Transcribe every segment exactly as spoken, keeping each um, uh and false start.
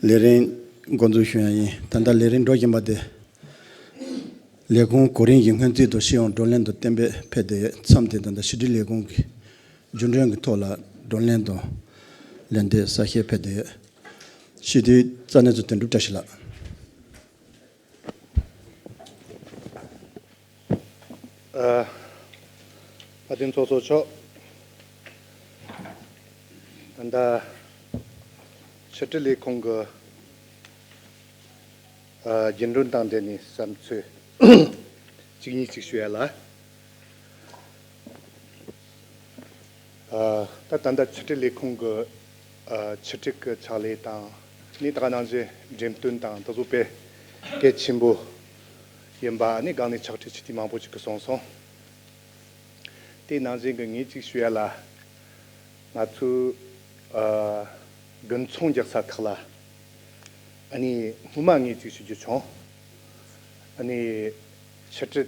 ལས་རིམ་འགོ་འཛུགས་ཞུ་ཡ་ཡིན། ད་ལྟ་ལས་རིམ་འགྲོ་བཞིན་པ་དེ། ལས་ཁུངས་གོ་རིམ་གྱི་སྔོན་རྩིས་དང་སྤྱི་ཡོངས་བགྲོ་གླེང་དང་གཏན་འབེབས་ཕེབས་བསྡད་ཡོད། མཚམས་དེ་ད་ལྟ་ཕྱི་དྲིལ་ལས་ཁུངས་ཀྱི་རྒྱུན་གྲོན་གྱི་ཐོག་ལ་བགྲོ་གླེང་དང་ལན་འདེབས་གསལ་བཤད་ཕེབས་བསྡད་ཡོད། སྤྱི་འཐུས་རྩ་གནད་ཚོ་དོན་གྲུབ་བཀྲ་ཤིས་ལགས། ཨ། བཀའ་དྲིན་ཚོགས་གཙོ་མཆོག་ད་ལྟ་ཕྱི་དྲིལ་ལས་ཁུངས་ཀྱི་ཨ་རྒྱུན་གྲོན་དང་འབྲེལ་ནས་བསམ་ཚུལ་གཅིག་གཉིས་གཅིག་ཞུ་ཡ་ལ། ཨ། ད་ད་ལྟ་ཕྱི་དྲིལ་ལས་ཁུངས་ཀྱི་ཨ་ཕྱི་དྲིལ་གྱི་ཕྱག་ལས་དང་ནི་ད་ག་ནང་བཞིན་འགྲེམས་སྟོན་དང་དེ་ཚོ་དཔེ་གལ་ཆེན་པོ་ཡིན་པ་ནི་སྒང་ནས་ཕྱག་བྲིས་བྱེད་དུས་མང་པོ་ཅིག་གིས་གསུངས་སོང་། དེ་ནང་བཞིན་གྱི་ངས་ཅིག་ཞུ་ཡ་ལ། ང་ཚོའི་ཨ་དགུན་ཚོང་རྒྱག་ས་ཁག་ལ་ཨ་ནི་སྔོན་མ་ངས་ཅིག་ཞུ་རྒྱུ་བྱུང་། ཨ་ནི་ཕྱི་དྲིལ་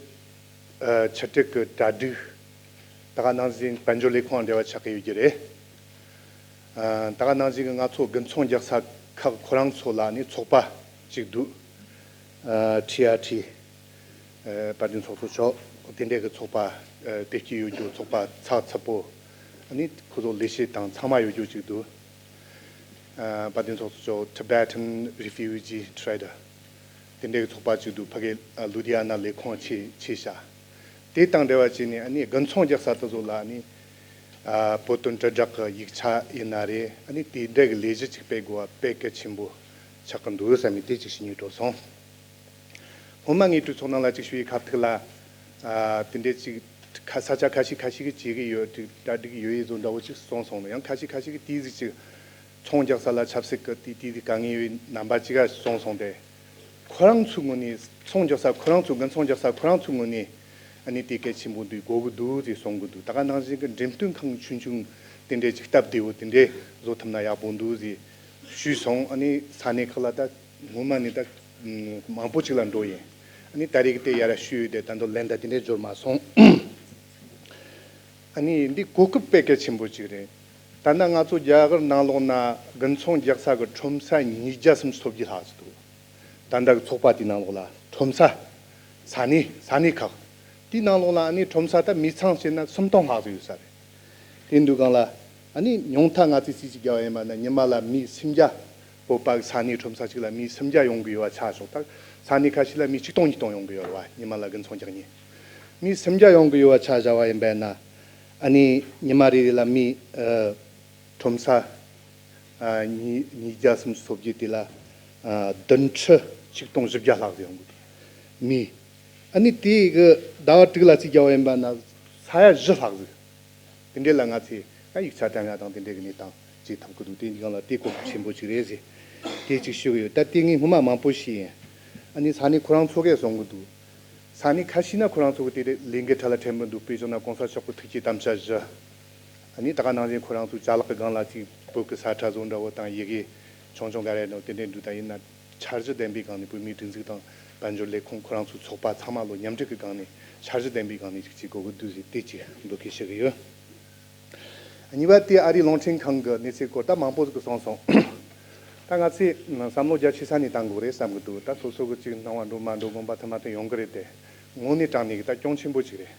ཨ་ཕྱི་དྲིལ་གྱི་གྲ་སྒྲིག་ད་ག་ནང་བཞིན་དཔལ་འབྱོར་ལས་ཁུངས་དང་འབྲེལ་བ་ཆགས་ཀྱི་ཡོད་རྒྱུ་རེད། ཨ་ད་ག་ནང་བཞིན་གྱི་ང་ཚོ་དགུན་ཚོང་རྒྱག་ས་ཁག་ཁོ་རང་ཚོ་ལ་ནི་ཚོགས་པ་གཅིག་འདུག་ཨ་ཁྲི་ཨ་ཁྲི། ཨ་དཔལ་ལྡན་ཚོགས་གཙོ་མཆོག་དེ་འདྲའི་གི་ཚོགས་པ་ཨ་དེ་སྐྱིད་ཡོད་རྒྱུ་ཚོགས་པ་ཚགས་ཚུད་པོ། ཨ་ནི་ཁོ་ཚོ་ལས་བྱེད་དང་ཚང་མ་ཡོད་རྒྱུ་གཅིག་འདུག་ཨ་དཔལ་ལྡན་ཚོགས་གཙོ་མཆོག་Tibetan Refugee Trader དེ་འདྲའི་གི་ཚོགས་པ་གཅིག་འདུག་ཕ་གི་ཨ་ལུ་དྷི་ཡ་ན་ལས་ཁུངས་ཆེ་ཆེ་ཤག་དེ་དང་འབྲེལ་བ་བྱས་ནས་ཨ་ནི་དགུན་ཚོང་རྒྱག་ས་དེ་ཚོ་ལ་ཨ་ནི་ཨ་བོད་དོན་དྲིལ་བསྒྲགས་ཀྱི་ཡིག་ཆ་ཡིན་ན་རེད། ཨ་ནི་དེ་འདྲའི་གི་ལས་གཞི་གཅིག་སྤེལ་དགོས་པ་དཔེ་གལ་ཆེན་པོ་ཆགས་ཀྱི་འདུག་བསམ་ནས་དེ་གཅིག་ཞུ་སྙིང་འདོད་སོང་། སྔོན་མ་ངས་གྲོས་ཚོགས་ནང་ལ་ཅིག་ཞུ་ཡི་ཁ་ཐུག་ལ། ཨ་དེ་འདྲའི་ཅིག་ཁ་ས་ཆ་ཁ་ཤས་ཁ་ཤས་ཀྱིས་བྱེད་ཀྱི་ཡོད་ཅིག་གྲ་སྒྲིག་ཡོད་ཡི་བཟོ་འདྲ་བོ་ཅིག་གསུངས་སོང་ནས། ཡང་ཁ་ཤས་ཁ་ཤས་ཀྱིས་དེའི་ཟིག་ཅིག་ཚོང་རྒྱག་ས་ལ་ཆབ་སྲིད་ཀྱི་དེ་དེའི་ཟིག་དཀའ་ངལ་ཡོད་ཡི་རྣམ་པ་ཅིག་ག་གསུངས་སོང་སྟེ། ཁོ་རང་ཚོའི་ངོས་ནས་ཚོང་རྒྱག་ས་ཁོ་རང་ཚོ་དགུན་ཚོང་རྒྱག་ས་ཁོ་རང་ཚོའི་ངོས་ནས་ཨ་ནི་དེ་གལ་ཆེན་པོ་འདུག་དགོས་ཀྱི་འདུག་ཅེས་གསུང་གི་འདུག་ད་ག་ནང་བཞིན་གྱི་འགྲེམས་སྟོན་ཁང་ཆུང་ཆུང་དེ་འདྲའི་ཅིག་སྟབས་བདེ་བོ་དེ་འདྲའི་བཟོ་ཐུབ་ན་ཡག་པོ་འདུག་ཅེས་ཞུས་སོང་། ཨ་ནི་ས་གནས་ཁག་ལ་ད། སྔོན་མ་ནས་ད་མང་པོ་ཅིག་ལ་འགྲོ་ཡིན། ཨ་ནི་ད་རེས་ཀྱི་དེ་ཡར་ཞུས་ཡོད་དེ་ད་དུང་ལན་ད་དེ་འདྲའི་འབྱོར་མ་སོང་། ཨ་ནི་འདི་གོ་སྐབས་དཔེ་གལ་ཆེན་པོ་ཅིག་རེད། ད་ལྟ་ང་ཚོ་རྒྱ་གར་ནང་ལོགས་ན་དགུན་ཚོང་རྒྱག་ས་གི་ཁྲོམ་ས་ཉིས་བརྒྱ་སུམ་ཅུ་སོ་བརྒྱད་ལྷག་ཙམ་འདུག་ད་ལྟ་གི་ཚོགས་པ་དེའི་ནང་ལོགས་ལ་ཁྲོམ་ས། ས་གནས་ས་གནས་ཁག་དེའི་ནང་ལོགས་ལ་ཨ་ནི་ཁྲོམ་ས་ད་མི་ཚང་བྱས་ན་སུམ་སྟོང་ལྷག་ཙམ་ཡོད་ས་རེད། དེ་འདུག་གང་ལ། ཨ་ནི་ཉུང་མཐའ་ང་ཚོས་རྩིས་ཅིག་བརྒྱབ་པ་ཡིན་པ་ན་ཉི་མ་ལ་མི་སུམ་བརྒྱ། བོད་པ་གི་ས་གནས་ཁྲོམ་ས་གཅིག་ལ་མི་སུམ་བརྒྱ་ཡོང་གི་ཡོད་པ་ཆ་བཞག་ད་ས་གནས་ཁ་ཤས་ལ་མི་ཆིག་སྟོང་ཉིས་སྟོང་ཡོང་གི་ཡོད་རེད་བ། ཉི་མ་ལ་དགུན་ཚོང་རྒྱག་མཁན་མི་སུམ་བརྒྱ་ཡོང་གི་ཡོད་པ་ཆ་བཞག་པ་ཡིན་པ་ན། ཨ་ནི་ཉི་མ་རེ་རེ་ལ་མི་ཨ་ཁྲོམ་ས་ཨ་ཉིས་ཉིས་བརྒྱ་སུམ་ཅུ་སོ་བརྒྱད་དེ་ལ་ཨ་བདུན་ཁྲི་ཆིག་སྟོང་བཞི་བརྒྱ་ལྷག་ཙམ་ཡོང་གི་འདུག་མི། ཨ་ནི་དེ་གི་ཟླ་བ་དྲུག་ལ་རྩིས་བརྒྱབ་པ་ཡིན་པ་ན་ས་ཡ་བཞི་ལྷག་ཙམ། དེ་འདྲས་ལ་ང་ཚོས་ཡིག་ཆ་དྲན་ཡ་དང་དེ་འདྲས་ཀྱི་གནས་སྟངས་བྱེད་ཐུབ་ཀྱི་འདུག་དེ་སྒང་ལ་དེ་གོ་སྐབས་ཆེན་པོ་ཅིག་རེད་ཟེར། དེ་གཅིག་ཞུ་གི་ཡོད། ད་དེ་ངས་སྔོན་མ་མང་པོ་ཞུས་ཡིན། ཨ་ནི་ས་གནས་ཁོ་རང་ཚོ་གས་གསུང་གི་འདུག་ས་གནས་ཁ་ཤས་ན་ཁོ་རང་ཚོ་གི་དེ་ལས་འགུལ་ཁྲ་ལ་ཕྲན་བུ་འདུག་དཔེ་བཞག་ན་གོང་ས་མཆོག་གི་ཐུགས་ཀྱི་དམ་བཅའ་བཞི། ཨ་ནི་ད་ག་ནང་བཞིན་ཁོ་རང་ཚོའི་ཅ་ལག་གི་སྒང་ལ་ཅིག་བོད་ཀྱི་ས་ཁྲ་བཟོ་འདྲ་བོ་དང་ཡི་གེ་ཆུང་ཆུང་ག་རེ་འདུག་དེ་འདྲས་འདུག་ད་ཡིན་ན། འཆར་གཞི་ལྡན་པའི་སྒང་ནས་བོད་མིའི་སྒྲིག་འཛུགས་དང་དཔལ་འབྱོར་ལས་ཁུངས་ཁོ་རང་ཚོའི་ཚོགས་པ་ཚང་མ་ལོ་མཉམ་འབྲེལ་གྱི་སྒང་ནས་འཆར་གཞི་ལྡན་པའི་སྒང་ནས་ཅིག་ཅིག་དགོས་ཀྱི་འདུག་ཟེར་དེ་ཅིག་འབོད་སྐུལ་ཞུ་གི་ཡོད། གཉིས་པ་དེ་ཨ་རིའི་རླུང་འཕྲིན་ཁང་གི་གནས་ཚུལ་སྐོར་ད་མང་པོ་ཟིག་གིས་གསུངས་སོང་། ད་ང་ཚོས་བསམ་བློ་རྒྱ་ཆེ་ས་ནས་བཏང་དགོས་རེད་བསམ་གྱི་འདུག་ད་སོ་སོ་གི་ཅིག་སྣང་བ་འགྲོ་མ་འགྲོ་དགོངས་པ་མཐུན་མ་མཐུན་ཡོང་གི་རེད་དེ། དངོས་གནས་དྲང་གནས་ཀྱི་ད་གྱོང་ཆེན་པོ་ཅིག་རེད།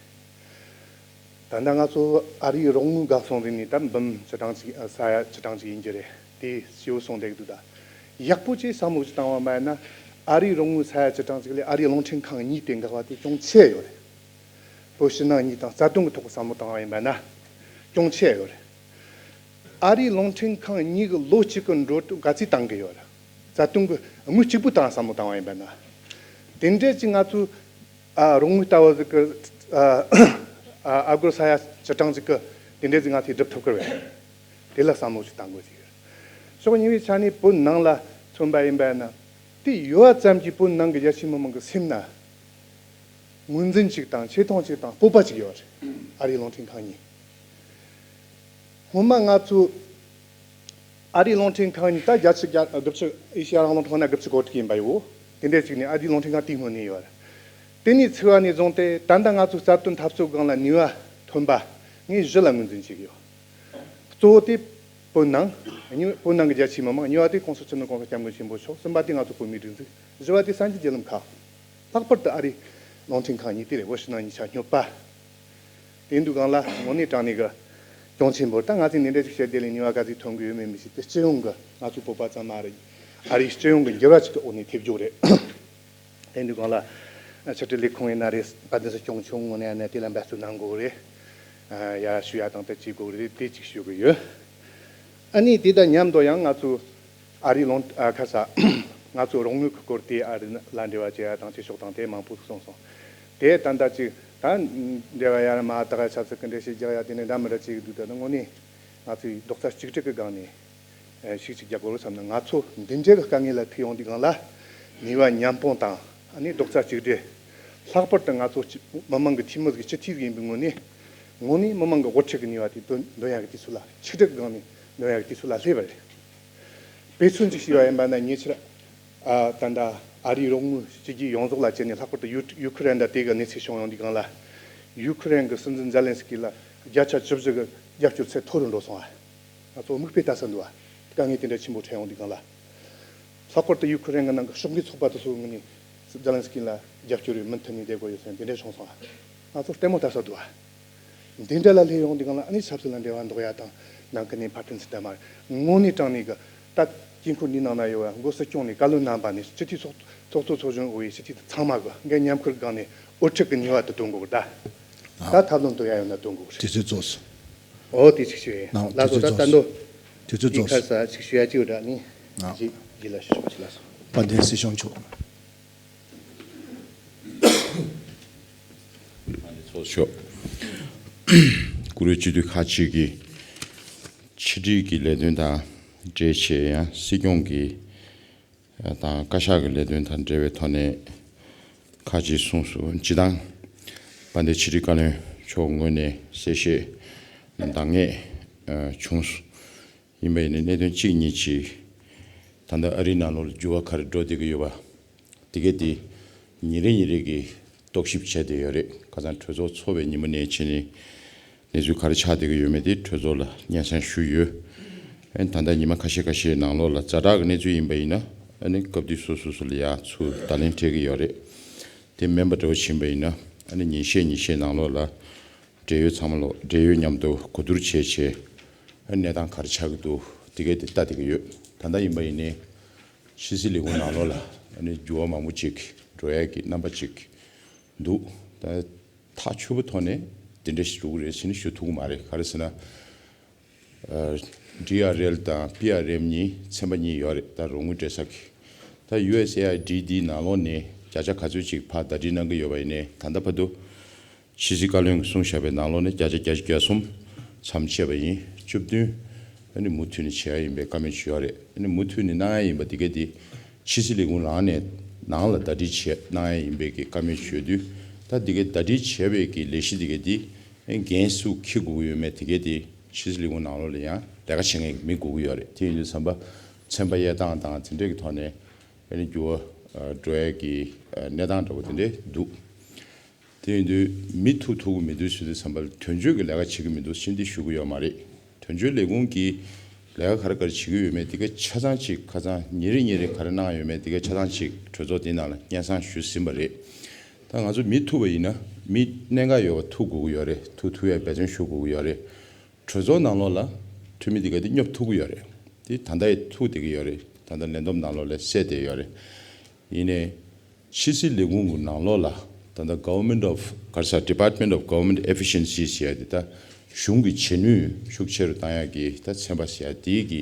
ད་ལྟ་ང་ཚོ་ཨ་རིའི་རོགས་དངུལ་འགག་སོང་རིང་ནས་ད་འབུམ་བཅུ་གྲངས་ཅིག་ས་ཡ་བཅུ་གྲངས་ཅིག་ཡིན་གྱི་རེད། དེ་སྐྱིད་པོ་སོང་བསྡད་ཀྱི་འདུག་ད་ཡག་པོ་ཅིག་བསམ་བློ་ཅིག་བཏང་བ་མ་ཡིན་ན། ཨ་རིའི་རོགས་དངུལ་ས་ཡ་བཅུ་གྲངས་ཅིག་ལས་ཨ་རིའི་རླུང་འཕྲིན་ཁང་གཉིས་དེ་འགག་པ་དེ་གྱོང་ཆེ་ཡོད་རེད། བོད་ཕྱི་ནང་གཉིས་དང་རྩ་དོན་གྱི་ཐོག་བསམ་བློ་བཏང་བ་ཡིན་པ་ན། གྱོང་ཆེ་ཡོད་རེད། ཨ་རིའི་རླུང་འཕྲིན་ཁང་གཉིས་ཀྱི་ལོ་གཅིག་གི་འགྲོ་གྲོན་ག་ཚོད་བཏང་གི་ཡོད་རེད། རྩ་དོན་གྱི་དངུལ་གཅིག་པུ་བཏང་བསམ་བློ་བཏང་བ་ཡིན་པ་ན། དེ་འདྲས་ཀྱི་ང་ཚོས་ཨ་རོགས་དངུལ་ལྟ་བུ་ཟིག་གི་ཨ་ཨ་སྒོར་ས་ཡ་བཅུ་གྲངས་ཅིག་གི་དེ་འདྲས་ཀྱི་ང་ཚོས་སྒྲུབ་ཐུབ་ཀྱི་རེད། དེ་ལ་བསམ་བློ་ཞིག་བཏང་དགོས་ཀྱི་ཡོད། ཕྱོགས་གཉིས་པའི་ཆ་ནས་བོད་ནང་ལ་མཚོན་པ་ཡིན་པ་ན། དེ་ཡོད་ཙམ་གྱིས་བོད་ནང་གི་རྒྱ་ཆེའི་མི་མང་གི་སེམས་ན་ངོས་འཛིན་ཅིག་དང་ཆེ་མཐོང་ཅིག་དང་སྤོབས་པ་ཅིག་ཡོད་རེད། ཨ་རིའི་རླུང་འཕྲིན་ཁང་གཉིས། སྔོན་མ་ང་ཚོ་ཨ་རིའི་རླུང་འཕྲིན་ཁང་གཉིས་ད་བརྒྱ་ཆ་བརྒྱ་དགུ་བཅུ་ཨེ་ཤེ་ཡ་རང་དབང་རླུང་འཕྲིན་ཁང་ན་དགུ་བཅུ་གོ་དྲུག་ཡིན་པ་ཡོད། དེ་འདྲས་ཅིག་ནས་ཨ་རིའི་རླུང་འཕྲིན་ཁང་དེའི་སྔོན་ནས་ཡོད་རེད། དེ་ནས་ཚུར་བ་ནས་བཟུང་སྟེ་ད་ལྟ་ང་ཚོ་རྩ་དོན་འཐབ་རྩོད་སྒང་ལ་ནུས་པ་ཐོན་པ་ངས་བཞི་ལ་ངོས་འཛིན་བྱེད་ཀྱི་ཡོད། གཙོ་བོ་དེ་ བོད་ནང་། གཉིས། བོད་ནང་གི་རྒྱ་ཆེའི་མི་མང་། གཉིས་པ་དེ་༸གོང་ས་སྤྱི་ནོར་༸གོང་ས་༸སྐྱབས་མགོན་ཆེན་པོ་མཆོག། གསུམ་པ་དེ་ང་ཚོ་བོད་མིའི་སྒྲིག་འཛུགས། བཞི་པ་དེ་གསར་འགྱུར་བརྒྱུད་ལམ་ཁག། ལྷག་པར་དུ་ཨ་རིའི་རླུང་འཕྲིན་ཁང་གཉིས་དེ་རེད། བོད་ཕྱི་ནང་གཉིས་ཆ་སྙོབ་པ། དེ་འདུག་གང་ལ་དངོས་གནས་དྲང་གནས་ཀྱི་གྱོང་ཆེན་པོ། ད་ང་ཚོས་འདི་འདྲ་ཅིག་བཤད་དེ་ལས་ནུས་པ་ག་ཚོད་ཐོན་གི་ཡོད་མེད་མི་ཤེས། དེ་སྤྱི་ཡོངས་ཀྱི་ང་ཚོ་བོད་པ་ཙམ་མ་རེད། ཨ་རིའི་སྤྱི་ཡོངས་ཀྱི་འགྱུར་བ་ཅིག་གི་འོག་ནས་ཐེབས་རྒྱུ་རེད། དེ་འདུག་གང་ལ་ཕྱི་དྲིལ་ལས་ཁུངས་ཡིན་ན་རེད། བཀའ་བསྟན་སྲིད་སྐྱོང་མཆོག་ངོས་ནས་ཡང་ན་དེ་ལ་འབད་བརྩོན་གནང་དགོས་རེད། ཡ་ཞུ་ཡ་དང་དེ་བྱེད་དགོས་རེད། དེ་གཅིག་ཞུ་གི་ཡོད། ཨ་ནི་དེ་དང་མཉམ་དུ་ཡང་ང་ཚོ་ཨ་རིའི་ལུང་ཨ་ཁ་ས་ང་ཚོ་རོགས་དངུལ་གྱི་སྐོར་དེ་ཨ་རི་ལ་འབྲེལ་བ་བྱེད་ཡ་དང་ཅིག་ཕྱོགས་དང་དེ་མང་པོ་གསུངས་སོང་། དེ་ད་ལྟ་ཅིག་ད་འབྲེལ་བ་ཡར་མར་ད་ག་ཆབ་སྲིད་ཀྱི་འགྲེལ་བཤད་རྒྱག་ཡ་དེ་ནས་འདྲ་མི་འདྲ་བྱེད་ཀྱི་འདུག་ད་ནི་དངོས་གནས་ང་ཚོས་རྡོག་རྩ་གཅིག་སྒྲིལ་གྱི་སྒང་ནས་ཤུགས་ཅིག་རྒྱག་དགོས་བསམ་ན། ང་ཚོ་འདི་འདྲའི་གི་དཀའ་ངལ་ལ་ཐུག་ཡོང་དུས་སྒང་ལ་ནུས་པ་མཉམ་སྤུངས་དང་ཨ་ནི་རྡོག་རྩ་གཅིག་སྒྲིལ། ལྷག་པར་དུ་ང་ཚོ་སྤྱི་མི་མང་གི་འཐུས་མི་གི་སྤྱི་འཐུས་ཡིན་པའི་ངོས་ནས་དངོས་གནས་མི་མང་གི་དབུ་ཁྲིད་ཀྱི་ནུས་པ་དེ་འདོན་འདོན་ཡག་གི་དུས་ཚོད་ལ། ཆིག་སྒྲིལ་གྱི་སྒང་ནས་འདོན་ཡག་གི་དུས་ཚོད་ལ་སླེབས་པ་རེད། དཔེ་མཚོན་ཅིག་ཞུས་པ་ཡིན་པ་ན་ཉེ་ཆར་ཨ་ད་ལྟ་ཨ་རིའི་རོགས་དངུལ་སྤྱི་རྒྱུ་ཡོངས་རྫོགས་ལ་བྱས་ནས་ལྷག་པར་དུ་ཡུ་ཡུ་ཁུ་རེན་དང་དེ་གི་གནས་ཚུལ་བྱུང་ཡོང་དུས་སྒང་ལ། ཡུ་ཁུ་རེན་གྱི་སྲིད་འཛིན་ཛེ་ལན་སི་ཀི་ལ་བརྒྱ་ཆ་བཅུ་བཞི་གི་རྒྱབ་སྐྱོར་ཚད་མཐོ་རུ་འགྲོ་སོང་ཨ། ང་ཚོ་མིག་དཔེ་ལྟ་ས་འདུག་ཨ། དཀའ་ངལ་དེ་འདྲ་ཆེན་པོ་འཕྲད་ཡོང་དུས་སྒང་ལ། ལྷག་པར་དུ་ཡུ་ཁུ་རེན་གྱི་ནང་གི་ཕྱོགས་འགལ་ཚོགས་པ་དེ་ཚོའི་ངོས་ནས་ཛེ་ལན་སི་ཀི་ལ་རྒྱབ་སྐྱོར་ཡོད་མུ་མཐུད་ནས་བསྡད་དགོས་ཡོད་ཟེར་དེ་འདྲ་བྱུང་སོང་ཨ། ང་ཚོ་ལྟད་མོ་ལྟ་ས་འདུག་ཨ། འདི་འདྲ་ལ་སླེབས་ཡོང་དུས་སྒང་ལ་ཨ་ནི་ཆབ་སྲིད་ལ་འབྲེལ་བ་འདོགས་ཡ་དང་ནང་ཁུལ་ནས་ཕར་འཕྲིན་ཚུར་བསྟན་མ་རེད། དངོས་གནས་དྲང་གནས་ཀྱི་ད་དཀྱིལ་འཁོར་འདིའི་ནང་ན་ཡོད་པ་འགོ་སྲིད་སྐྱོང་ནས་བཀའ་བློན་རྣམ་པ་ནས་སྤྱི་འཐུས་ཚོགས་ཚོགས་གཙོ་ཚོགས་གཞོན་འོས་སྤྱི་འཐུས་ཚང་མ་གི་འགན་མཉམ་ཁུར་སྒང་ནས་དབུ་ཁྲིད་ཀྱི་ནུས་པ་དེ་འདོན་དགོས་གི་ད། ད་ཐབས་ལམ་འདོན་ཡ་ཡོད་ན་འདོན་དགོས་གི་རེད། དུས་ཚོད་རྫོགས་སོང་། ཨོ་དེ་ཅིག་ཞུ་ཡིན། ལགས་སོ། ད་ལྟ་འདོ། དུས་ཚོད་རྫོགས་སོང་། ཁ་ས་ཅིག་ཞུ་ཡ་ཅིག་ཡོད་དྲ་ནི། ཨ། ཡི་ལ་ཞུ་ཆོག་ཅིག་ལགས་སོ། དཔལ་ལྡན་སྲིད་སྐྱོང་མཆོག། ཚོགས་ཞུ། བཀུར་འོས་སྤྱི་འཐུས་ཁག་ཅིག་གིས་ཕྱི་དྲིལ་གྱི་ལས་དོན་དང་འབྲེལ་བྱས་ཡང་སྲིད་སྐྱོང་གི་དང་བཀའ་ཤག་གི་ལས་དོན་དང་འབྲེལ་བའི་ཐོག་ནས་ཁག་ཅིག་གསུངས་སོང་། སྤྱི་བཏང་དཔལ་ལྡན་ཕྱི་དྲིལ་བཀའ་བློན་མཆོག་ངོས་ནས་གསལ་བཤད་འདང་ངེས་བྱུང་སོང་། ཡིན་པ་ཡིན་ན་གནད་དོན་གཅིག་གཉིས་ཅིག་ད་ལྟ་ཨ་རིའི་ནང་ལོགས་ལ་འགྱུར་བ་ག་རེ་འགྲོ་བསྡད་ཀྱི་ཡོད་པ། དེ་གས་དེ་ཉིན་རེ་ཉིན་རེ་གི་རྟོག་ཞིབ་བྱས་བསྡད་ཡོད་རེད། ཁ་སང་གྲོས་ཚོགས་ཚོགས་པའི་ཉིན་མོ་ནས་བྱས་ནས་གནས་ཚུལ་ག་རེ་ཆགས་བསྡད་ཀྱི་ཡོད་མེད་དེ་གྲོས་ཚོགས་ལ་སྙན་སེང་ཞུས་ཡོད། ཨ་ནི་ད་ལྟ་ཉི་མ་ཁ་ཤས་ཁ་ཤས་ནང་ལོགས་ལ་ཛ་དྲག་གི་གནས་ཚུལ་ཡིན་པ་ཡིན་ན་ཨ་ནི་སྐབས་དུས་སོ་སོ་སོ་ལ་ཡང་ཚུར་བརྡ་ལན་སྤྲད་ཀྱི་ཡོད་རེད། དེ་མིན་པ་འདྲ་བོ་ཕྱིན་པ་ཡིན་ན་ཨ་ནི་ཉིན་ཤས་ཉིན་ཤས་ནང་ལོགས་ལ་འབྲེལ་ཡོད་ཚང་མ་ལོ་འབྲེལ་ཡོད་མཉམ་དུ་གོ་བསྡུར་བྱས་བྱས་ཨ་ནི་གནས་སྟངས་ག་རེ་ཆགས་ཀྱི་འདུག་དེ་གས་དེ་ལྟ་བསྡད་ཀྱི་ཡོད། ད་ལྟ་ཡིན་པ་ཡིན་ནའི་ཕྱི་སྲིད་ལས་ཁུངས་ནང་ལོགས་ལ་ཨ་ནི་འགྱུར་བ་མང་པོ་ཅིག་འགྲོ་ཡས་ཀྱི་རྣམ་པ་ཅིག་འདུག་ད་ཐག་ཆོད་པོ་ཐོག་ནས་དེ་འདྲ་ཞིག་འགྲོ་གི་རེད་ཟེར་ནས་ཞུ་ཐུབ་ཀྱི་མ་རེད། ག་རེ་ཟེར་ན། ཌི་ཨར་ཨེལ་དང་པི་ཨར་ཨེམ་གཉིས་ཚན་པ་གཉིས་ཡོད་རེད། ད་རོགས་དངུལ་སྤྲད་ས་གི། ད་ཡུ་ཨེས་ཨེ་ཨའི་ཌི་ཌི་ནང་ལོགས་ནས་བརྒྱ་ཆ་ག་ཚོད་ཅིག་ཕར་ཟླ་སྒྲིལ་གནང་གི་ཡོད་པ་ཡིན་ནའི་ད་ལྟ་བར་དུ་ཕྱི་སྲིད་བཀའ་བློན་གྱིས་གསུངས་བཞག་པའི་ནང་ལོགས་ནས་བརྒྱ་ཆ་བརྒྱད་ཅུ་གྱ་གསུམ་མཚམས་ཆད་པ་ཡིན། བཅུ་བདུན་ཨ་ནི་མུ་མཐུད་ནས་བྱེད་ཡ་ཡིན་པའི་བཀའ་མོལ་ཞུས་ཡོད་རེད། ཨ་ནི་མུ་མཐུད་ནས་གནང་ཡ་ཡིན་པ་འདི་གས་འདི་ཕྱི་སྲིད་ལས་ཁུངས་རང་ནས་ནང་ལ་ཟླ་སྒྲིལ་བྱེད་གནང་ཡ་ཡིན་པའི་གི་བཀའ་མོལ་ཞུས་དུས་ད་འདི་གས་ཟླ་སྒྲིལ་བྱས་པའི་གི་ལས་གཞི་འདི་གས་འདི་འགན་སུ་འཁྱེར་དགོས་ཀྱི་ཡོད་མེད་དེ་གས་དེ་ཕྱི་སྲིད་ལས་ཁུངས་ནང་ལོགས་ལ་ཡང་ལས་ཀ་བྱེད་མཁན་གྱི་མི་དགོས་ཀྱི་ཡོད་རེད། དེ་ཡིན་དུས་ཙམ་པ་ཚན་པ་དབྱེ་སྟངས་དང་དེ་འདྲའི་གི་ཐོག་ནས་ཨ་ནི་འགྱུར་བ་འགྲོ་ཡས་ཀྱི་གནས་སྟངས་འདྲ་པོ་དེ་འདྲས་འདུག་དེ་ཡིན་དུས་མི་ཐུག་ཐུག་གི་མི་འདུག་ཟེར་དུས་ཙམ་པ་ལ་དོན་གཅོད་ཀྱི་ལས་ཀ་བྱེད་ཀྱི་མི་འདུག་ཟེར་འདི་ཞུ་གི་ཡོད་མ་རེད། དོན་གཅོད་ལས་ཁུངས་ཀྱི་ལས་ཀ་ག་རེ་ག་རེ་བྱེད་ཀྱི་ཡོད་མེད་དེ་ག་ཆ་ཚང་ཅིག་ཁ་སང་ཉིན་རེ་ཉིན་རེ་ག་རེ་གནང་ཡོད་མེད་དེ་ག་ཆ་ཚང་ཅིག་གྲོས་ཚོགས་འདི་ནང་ལ་སྙན་སེང་ཞུས་ཟིན་པ་རེད། ད་ང་ཚོ་མི་ཐུག་པ་ཡིན་ན་མི་གནད་འགག་ཡོད་པ་ཐུག་དགོས་ཀྱི་ཡོད་རེད། ཐུག་ཐུག་ཡ་འབད་བརྩོན་ཞུ་དགོས་ཀྱི་ཡོད་རེད། གྲོས་ཚོགས་ནང་ལོགས་ལ་འཐུས་མི་དེ་ག་དེ་སྙོབ་ཐུབ་ཀྱི་ཡོད་རེད། དེ་ད་ལྟ་ཡི་ཐུག་བསྡད་ཀྱི་ཡོད་རེད། ད་ལྟ་ལས་བསྡོམས་ནང་ལོགས་ལ་གསལ་བསྡད་ཡོད་རེད། ཡིན་ནའི་ཕྱི་སྲིད་ལས་ཁུངས་ཀྱི་ནང་ལོགས་ལ་ད་ལྟ་Government of ག་རེ་ཟེར་Department of Government Efficiency ཟེར་ཡ་དེ་ད་གཞུང་གི་བྱེད་ནུས་ཤུགས་ཆེ་རུ་བཏང་ཡག་གི་ད་ཚན་པ་ཟེར་ཡ་དེ་གི་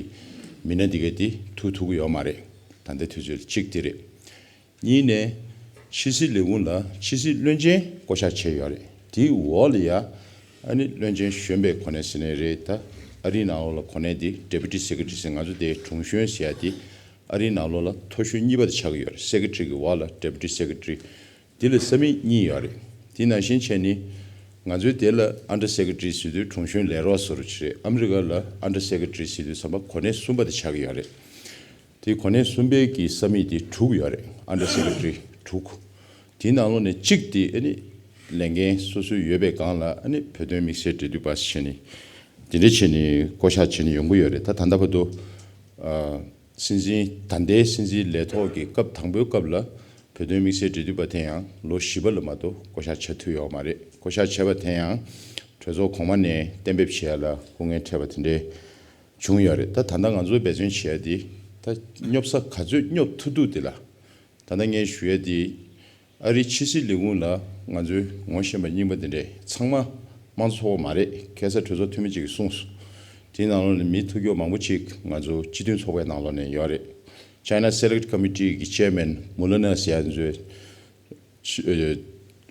མི་སྣ་དེ་ག་དེ་ཐུག་ཐུབ་ཀྱི་ཡོད་མ་རེད། ད་ལྟའི་དུས་ཚོད་ལ་གཅིག་དེ་རེད། གཉིས་ནས་ཕྱི་སྲིད་ལས་ཁུངས་ལ་ཕྱི་སྲིད་བློན་ཆེན་བསྐོ་གཞག་བྱས་ཡོད་རེད། དེའི་འོག་ལ་ཡ་ཨ་ནི་བློན་ཆེན་གཞོན་པའི་གོ་གནས་ཟེར་ནའི་རེད། ད་ཨ་རིའི་ནང་ལོགས་ལ་གོ་གནས་དེ་Deputy Secretary ཟེར་ང་ཚོ་དེ་དྲུང་གཞོན་ཟེར་ཡ་དེ་ཨ་རིའི་ནང་ལོགས་ལ་མཐོ་ཤོས་གཉིས་པ་དེ་ཆགས་ཀྱི་ཡོད་རེད། Secretary གི་འོག་ལ་Deputy Secretary དེ་ལ་ས་མིག་གཉིས་ཡོད་རེད། དེ་ནང་བཞིན་བྱས་ནི་ང་ཚོའི་དེ་ལ་Under Secretary ཟེར་དུས་དྲུང་གཞོན་ལས་རོགས་ཟེར་རོ་ཆེ་རེད། ཨ་མི་རི་ཀ་ལ་Under Secretary ཟེར་དུས་ཙམ་པ་གོ་གནས་གསུམ་པ་དེ་ཆགས་ཀྱི་ཡོད་རེད། དེ་གོ་གནས་གསུམ་པའི་གི་ས་མིག་དེ་དྲུག་ཡོད་རེད། Under Secretary དྲུག་དེའི་ནང་ལོགས་ནས་གཅིག་དེ་ཨ་ནི་ལས་འགན་སོ་སོའི་ཡོད་པའི་སྒང་ལ་ཨ་ནི་བོད་དོན་དམིགས་བསལ་འབྲེལ་མཐུད་པ་ཞེས་ནི་ དེ་འདྲ་བྱས་ནས་བསྐོ་བཞག་བྱས་ནས་ཡོང་གི་ཡོད་རེད། ད་ད་ལྟ་བར་དུ་ཨ་སྲིད་འཛིན་ད་ལྟའི་སྲིད་འཛིན་ལས་ཐོག་གི་སྐབས་དང་པོའི་སྐབས་ལ་བོད་དོན་དམིགས་བསལ་འབྲེལ་མཐུད་པ་དེ་ཡང་ལོ་བཞི་པ་ལ་མ་གཏོགས་བསྐོ་བཞག་བྱ་ཐུབ་ཡོད་མ་རེད། བསྐོ་བཞག་བྱས་པ་དེ་ཡང་གྲོས་ཚོགས་གོང་མ་ནས་གཏན་འབེབས་བྱས་ལ་སྐུ་ངལ་འཕྲད་པ་དེ་འདྲའི་བྱུང་ཡོད་རེད། ད་ད་ལྟ་ང་ཚོ་འབད་བརྩོན་བྱས་ཏེ་ད་སྙོབ་ས་ག་ཚོད་སྙོབ་ཐུབ་ཐུབ་དེ་ལ། ད་ལྟ་ངས་ཞུ་ཡས་དེ་ཨ་རིའི་ཕྱི་སྲིད་ལས་ཁུངས་ལ་ང་ཚོའི་ངོ་ཤེས་པ་རྙིང་པ་དེ་འདྲས་ཚང་མ་དམངས་གཙོ་ཚོགས་པ་མ་རེད། ཁ་སང་གྲོས་ཚོགས་འཐུས་མི་གཅིག་གིས་གསུངས་སོང་། དེའི་ནང་ལོགས་ནས་མི་ཐུགས་ཁུར་མང་པོ་ཅིག་ང་ཚོ་སྤྱི་མཐུན་ཚོགས་པའི་ནང་ལོགས་ནས་ཡོད་རེད། China Select Committee གི་ཅེར་མེན་མུ་ལ་ན་ཟེར་ཡ་ཚོས་ཕྱི་ཨ་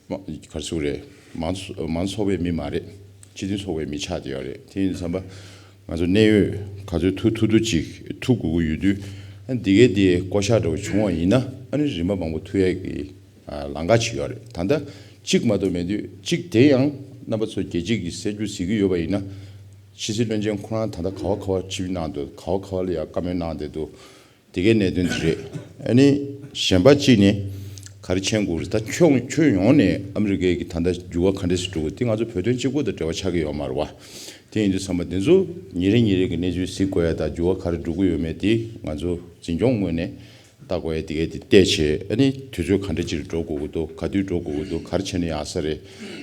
མ་ག་རེ་ཟེར་དགོས་རེད། མང་མང་ཚོགས་པའི་མི་མ་རེད། སྤྱི་མཐུན་ཚོགས་པའི་མི་ཆགས་བསྡད་ཡོད་རེད། དེ་ཡིན་དུས་ཙམ་པ་ང་ཚོ་གནད་ཡོད་ག་ཚོད་ཐུག་ཐུག་ཐུག་ཅིག་ཐུག་དགོས་ཀྱི་ཡོད་དུས་ཨ་འདི་གའི་དེ་བསྐོ་བཞག་འདྲ་བོ་བྱུང་བ་ཡིན་ན་ཨ་ནི་རིམ་པ་མང་པོ་ཐུག་ཡས་ཀྱི་ཨ་ལམ་ཁ་ཅིག་ཡོད་རེད། ད་ལྟ་གཅིག་མ་གཏོགས་མེད་དུས་གཅིག་དེ་ཡང་རྣམ་པ་ཚོ་རྒྱལ་སྤྱི་གི་གསར་འགྱུར་གཟིགས་ཀྱི་ཡོད་པ་ཡིན་ན་ཕྱི་སྲིད་བློན་ཆེན་ཁོ་རང་ད་ལྟ་ག་བ་ག་བ་ཕྱིར་གནང་འདུག་ག་བ་ག་བ་ལ་ཡང་བཀའ་མོལ་གནང་བསྡད་འདུག་དེ་གའི་གནད་དོན་དེ་རེད། ཨ་ནི་གཞན་པ་གཅིག་ནི་ག་རེ་མཁྱེན་དགོས་རེད། ད་ཁྱོན་ཁྱོན་ཡོངས་ནས་ཨ་མི་རི་ཀའི་གི་ད་ལྟ་འགྱུར་བ་ག་འདྲས་སེ་འགྲོ་གི་འདུག་དེ་ང་ཚོ་བོད་དོན་གཅིག་པུ་དང་འབྲེལ་བ་ཆགས་ཀྱི་ཡོད་མ་རེད་བ། དེ་ཡིན་དུས་ཙམ་པ་དེ་ཚོ་ཉིན་རེ་ཉིན་རེ་གི་གནས་ཚུལ་གཟིགས་དགོས་ཡ་དང་འགྱུར་བ་ག་རེ་འགྲོ་གི་ཡོད་མེད་དེ་ང་ཚོ་འཛིན་སྐྱོང་ངོས་ནས་ལྟ་དགོས་ཡ་དེ་གའི་དེ་བལྟས་བྱས། ཨ་ནི་དུས་ཚོད་ག་འདྲ་ཅིག་འགྲོ་དགོས་ཀྱི་འདུག་ག་དུས་འགྲོ་དགོས་ཀྱི་འདུག་ག་རེ་བྱས་ན་ཡག་ས་རེད།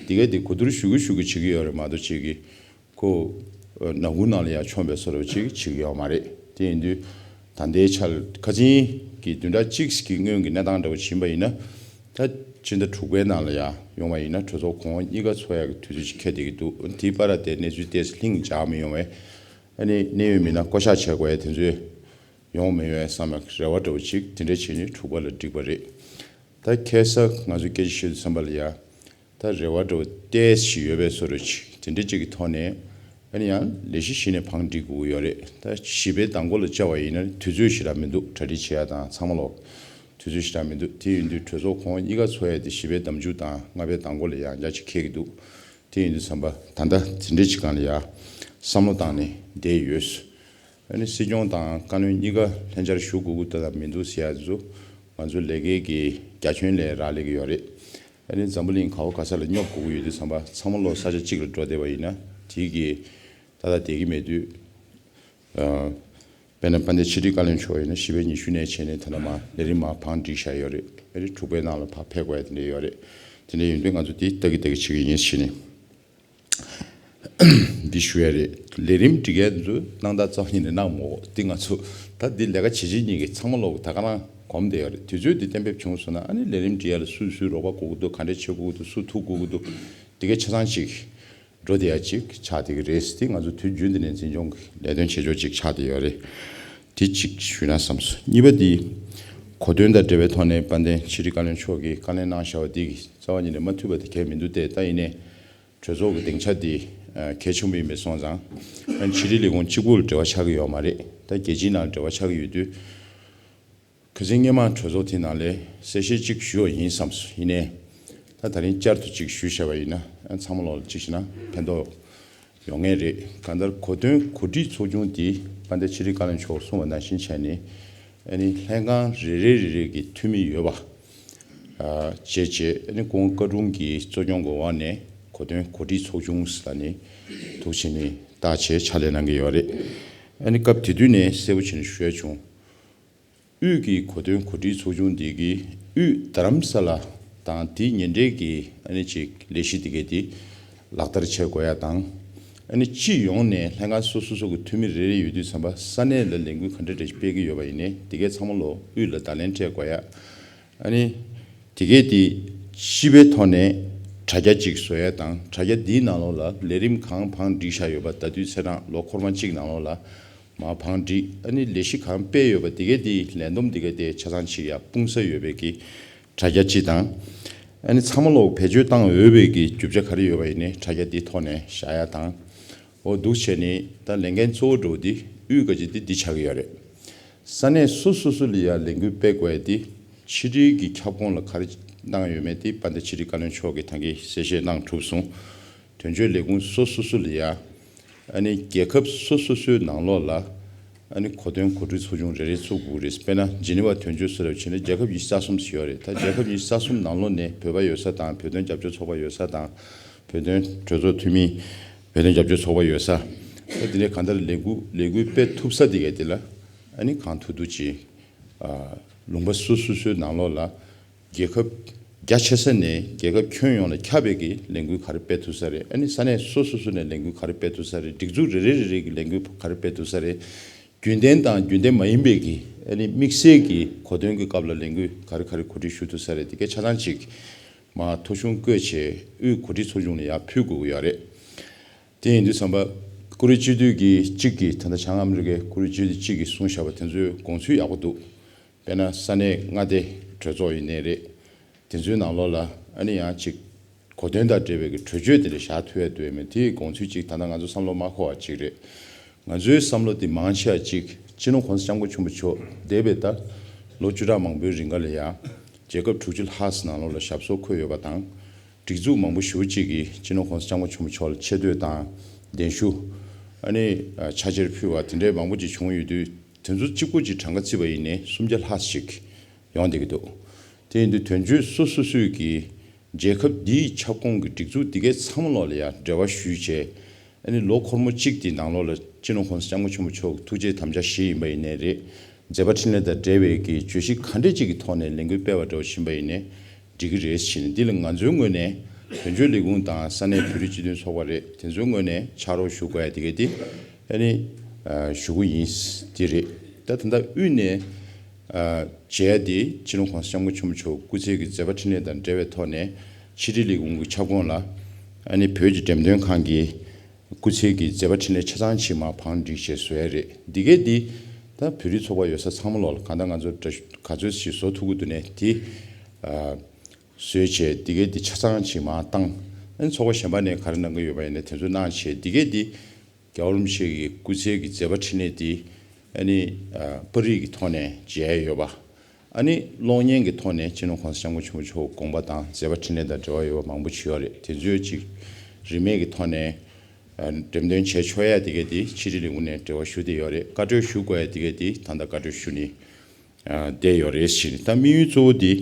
དེ་གའི་དེ་གོ་བསྡུར་ཞུ་གི་ཞུ་གི་བྱེད་ཀྱི་ཡོད་རེད་མ་གཏོགས་ཅིག་གི་ཁོ་ནང་ཁུལ་ནང་ལ་ཡང་མཆོང་བའི་བཟོ་འདྲ་ཅིག་བྱེད་ཀྱི་ཡོད་མ་རེད། དེ་ཡིན་དུས་ད་ལྟའི་ཆར་ཁ་སང་གི་བདུན་ཕྲག་གཅིག་གི་སྔོན་གྱི་གནས་སྟངས་འདྲ་བོ་ཕྱིན་པ་ཡིན་ན་ད་ཕྱི་ཟླ་དྲུག་པའི་ནང་ལ་ཡང་ཡོང་བ་ཡིན་ན་གྲོས་ཚོགས་གོང་འོག་གཉིས་ཀ་ཚོགས་ཡག་གི་དུས་ཚོད་ཅིག་འཁེལ་བསྡད་ཀྱི་འདུག་དེའི་བར་དེ་གནས་ཚུལ་ཏོག་ཙམ་ལྷིང་འཇགས་མི་ཡོང་བས་ཨ་ནི་གནད་ཡོད་མི་སྣ་བསྐོ་བཞག་བྱེད་དགོས་ཡ་དེ་ཚོས་ཡོང་མི་ཡོང་བའི་བསམ་ཡག་རེ་བ་འདྲ་བོ་ཅིག་དེ་འདྲ་བྱས་ནས་དྲུག་པ་ལ་འགྲིག་པ་རེད། ད་ཁ་སང་ང་ཚོས་སྐད་ཆ་བཤད་དུས་ཙམ་པ་ལ་ཡ། ད་རེ་བ་འདྲ་བོ་ཏོག་ཙམ་ཡོད་པའི་བཟོ་འདྲ་ཅིག་དེ་འདྲ་ཅིག་གི་ཐོག་ནས་ཨ་ནི་ཡང་ལས་གཞི་གཞི་ནས་བང་སྒྲིག་དགོས་ཀྱི་ཡོད་རེད། ད་བཞི་པའི་གདམ་ག་ལ་བཅར་བ་ཡིན་ན་དུས་ཚོད་ཞེ་དྲག་མི་འདུག་གྲ་སྒྲིག་བྱེད་ཡ་དང་ཚང་མ་ལོག་དུས་ཚོད་ཞེ་དྲག་མི་འདུག་དེ་ཡིན་དུས་གྲོས་ཚོགས་གོང་གཉིས་ཀ་ཚོགས་ཡ་དེ་བཞི་པའི་གདམ་འཇུག་དང་ལྔ་པའི་གདམ་ག་ལ་ཡང་ཡར་ཅིག་འཁེལ་གྱི་འདུག་དེ་ཡིན་དུས་ཙམ་པ་ད་ལྟ་དེ་འདྲ་ཅིག་སྒང་ལ་ཡ་བསམ་བློ་བཏང་ནས་བསྡད་ཡོད། ཨ་ནི་སྲིད་སྐྱོང་དང་བཀའ་བློན་གཉིས་ཀ་ལྷན་བཅར་ཞུ་དགོས་ཀྱི་འདུག་དང་མི་འདུག་ཟེར་ཡ་ཚོ་ང་ཚོ་ལས་ཀའི་གི་རྒྱ་ཁྱོན་ལས་རག་ལས་ཀྱི་ཡོད་རེད། ཨ་ནི་འཛམ་བུ་གླིང་ག་བ་ག་ས་ལ་སྙོབ་དགོས་ཀྱི་ཡོད་དུས་ཙམ་པ་ཚང་མ་ལོ་ས་ཆ་གཅིག་ལ་འགྲོ་བསྡད་པ་ཡིན་ན་དེའི་གི་ཏག་ཏག་བསྡད་ཀྱི་མེད་དུས། ཨ་དཔེར་ན་དཔལ་ལྡན་ཕྱི་དྲིལ་བཀའ་བློན་མཆོག་ཡིན་ན་བཞི་པའི་ཉི་ཤུ་ནས་བྱས་ནས་ད་ལྟ་མ་ལས་རིམ་མ་བང་སྒྲིག་བཞག་ཡོད་རེད། ཨ་ནི་དྲུག་པའི་ནང་ལ་ཕར་ཕེབས་དགོས་ཡ་དེ་འདྲ་ཡོད་རེད། དེ་འདྲ་ཡིན་དུས་ང་ཚོ་དེ་ལྟ་གི་ལྟ་གི་བྱེད་ཀྱི་ཡིན་ཟེར་ནས། འདི་ཞུ་ཡ་རེད། ལས་རིམ་སྒྲིག་ཡ་ཚོ་གནང་སྟངས་རྩ་བ་ཉིད་ནས་གནང་མོ། འདི་ང་ཚོ་ད་འདི་ལས་ཀ་བྱེད་བྱེད་གཉིས་ཀྱི་ཚང་མ་ལོག་ད་ག་རང་གོམས་བསྡད་ཡོད་རེད། དུས་ཚོད་འདི་གཏན་འབེབས་བྱུང་སོང་ན་ཨ་ནི་ལས་རིམ་སྒྲིག་ཡ་ལ་སུས་སུའི་རོགས་པ་དགོས་ཀྱི་འདུག་ག་འདྲས་བྱེད་དགོས་ཀྱི་འདུག་སུ་ཐུག་དགོས་ཀྱི་འདུག་འདི་གའི་ཆ་ཚང་ཅིག་འགྲོ་བསྡད་ཡ་ཅིག་ཆགས་བསྡད་ཀྱི་རེད། འདི་ང་ཚོ་དུས་རྒྱུན་འདི་ནས་འཛིན་སྐྱོང་གི་ལས་དོན་བྱེད་ཕྱོགས་ཅིག་ཆགས་བསྡད་ཡོད་རེད། འདི་གཅིག་ཞུས་ན་བསམ་སོང་། གཉིས་པ་འདི་གོ་དོན་དང་འབྲེལ་བའི་ཐོག་ནས་དཔལ་ལྡན་ཕྱི་དྲིལ་བཀའ་བློན་མཆོག་གིས་བཀའ་ལན་གནང་བཞག་པ་འདི་གི་རྩ་བ་ཉིད་ནས་མ་འཐུས་པ་དེ་གལ་མི་འདུག་སྟེ། ད་ཡིན་ནའི་གྲོས་ཚོགས་ཀྱི་སྡིངས་ཆ་འདི་ཨ་གལ་ཆེན་པོ་ཡིན་པས་སོང་ཙང་ཨ་ཕྱི་དྲིལ་ལས་ཁུངས་གཅིག་པུ་ལ་འབྲེལ་བ་ཆགས་ཀྱི་ཡོད་མ་རེད། ད་རྒྱལ་སྤྱིའི་ནང་འབྲེལ་བ་ཆགས་ཀྱི་ཡོད་དུས། ཁ་སང་སྔོན་མ་གྲོས་ཚོགས་དེ་ནང་ལ་གསལ་བཤད་ཅིག་ཞུས་པ་ཡིན་བསམ་སོང་། ཡིན་ནའི་ད་ད་རིང་བསྐྱར་དུ་ཅིག་ཞུས་བཞག་པ་ཡིན་ན་ཨ་ཚང་མ་ལོག་ལ་ཅིག་བྱས་ན་ཕན་ཐོགས་ཡོང་ངེས་རེད། གང་ལྟར་གོ་དོན་གོ་སྒྲིག་ཚོགས་ཆུང་འདི་དཔལ་ལྡན་ཕྱི་དྲིལ་བཀའ་བློན་མཆོག་གསུངས་པ་ནང་བཞིན་བྱས་ནས་ཨ་ནི་ལྷན་ཁང་རེ་རེ་རེ་རེ་གི་འཐུས་མི་ཡོད་པ་ཨ་བྱས་བྱས་ཨ་ནི་སྐུ་ངོ་བཀའ་དྲུང་གི་གཙོ་སྐྱོང་གི་འོག་ནས་གོ་དོན་གོ་སྒྲིག་ཚོགས་ཆུང་ཟེར་ལ་ནི་འདུག་བྱས་ནས་བཏགས་བྱས་ཕྱག་ལས་གནང་གི་ཡོད་རེད། ཨ་ནི་སྐབས་དེ་དུས་ནས་གསལ་པོ་བྱས་ནས་ཞུ་ཡ་བྱུང་། དབུས་ཀྱི་གོ་དོན་གོ་སྒྲིག་ཚོགས་ཆུང་འདི་གིས་དབུས་རྡ་རམ་ས་ལ་དང་དེའི་ཉེ་འབྲེལ་གྱི་ཨ་ནི་ཅིག་ལས་གཞི་འདི་གའི་དེ་ལག་བསྟར་བྱེད་དགོས་ཡ་དང་། ཨ་ནི་སྤྱི་ཡོངས་ནས་ལྷན་ཁང་སོ་སོ་སོ་གི་འཐུས་མི་རེ་རེ་ཡོད་དུས་ཙམ་པ་ས་གནས་ལ་ལས་འགུལ་ག་འདྲ་འདྲ་ཞིག་སྤེལ་གྱི་ཡོད་པ་ཡིན་ནའི་འདི་གའི་ཚང་མ་ལོ་དབུས་ལ་བརྡ་ལན་སྤྲད་དགོས་ཡ། ཨ་ནི་དེ་གས་དེ་སྤྱི་པའི་ཐོག་ནས་དྲ་རྒྱ་གཅིག་བཟོ་ཡ་དང་། དྲ་རྒྱ་འདིའི་ནང་ལོགས་ལ་ལས་རིམ་གང་བང་སྒྲིག་བཞག་ཡོད་པ་ད་དུས་ཚེ་རིང་ལོ་འཁོར་མ་གཅིག་ནང་ལོགས་ལ་མ་བང་སྒྲིག་ཨ་ནི་ལས་གཞི་གང་སྤེལ་ཡོད་པ་དེ་གས་དེ་ལས་བསྡོམས་དེ་གས་དེ་ཆ་ཚང་ཅིག་ཡ་སྤུངས་ས་ཡོད་པའི་གི་དྲ་རྒྱ་སྤྱི་དང་། ཨ་ནི་ཚང་མ་ལོག་བེད་སྤྱོད་བཏང་འོས་པའི་གི་རྒྱུ་ཆ་ག་རེ་ཡོད་པ་ཡིན་ནའི་དྲ་རྒྱ་འདིའི་ཐོག་ནས་བཞག་ཡ་དང་། འོ་འདུག་བྱས་ནས་ད་ལས་འགན་གཙོ་བོ་འགྲོ་འདི་དབུས་ག་ཅི་འདི་འདི་ཆགས་ཀྱི་ཡོད་རེད། ས་གནས་སོ་སོ་སོ་ལ་ཡ་ལས་འགུལ་སྤེལ་དགོས་ཡ་འདི་ཕྱི་དྲིལ་གྱི་ཁྱབ་ཁོངས་ལ་ག་རེ་གནང་ཡོད་མེད་འདི་དཔལ་ལྡན་ཕྱི་དྲིལ་བཀའ་བློན་མཆོག་གིས་ད་གིན་གསལ་བཤད་གནང་གྲུབ་སོང་། དོན་གཅོད་ལས་ཁུངས་སོ་སོ་སོ་ལ་ཡ་ཨ་ནི་རྒྱལ་ཁབ་སོ་སོ་སོའི་ནང་ལོགས་ལ་ཨ་ནི་གོ་དོན་གོ་སྒྲིག་ཚོགས་ཆུང་རེ་རེ་བཙུགས་དགོས་རེད། དཔེར་ན་ཇི་ནི་ཝ་དོན་གཅོད་སུ་རབ་བྱས་ན་རྒྱལ་ཁབ་ཉི་ཤུ་རྩ་གསུམ་ཞིག་ཡོད་རེད། ད་རྒྱལ་ཁབ་ཉི་ཤུ་རྩ་གསུམ་ནང་ལོགས་ནས་བོད་པ་ཡོད་ས་དང་། བོད་དོན་རྒྱབ་སྐྱོར་ཚོགས་པ་ཡོད་ས་དང་། བོད་དོན་གྲོས་ཚོགས་འཐུས་མི་བོད་དོན་རྒྱབ་སྐྱོར་ཚོགས་པ་ཡོད་ས། ད་དེ་ནས་གང་ལྟར་ལས་འགུལ་ལས་འགུལ་སྤེལ་ཐུབ་ས་དེ་ག་དེ་ལ་ཨ་ནི་གང་ཐུབ་ཐུབ་ཅིག་ལུང་པ་སོ་སོ་སོའི་ནང་ལོགས་ལ་རྒྱལ་ཁབ་རྒྱ་ཆེ་ས་ནས་རྒྱལ་ཁབ་ཁྱོན་ཡོངས་ལ་ཁྱབ་པའི་གི་ལས་འགུལ་ག་རེ་སྤེལ་ཐུབ་ས་རེད། ཨ་ནི་ས་གནས་སོ་སོ་སོ་ནས་ལས་འགུལ་ག་རེ་སྤེལ་ཐུབ་ས་རེད། སྒྲིག་འཛུགས་རེ་རེ་རེ་རེ་གི་ལས་འགུལ་ག་རེ་སྤེལ་ཐུབ་ས་རེད། རྒྱུན་ལྡན་དང་རྒྱུན་ལྡན་མ་ཡིན་པའི་གི་ཨ་ནི་དམིགས་བསལ་གྱི་གོ་སྟོན་གྱི་སྐབས་ལ་ལས་འགུལ་ག་རེ་ག་རེ་གོ་སྒྲིག་ཞུ་ཐུབ་ས་རེད། དེ་གའི་ཆ་ཚང་ཅིག་མར་ཐོ་གཞུང་བཀོད་བྱས་དབུས་གོ་སྒྲིག་ཚོགས་ཆུང་ལ་ཡར་ཕུལ་དགོས་ཀྱི་ཡོད་རེད། དེ་ཡིན་དུས་ཙམ་པ་ཀུ་རེ་སྤྱི་འཐུས་ཀྱི་གཅིག་གིས་ད་ལྟ་བྱང་ཨ་མི་རི་ཀའི་ཀུ་རེ་སྤྱི་འཐུས་གཅིག་གིས་གསུངས་བཞག་པ་དེ་ཚོའི་དགོངས་ཚུལ་ཡག་པོ་འདུག་དཔེར་ན་ས་གནས་མངའ་སྡེ་གྲོས་ཚོགས་ཡིན་ནའི་རེད། དེ་ཚོའི་ནང་ལོགས་ལ་ཨ་ནི་ཡང་ཅིག་གོ་སྟོན་དང་འབྲེལ་བའི་གི་གྲོས་ཆོད་དེ་འདྲ་བཞག་ཐུབ་ཡ་འདུག་ཡ་མེད། དེའི་དགོངས་ཚུལ་ཅིག་ད་ལྟ་ང་ཚོ་བསམ་བློ་མ་འཁོར་བ་ཅིག་རེད། ང་ཚོའི་བསམ་བློ་དེ་མང་ཆེ་བ་ཅིག་སྤྱི་ནོར་༸གོང་ས་༸སྐྱབས་མགོན་ཆེན་པོ་མཆོག་འདས་པའི་ད་ལོ་བཅུ་ཕྲག་མང་པོའི་རིང་ག་ལ་ཡ་རྒྱལ་ཁབ་དྲུག་ཅུ་ལྷག་ཙམ་ནང་ལོགས་ལ་ཞབས་སོར་འཁོད་ཡོད་པ་དང་། སྒྲིག་འཛུགས་མང་པོ་ཞེ་པོ་ཅིག་གིས་སྤྱི་ནོར་༸གོང་ས་༸སྐྱབས་མགོན་ཆེན་པོ་མཆོག་ལ་ཆེ་བསྟོད་དང་གདན་ཞུ། ཨ་ནི་ཕྱག་འཁྱེར་ཕུལ་བ་དེ་འདྲའི་མང་པོ་ཅིག་བྱུང་ཡོད་དུས། དེ་ཚོ་གཅིག་པོ་ཅིག་གྲངས་ཀ་བརྩིས་པ་ཡིན་ནའི་སུམ་བརྒྱ་ལྷག་ཅིག་ཡོང་བསྡད་ཀྱི་འདུག་དེ་ཡིན་དུས་དོན་གཅོད་སོ་སོ་སོས་ཀྱིས་རྒྱལ་ཁབ་འདིའི་ཁྱབ་ཁོངས་ཀྱི་སྒྲིག་འཛུགས་འདི་གའི་ཚང་མ་ལོག་ལ་ཡང་འབྲེལ་བ་ཞུས་བྱས། ཨ་ནི་ལོ་འཁོར་མོ་གཅིག་དེའི་ནང་ལོགས་ལ་སྤྱི་ནོར་༸གོང་ས་༸སྐྱབས་མགོན་ཆེན་པོ་མཆོག་གི་ཐུགས་རྗེ་དམ་བཅའ་བཞེས་ཡིན་པ་ཡིན་ནའི་རེད། མཛད་པ་འཕྲིན་ལས་དང་འབྲེལ་བའི་གི་བརྗོད་གཞི་ག་འདྲས་ཅིག་གི་ཐོག་ནས་ལས་འགུལ་སྤེལ་བ་འདྲ་བོ་ཕྱིན་པ་ཡིན་ནའི་འགྲིག་གི་རེད་ཟེར་ནས། འདི་ལ་ང་ཚོའི་ངོས་ནས་དོན་གཅོད་ལས་ཁུངས་དང་ས་གནས་བོད་རིགས་སྤྱི་མཐུན་ཚོགས་པ་རེད། དེ་ཚོའི་ངོས་ནས་ཕྱག་རོགས་ཞུ་དགོས་ཡ་དེ་ག་དེ་ཨ་ནི་ཞུ་གི་ཡིན། དེ་རེད། ད་ད་ལྟ་དབུས་ནས་བྱས་ཏེ་སྤྱི་ནོར་༸གོང་ས་༸སྐྱབས་མགོན་ཆེན་པོ་མཆོག་སྐུ་ཚེ་གི་མཛད་པ་འཕྲིན་ལས་དང་འབྲེལ་བའི་ཐོག་ནས་ཕྱི་དྲིལ་ལས་ཁུངས་ཀྱི་ཁྱབ་ཁོངས་ལ་ཨ་ནི་བོད་ཀྱི་འགྲེམས་སྟོན་ཁང་གི་སྐུ་ཚེ་གི་མཛད་པ་འཕྲིན་ལས་ཆ་ཚང་ཕྱི་མ་བང་སྒྲིག་བྱས་བཟོ་ཡ་རེད། འདི་གས་འདི་ད་བོད་རིགས་ཚོགས་པ་ཡོད་ས་ཚང་མ་ལོག་ལ་གང་ལྟར་ང་ཚོ་འདྲ་ག་ཚོད་ཞིག་བཟོ་ཐུབ་ཀྱི་འདུག་ནས་དེ་བཟོས་བྱས་འདི་གས་འདི་ཆ་ཚང་ཕྱི་མ་བཏང་། ཨ་ནི་ཚོགས་པ་གཞན་པ་ནས་ག་རེ་གནང་གི་ཡོད་པ་ཡིན་ན་དེ་ཚོ་གནང་བྱས་འདི་གས་འདི་རྒྱལ་བ་རིན་པོ་ཆེ་གི་སྐུ་ཚེ་གི་མཛད་པ་འཕྲིན་ལས་འདི་ཨ་ནི་པར་རིས་ཀྱི་ཐོག་ནས་མཇལ་ཡ་ཡོད་པ། ཨ་ནི་གློག་བརྙན་གྱི་ཐོག་ནས་སྤྱི་ནོར་༸གོང་ས་༸སྐྱབས་མགོན་ཆེན་པོ་མཆོག་དགོངས་པ་དང་མཛད་པ་འཕྲིན་ལས་དང་འབྲེལ་བ་ཡོད་པ་མང་པོ་ཅིག་ཡོད་རེད། དེ་ཚོའི་ཅིག་རིན་མེད་ཀྱི་ཐོག་ནས་འགྲེམས་སྟོན་བྱས་ཆོག་ཡ་དེ་གས་དེ་ཕྱི་དྲིལ་ལས་ཁུངས་ནས་འབྲེལ་བ་ཞུ་བསྡད་ཡོད་རེད། བཀའ་འཁྲོལ་ཞུ་དགོས་ཡ་དེ་གས་དེ་ད་ལྟ་བཀའ་འཁྲོལ་ཞུ་ནས་བསྡད་ཡོད་རེད་ཟེར་ནས། ད་དམིགས་ཡུལ་གཙོ་བོ་དེ་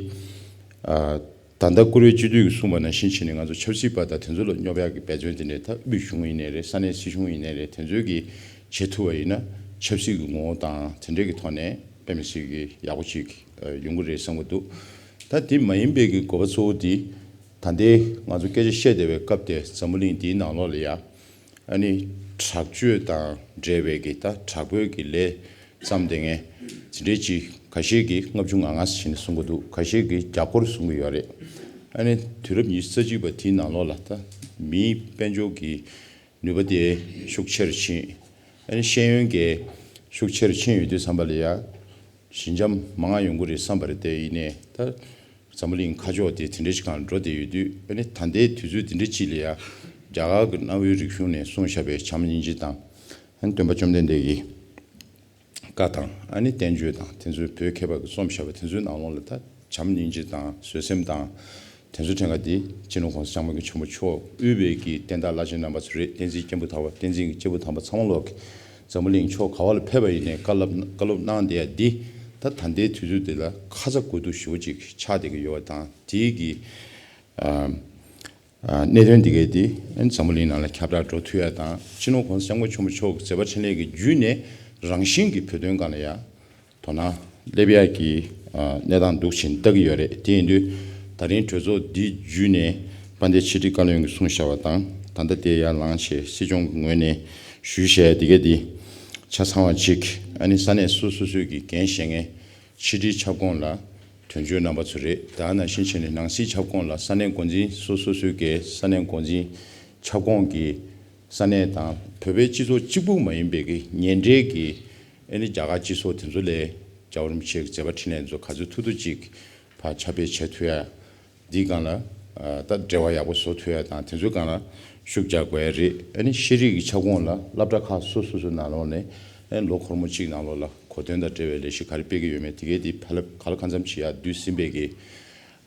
ད་ལྟ་བཀུར་འོས་སྤྱི་འཐུས་ཀྱིས་གསུངས་པ་ནང་བཞིན་བྱས་ནས་ང་ཚོ་ཆབ་སྲིད་པ་དང་དེ་ཚོ་ལ་སྙོབ་ཡག་གི་འབད་བརྩོན་དེ་འདྲས། ད་དབུས་གཞུང་ཡིན་ནའི་རེད། ས་གནས་སྲིད་གཞུང་ཡིན་ནའི་རེད། དེ་ཚོས་ཀྱིས་བྱེད་ཐུབ་པ་ཡིན་ན་ཆབ་སྲིད་ཀྱི་ངོ་བོ་དང་དེ་འདྲས་ཀྱི་ཐོག་ནས་དཔེ་མི་སྲིད་ཀྱི་ཡག་པོ་ཅིག་ཡོང་གི་རེད་བསམ་གྱི་འདུག་ད་དེ་མ་ཡིན་པའི་གི་དགོས་པ་གཙོ་བོ་དེ་ད་ལྟའི་ང་ཚོ་སྐད་ཆ་བཤད་བསྡད་པའི་སྐབས་དེ་འཛམ་བུ་གླིང་འདིའི་ནང་ལོགས་ལ་ཡ་ཨ་ནི་དྲག་སྤྱོད་དང་འབྲེལ་བའི་གི་ད་དྲག་པོའི་གི་ལས་བརྩམས་བསྡད་མཁན་དེ་འདྲས་ཅིག་ཁ་ཤས་ཀྱིས་ལྔ་བཅུ་ང་ལྔ་ཟེར་ནས་གསུང་གི་འདུག་ཁ་ཤས་ཀྱིས་བརྒྱ་སྐོར་གསུང་གི་ཡོད་རེད། ཨ་ནི་དུས་རབས་ཉི་ཤུ་རྩ་གཅིག་པ་དེའི་ནང་ལོགས་ལ་ད་མིའི་དཔལ་འབྱོར་གྱི་ནུས་པ་དེ་ཤུགས་ཆེ་རུ་ཕྱིན། ཨ་ནི་ཤེས་ཡོན་གྱི་ཤུགས་ཆེ་རུ་ཕྱིན་ཡོད་དུས་ཙམ་པ་ལ་ཡ་ཞི་འཇམ་མང་ང་ཡོང་གི་རེད་བསམ་པ་རེད། དེ་ཡིན་ནའི་ད་འཛམ་བུ་གླིང་ཁ་ཕྱོགས་དེ་དེ་འདྲའི་ཅིག་སྒང་འགྲོ་བསྡད་ཡོད་དུས། ཨ་ནི་ད་ལྟའི་དུས་ཚོད་འདི་འདྲ་ཅིག་ལ་ཡ་རྒྱ་གར་གྱི་གནའ་བོའི་རིག་གཞུང་ནས་གསུངས་བཞག་པའི་བྱམས་སྙིང་རྗེ་དང་། ཨ་ནི་སྟོན་པ་བཅོམ་ལྡན་འདས་ཀྱི་བཀའ་དང་། ཨ་ནི་བསྟན་བཅོས་དང་དེ་ཚོའི་བོད་མཁས་པ་གིས་རྩོམ་བཞག་པ་དེ་ཚོའི་ནང་ལོགས་ལ་ད་བྱམས་སྙིང་རྗེ་དང་བཟོད་སེམས་དང་དེ་ཚོ་ཕྲན་ག་དེ་སྤྱི་ནོར་༸གོང་ས་༸སྐྱབས་མགོན་ཆེན་པོ་མཆོག་དབུས་པའི་གི་བསྟན་བདག་བླ་ཆེན་རྣམ་པ་ཚོ་རེད། བསྟན་འཛིན་སྐྱེས་བུ་དམ་པ། བསྟན་འཛིན་གྱི་སྐྱེས་བུ་དམ་པ་ཚང་མ་ལོག་གིས་འཛམ་བུ་གླིང་ཕྱོགས་ག་བ་ལ་ཕེབས་པ་ཡིན་ནའི་བཀའ་སློབ་བཀའ་སློབ་གནང་བསྡད་ཡ་འདི་ད་ད་ལྟའི་དུས་ཚོད་འདི་ལ་ཁ་ཚ་དགོས་གཏུགས་ཞེ་པོ་ཅིག་ཆགས་བསྡད་ཀྱི་ཡོད་པ་དང་། དེའི་གི་གནད་དོན་འདི་གས་འདི་འཛམ་བུ་གླིང་ནང་ལ་ཁྱབ་བསྒྲགས་འགྲོ་ཐུབ་ཡ་དང་། སྤྱི་ནོར་༸གོང་ས་༸སྐྱབས་མགོན་ཆེན་པོ་མཆོག་གི་མཛད་པ་འཕྲིན་ལས་ཀྱི་བརྒྱུད་ནས་རང་བཞིན་གྱིས་བོད་དོན་སྒང་ལ་ཡ་དོ་སྣང་སླེབས་ཡ་གི་གནས་སྟངས་འདུག་བཞིན་ལྟ་གི་ཡོད་རེད། དེ་ཡིན་དུས་ད་རིང་གྲོས་ཚོགས་འདི་བརྒྱུད་ནས་དཔལ་ལྡན་ཕྱི་དྲིལ་བཀའ་བློན་གྱིས་གསུངས་བཞག་པ་དང་། ད་ལྟ་དེ་ཡར་ལངས་བྱས་སྲིད་སྐྱོང་གི་ངོས་ནས་ཞུས་བཞག་ཡ་འདི་གས་འདི་ཆ་ཚང་བ་ཅིག་ཨ་ནི་ས་གནས་སོ་སོ་སོའི་གི་འགན་བཞེས་མཁན་ཕྱི་དྲིལ་ཁྱབ་ཁོངས་ལ་དོན་གཅོད་རྣམ་པ་ཚོ་རེད། ད་ནང་བཞིན་བྱས་ནས་ནང་སྲིད་ཁྱབ་ཁོངས་ལ་ས་གནས་འགོ་འཛིན་སོ་སོ་སོའི་གི་ས་གནས་འགོ་འཛིན་ཁྱབ་ཁོངས་ཀྱི་ས་གནས་དང་། བོད་པའི་སྤྱི་ཚོགས་གཅིག་པུ་མ་ཡིན་པའི་གི་ཉེ་འབྲེལ་གྱི་ཨ་ནི་རྒྱ་གར་སྤྱི་ཚོགས་དེ་ཚོ་ལ་རྒྱལ་བ་རིན་པོ་ཆེ་གི་མཛད་པ་འཕྲིན་ལས་ཚོ་ག་ཚོད་ཐུབ་ཐུབ་ཅིག་ཕར་ཁྱབ་སྤེལ་བྱེད་ཐུབ་ཡ། འདིའི་སྒང་ལ་ད་འབྲེལ་བ་ཡག་པོ་བཟོ་ཐུབ་ཡ་དང་དེ་ཚོའི་སྒང་ལ་ཤུགས་རྒྱག་དགོས་ཡ་རེད། ཨ་ནི་ཤེས་རིག་གི་ཁྱབ་ཁོངས་ལ་སློབ་གྲྭ་ཁག་སོ་སོ་སོའི་ནང་ལོགས་ནས་ཨ་ནི་ལོ་འཁོར་མོ་གཅིག་ནང་ལོགས་ལ་གོ་སྟོན་དང་འབྲེལ་བའི་ལས་གཞི་ག་རེ་སྤེལ་གྱི་ཡོད་མེད་དེ་གས་དེ་ཕལ་ག་ལ་གང་འཚམ་ཞིག་ཡར་བསྡུས་ཟིན་པའི་གི་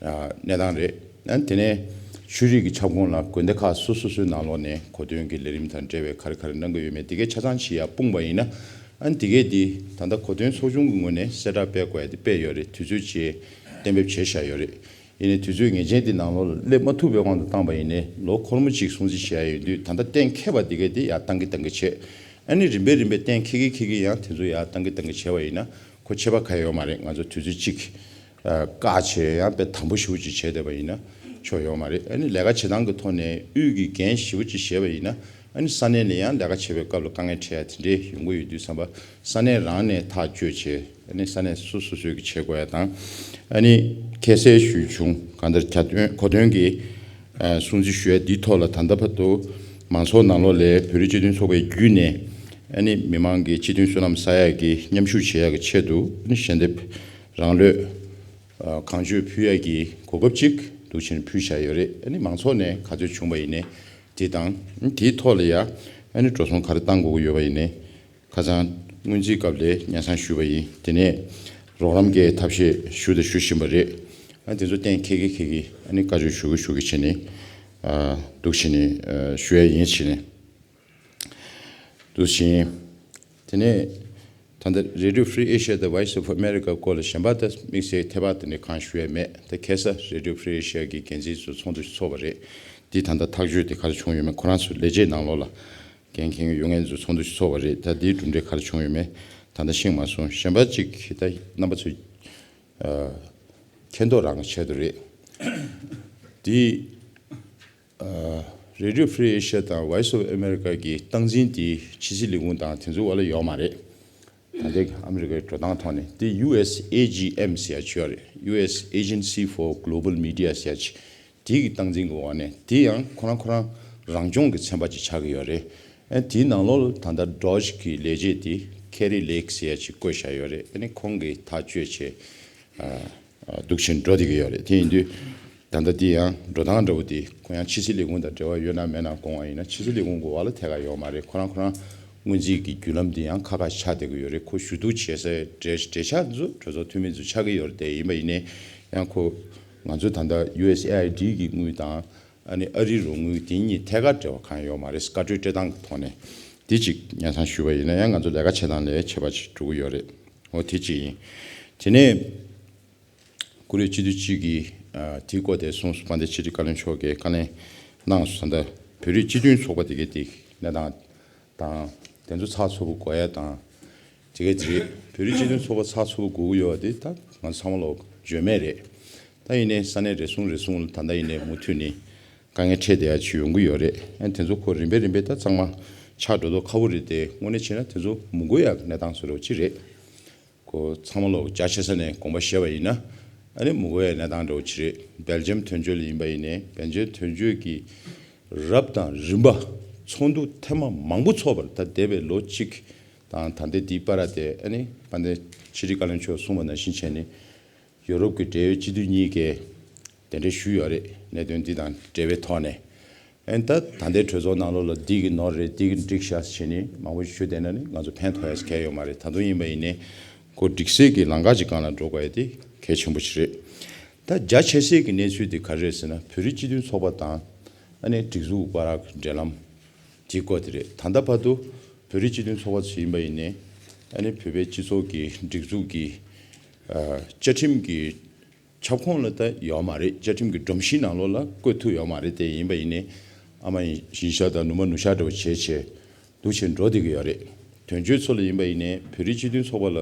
གནས་སྟངས་རེད། ཨ་ནི་དེ་ནས་ཆོས་རིག་གི་ཁྱབ་ཁོངས་ལ་དགོན་སྡེ་ཁག་སོ་སོ་སོའི་ནང་ལོགས་ནས་གོ་སྟོན་གྱི་ལས་རིམ་དང་འབྲེལ་བའི་ག་རེ་ག་རེ་གནང་གི་ཡོད་མེད་དེ་གའི་ཆ་ཚང་ཞིག་ཡར་སྤུངས་པ་ཡིན་ན། ཨ་ནི་དེ་གའི་དེ་ད་ལྟ་གོ་སྟོན་ཚོགས་ཆུང་གི་ངོས་ནས་གསལ་བསྒྲགས་སྤེལ་དགོས་ཡ་དེ་སྤེལ་ཡོད་རེད། དུས་ཚོད་ཅིག་གཏན་འབེབས་བྱས་བཞག་ཡོད་རེད། ཡིན་ནའི་དུས་ཚོད་ངེས་ཅན་དེ་ནང་ལོགས་ལ་སླེབས་མ་ཐུབ་པའི་དབང་དུ་བཏང་པ་ཡིན་ནའི་ལོ་འཁོར་མོ་གཅིག་སྲུང་བརྩི་བྱས་ཡ་ཡིན་དུས་ད་ལྟ་གཏན་འཁེལ་བ་དེ་གའི་དེ་ཡར་བཏང་གི་བཏང་གི་བྱས། ཨ་ནི་རིམ་པས་རིམ་པས་གཏན་འཁེལ་གྱིན་འཁེལ་གྱིན་ཡང་དེ་ཚོ་ཡར་བཏང་གིན་བཏང་གིན་བྱས་པ་ཡིན་ན་ཁོ་ཆད་པ་གང་ཡང་ཡོད་མ་རེད། ང་ཚོ་དུས་ཚོད་གཅིག་ཨ་བཀག་བྱས་ཡང་དཔེ་དམ་པོ་ཞེ་པོ་ཅིག་བྱས་བསྡད་པ་ཡིན་ན་ཆོ་ཡོད་མ་རེད། ཨ་ནི་ལས་ཀ་བྱེད་སྟངས་ཀྱི་ཐོག་ནས་དབུས་ཀྱི་འགན་ཞེ་པོ་ཅིག་བཞེས་པ་ཡིན་ན་ཨ་ནི་ས་གནས་ནས་ཡང་ལས་ཀ་བྱེད་པའི་སྐབས་ལ་དཀའ་ངལ་འཕྲད་ཡ་དེ་འདྲའི་ཡོང་གི་ཡོད་དུས་ཙམ་པ་ས་གནས་རང་ནས་ཐག་གཅོད་བྱས་ཨ་ནི་ས་གནས་སོ་སོ་སོས་ཀྱི་བྱེད་དགོས་ཡ་དང་ཨ་ནི་ཁ་གསལ་ཞུས་བྱུང་གང་ལྟར་གྱ་སྟོན་གོ་སྟོན་གྱི་ཨ་སྲུང་བརྩི་ཞུ་ཡ་འདིའི་ཐོག་ལ་ད་ལྟ་བར་དུ་མང་ཚོགས་ནང་ལོགས་ལས་བོད་རིགས་སྤྱི་མཐུན་ཚོགས་པའི་བརྒྱུད་ནས་ཨ་ནི་མི་མང་གི་སྤྱི་མཐུན་བསོད་ནམས་བསགས་ཡག་གི་མཉམ་ཞུགས་བྱེད་ཡག་གི་ཆེད་དུ་ཨ་ནི་ཞལ་འདེབས་རང་ལུས་ཨ་གང་མཆོད་ཕུལ་ཡག་གི་གོ་སྐབས་ཅིག་འདུག་བྱས་ནས་ཕུལ་བཞག་ཡོད་རེད། ཨ་ནི་མང་ཚོགས་ནས་ག་ཚོད་བྱུང་བ་ཡིན་ནའི་དེ་དང་དེའི་ཐོག་ལ་ཡ་ཨ་ནི་འགྲོ་སོང་ག་རེ་བཏང་དགོས་ཀྱི་ཡོད་པ་ཡིན་ནའི་ཁ་སང་སྔོན་རྩིས་སྐབས་ལ་སྙན་སེང་ཞུས་པ་ཡིན། དེ་ནས་རོགས་རམ་གྱི་ཐབས་ཤེས་ཞུ་དང་ཞུ་བཞིན་པ་རེད། ཨ་དེ་ཚོ་གཏན་འཁེལ་གྱིན་འཁེལ་གྱིན་ཨ་ནི་བཀའ་ཆོས་ཞུ་གི་ཞུ་གི་བྱས་ནས་ཨ་འདུག་བྱས་ནས་ཨ་ཞུ་ཡ་ཡིན་བྱས་ནས་འདུག་བྱས། དེ་ནས་ད་ལྟ་Radio Free Asia དང་Voice of America སྐོར་ལ་གཞན་པ་ད་དམིགས་བསལ་ཐད་པ་དེ་འདྲ་གང་ཞུ་ཡ་མེད། ད་ཁ་སང་Radio Free Asia གི་འགན་འཛིན་ཚོ་ཚོགས་འདུ་ཞིག་ཚོགས་པ་རེད། འདི་ད་ལྟ་ཐག་གཅོད་དེ་ག་རེ་བྱུང་ཡོད་མེད་ཁོ་རང་ཚོའི་ལས་བྱེད་ནང་ལོགས་ལ་འགན་འཁྱེར་མཁན་ཡོད་མཁན་ཚོ་ཚོགས་འདུ་ཞིག་ཚོགས་པ་རེད། ད་འདིའི་གྲུབ་འབྲས་ག་རེ་བྱུང་ཡོད་མེད་ད་ལྟ་ཤེས་མ་སོང་། གཞན་པ་གཅིག་ད་རྣམ་པ་ཚོས་ཨ་མཁྱེན་རྟོགས་རང་གི་ཆེད་དུ་རེད། འདི་ཨ་Radio Free Asia དང་Voice of America གི་སྟངས་འཛིན་དེ་ཕྱི་སྲིད་ལས་ཁུངས་དང་དེ་ཚོའི་འོག་ལ་ཡོད་མ་རེད། ད་ལྟའི་ཨ་མི་རི་ཀའི་འགྲོ་སྟངས་ཐོག་ནས་དེ་ཡུ་ཨེས་ཨེ་ཇི་ཨེམ་ཟེར་ཡ་ཅིག་ཡོད་རེད། ཡུ་ཨེས་Agency for Global Media ཟེར་ཡ་ཅིག་དེ་གི་སྟངས་འཛིན་གི་འོག་ནས་དེ་ཡང་ཁོ་རང་ཁོ་རང་རང་སྐྱོང་གི་ཚན་པ་ཅིག་ཆགས་ཀྱི་ཡོད་རེད། ཨ་དེའི་ནང་ལོགས་ལ་ད་ལྟ་ཌོཇ་གི་ལས་བྱེད་དེ་ཁེ་རི་ལེག་ཟེར་ཡ་ཅིག་བསྐོས་བཞག་ཡོད་རེད། ཨ་ནི་ཁོང་གིས་ཐག་གཅོད་བྱས་ཨ་ཨ་འདུག་བྱས་འགྲོ་བསྡད་ཀྱི་ཡོད་རེད། དེ་ཡིན་དུས་ད་ལྟ་འདི་ཡང་འགྲོ་སྟངས་འདྲ་བོ་དེ་ཁོ་ཡང་ཕྱི་སྲིད་ལས་ཁུངས་དང་འབྲེལ་བ་ཡོད་ན་མེད་ན་དགོངས་པ་ཡིན་ན་ཕྱི་སྲིད་ལས་ཁུངས་ཀྱི་འོག་ལ་ཐད་ཀར་ཡོད་མ་རེད། ཁོ་རང་ཁོ་རང་སྔོན་རྩིས་ཀྱི་བརྒྱུད་ལམ་འདི་ཡང་ཁ་ཁ་ཆགས་བསྡད་ཀྱི་ཡོད་རེད། ཁོ་ཞུ་གཏུག་བྱེད་སའི་གྲས་གྲས་ཆ་ཚོ་གྲོས་ཚོགས་འཐུས་མི་ཚོ་ཆགས་ཀྱི་ཡོད་རེད། དེ་ཡིན་པ་ཡིན་ནའི་ཡང་ཁོ་ང་ཚོ་ད་ལྟ་ཡུ་ཨེས་ཨེ་ཨའི་ཌི་གི་དངུལ་དང་ཨ་ནི་ཨ་རིའི་རོགས་དངུལ་དེ་གཉིས་ཐད་ཀར་འབྲེལ་བ་གང་ཡང་ཡོད་མ་རེད། བཀའ་འཁྲོལ་སྤྲད་སྟངས་ཀྱི་ཐོག་ནས་དེ་གཅིག་སྙན་སེང་ཞུས་པ་ཡིན་ན་ཡང་ང་ཚོ་ལས་ཀ་བྱེད་སྟངས་ལས་ཁྱད་པར་ཅིག་འགྲོ་གི་ཡོད་རེད། འོ་དེ་གཅིག་ཡིན། དེ་ནས་ཀུ་རེ་སྤྱི་འཐུས་གཅིག་གིས་ཨ་དེའི་སྐོར་དེ་གསུངས་སོང་། དཔལ་ལྡན་ཕྱི་དྲིལ་བཀའ་བློན་མཆོག་གིས་བཀའ་ལན་གནང་སོང་། ད་ལྟ་བོད་རིགས་སྤྱི་མཐུན་ཚོགས་པ་དེ་གའི་དེ་གནས་སྟངས་དང་དེ་ཚོ་ཚགས་ཚུད་པོ་དགོས་ཡ་དང་། དེ་གའི་དེ་རེད། བོད་རིགས་སྤྱི་མཐུན་ཚོགས་པ་ཚགས་ཚུད་པོ་དགོས་ཀྱི་ཡོད་པ་དེ་ད་ང་ཚོ་ཚང་མ་ལོག་བརྗོད་མེད་རེད། ད་ཡིན་ནའི་ས་གནས་རེ་ཟུང་རེ་ཟུང་ལ་ད་ལྟ་ཡིན་ནའི་མུ་མཐུད་ནས་དཀའ་ངལ་འཕྲད་བསྡད་ཡ་ཅིག་ཡོང་གི་ཡོད་རེད། ཨ་དེ་ཚོ་ཁོ་རིམ་པས་རིམ་པས་ད་གཙང་མ་ཆགས་འགྲོ་མདོག་ཁ་པོ་རེད་དེ། དངོས་གནས་བྱས་ན་དེ་ཚོ་མི་དགོས་ཡ་གི་གནས་སྟངས་བཟོ་འདྲ་བོ་ཅིག་རེད། ཁོ་ཚང་མ་ལོག་རྒྱ་ཆེ་ས་ནས་དགོངས་པ་བཞེས་པ་ཡིན་ན་ཨ་ནི་མི་དགོས་ཡ་གནས་སྟངས་འདྲ་བོ་ཅིག་རེད། སྦེལ་ཇམ་དོན་གཅོད་ལ་ཡིན་པ་ཡིན་ནའི་སྦེལ་ཇམ་དོན་གཅོད་ཀྱི་རབ་དང་རིམ་པ་ཚོགས་འདུ་ཐེངས་མ་མང་པོ་ཚོགས་པར་ད་འདས་པའི་ལོ་གཅིག་དང་ད་ལྟའི་འདིའི་བར་དེ་ཨ་ནི་དཔལ་ལྡན་ཕྱི་དྲིལ་བཀའ་བློན་མཆོག་གསུངས་པ་ནང་བཞིན་བྱས་ནས་ཡོ་རོབ་ཀྱི་འབྲེལ་ཡོད་སྤྱི་འཐུས་གཉིས་ཀས་གདན་འདྲེན་ཞུས་ཡོད་རེད། གནད་དོན་འདི་དང་འབྲེལ་བའི་ཐོག་ནས་ཨ་ནི་ད་ད་ལྟའི་གྲོས་ཚོགས་ནང་ལོགས་ལ་འདི་གི་ནོར་རེད་འདི་གི་འགྲིག་ཤག་བྱས་ནས་མང་པོ་ཞིག་ཞུས་བསྡད་ན་ནི་ང་ཚོ་ཕན་ཐོགས་ཡ་གང་ཡང་ཡོད་མ་རེད། ད་དུང་ཡིན་པ་ཡིན་ནའི་ཁོ་འགྲིག་སའི་གི་ལམ་ཁ་ཅིག་སྒང་ལ་འགྲོ་དགོས་ཡ་དེ་གལ་ཆེན་པོ་ཞིག་རེད། ད་རྒྱ་ཆེ་སའི་གི་གནས་ཚུལ་དེ་ག་རེ་རེད་ཟེར་ན་བོད་རིགས་སྤྱི་མཐུན་ཚོགས་པ་དང་ཨ་ནི་སྒྲིག་འཛུགས་བར་གྱི་འབྲེལ་ལམ་དེའི་སྐོར་དེ་རེད། ད་ལྟ་བར་དུ་བོད་རིགས་སྤྱི་མཐུན་ཚོགས་པ་ཚོ་ཡིན་པ་ཡིན་ནའི་ཨ་ནི་བོད་པའི་སྤྱི་ཚོགས་ཀྱི་སྒྲིག་འཛུགས་ཀྱི་ཨ་བཅའ་ཁྲིམས་ཀྱི་ཁྱབ་ཁོངས་ལ་ད་ཡོད་མ་རེད། བཅའ་ཁྲིམས་ཀྱི་སྒྲོམ་གཞིའི་ནང་ལོགས་ལ་བཀོད་ཐུབ་ཡོད་མ་རེད་དེ། ཡིན་པ་ཡིན་ནའི་ཨ་མ་ཡིན་ཤ་དང་ནུ་མ་ནུ་ཤ་འདྲ་བོ་བྱས་བྱས་འདུག་བྱས་འགྲོ་བསྡད་ཀྱི་ཡོད་རེད། དོན་གཅོད་ཚོ་ལ་ཡིན་པ་ཡིན་ནའི་བོད་རིགས་སྤྱི་མཐུན་ཚོགས་པ་ལ་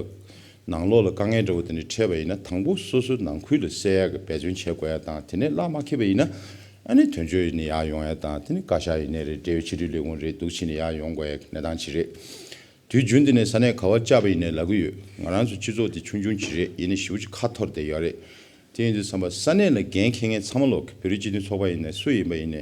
ནང་ལོགས་ལ་དཀའ་ངལ་འདྲ་བོ་དེ་འདྲ་འཕྲད་པ་ཡིན་ན་དང་པོ་སོ་སོའི་ནང་ཁུལ་ལ་སེལ་ཡག་གི་འབད་བརྩོན་བྱེད་དགོས་ཡ་དང་། དེ་ནས་ལག་མ་ཁེལ་བ་ཡིན་ན་ཨ་ནི་དོན་གཅོད་ནས་ཡར་ཡོང་ཡ་དང་། དེ་ནི་བཀའ་ཤག་ཡིན་ནའི་རེད། འབྲེལ་ཡོད་ཕྱི་དྲིལ་ལས་ཁུངས་རེད། འདུག་བྱས་ནས་ཡར་ཡོང་དགོས་ཡ་གནས་སྟངས་ཅིག་རེད། དུས་རྒྱུན་དུ་ནས་ས་གནས་ག་བར་བཅར་བ་ཡིན་ནའི་ལབ་ཀྱི་ཡོད། ང་རང་ཚོ་སྤྱི་ཚོགས་དེ་ཆུང་ཆུང་ཅིག་རེད། ཡིན་ནའི་ཞེ་པོ་ཅིག་ཁ་འཐོར་བསྡད་ཡོད་རེད། དེ་ཡིན་དུས་ཙམ་པ་ས་གནས་ལ་འགན་འཁྱེར་མཁན་ཚང་མ་ལོག་བོད་རིགས་སྤྱི་མཐུན་ཚོགས་པ་ཡིན་ནའི་སུ་ཡིན་པ་ཡིན་ནའི་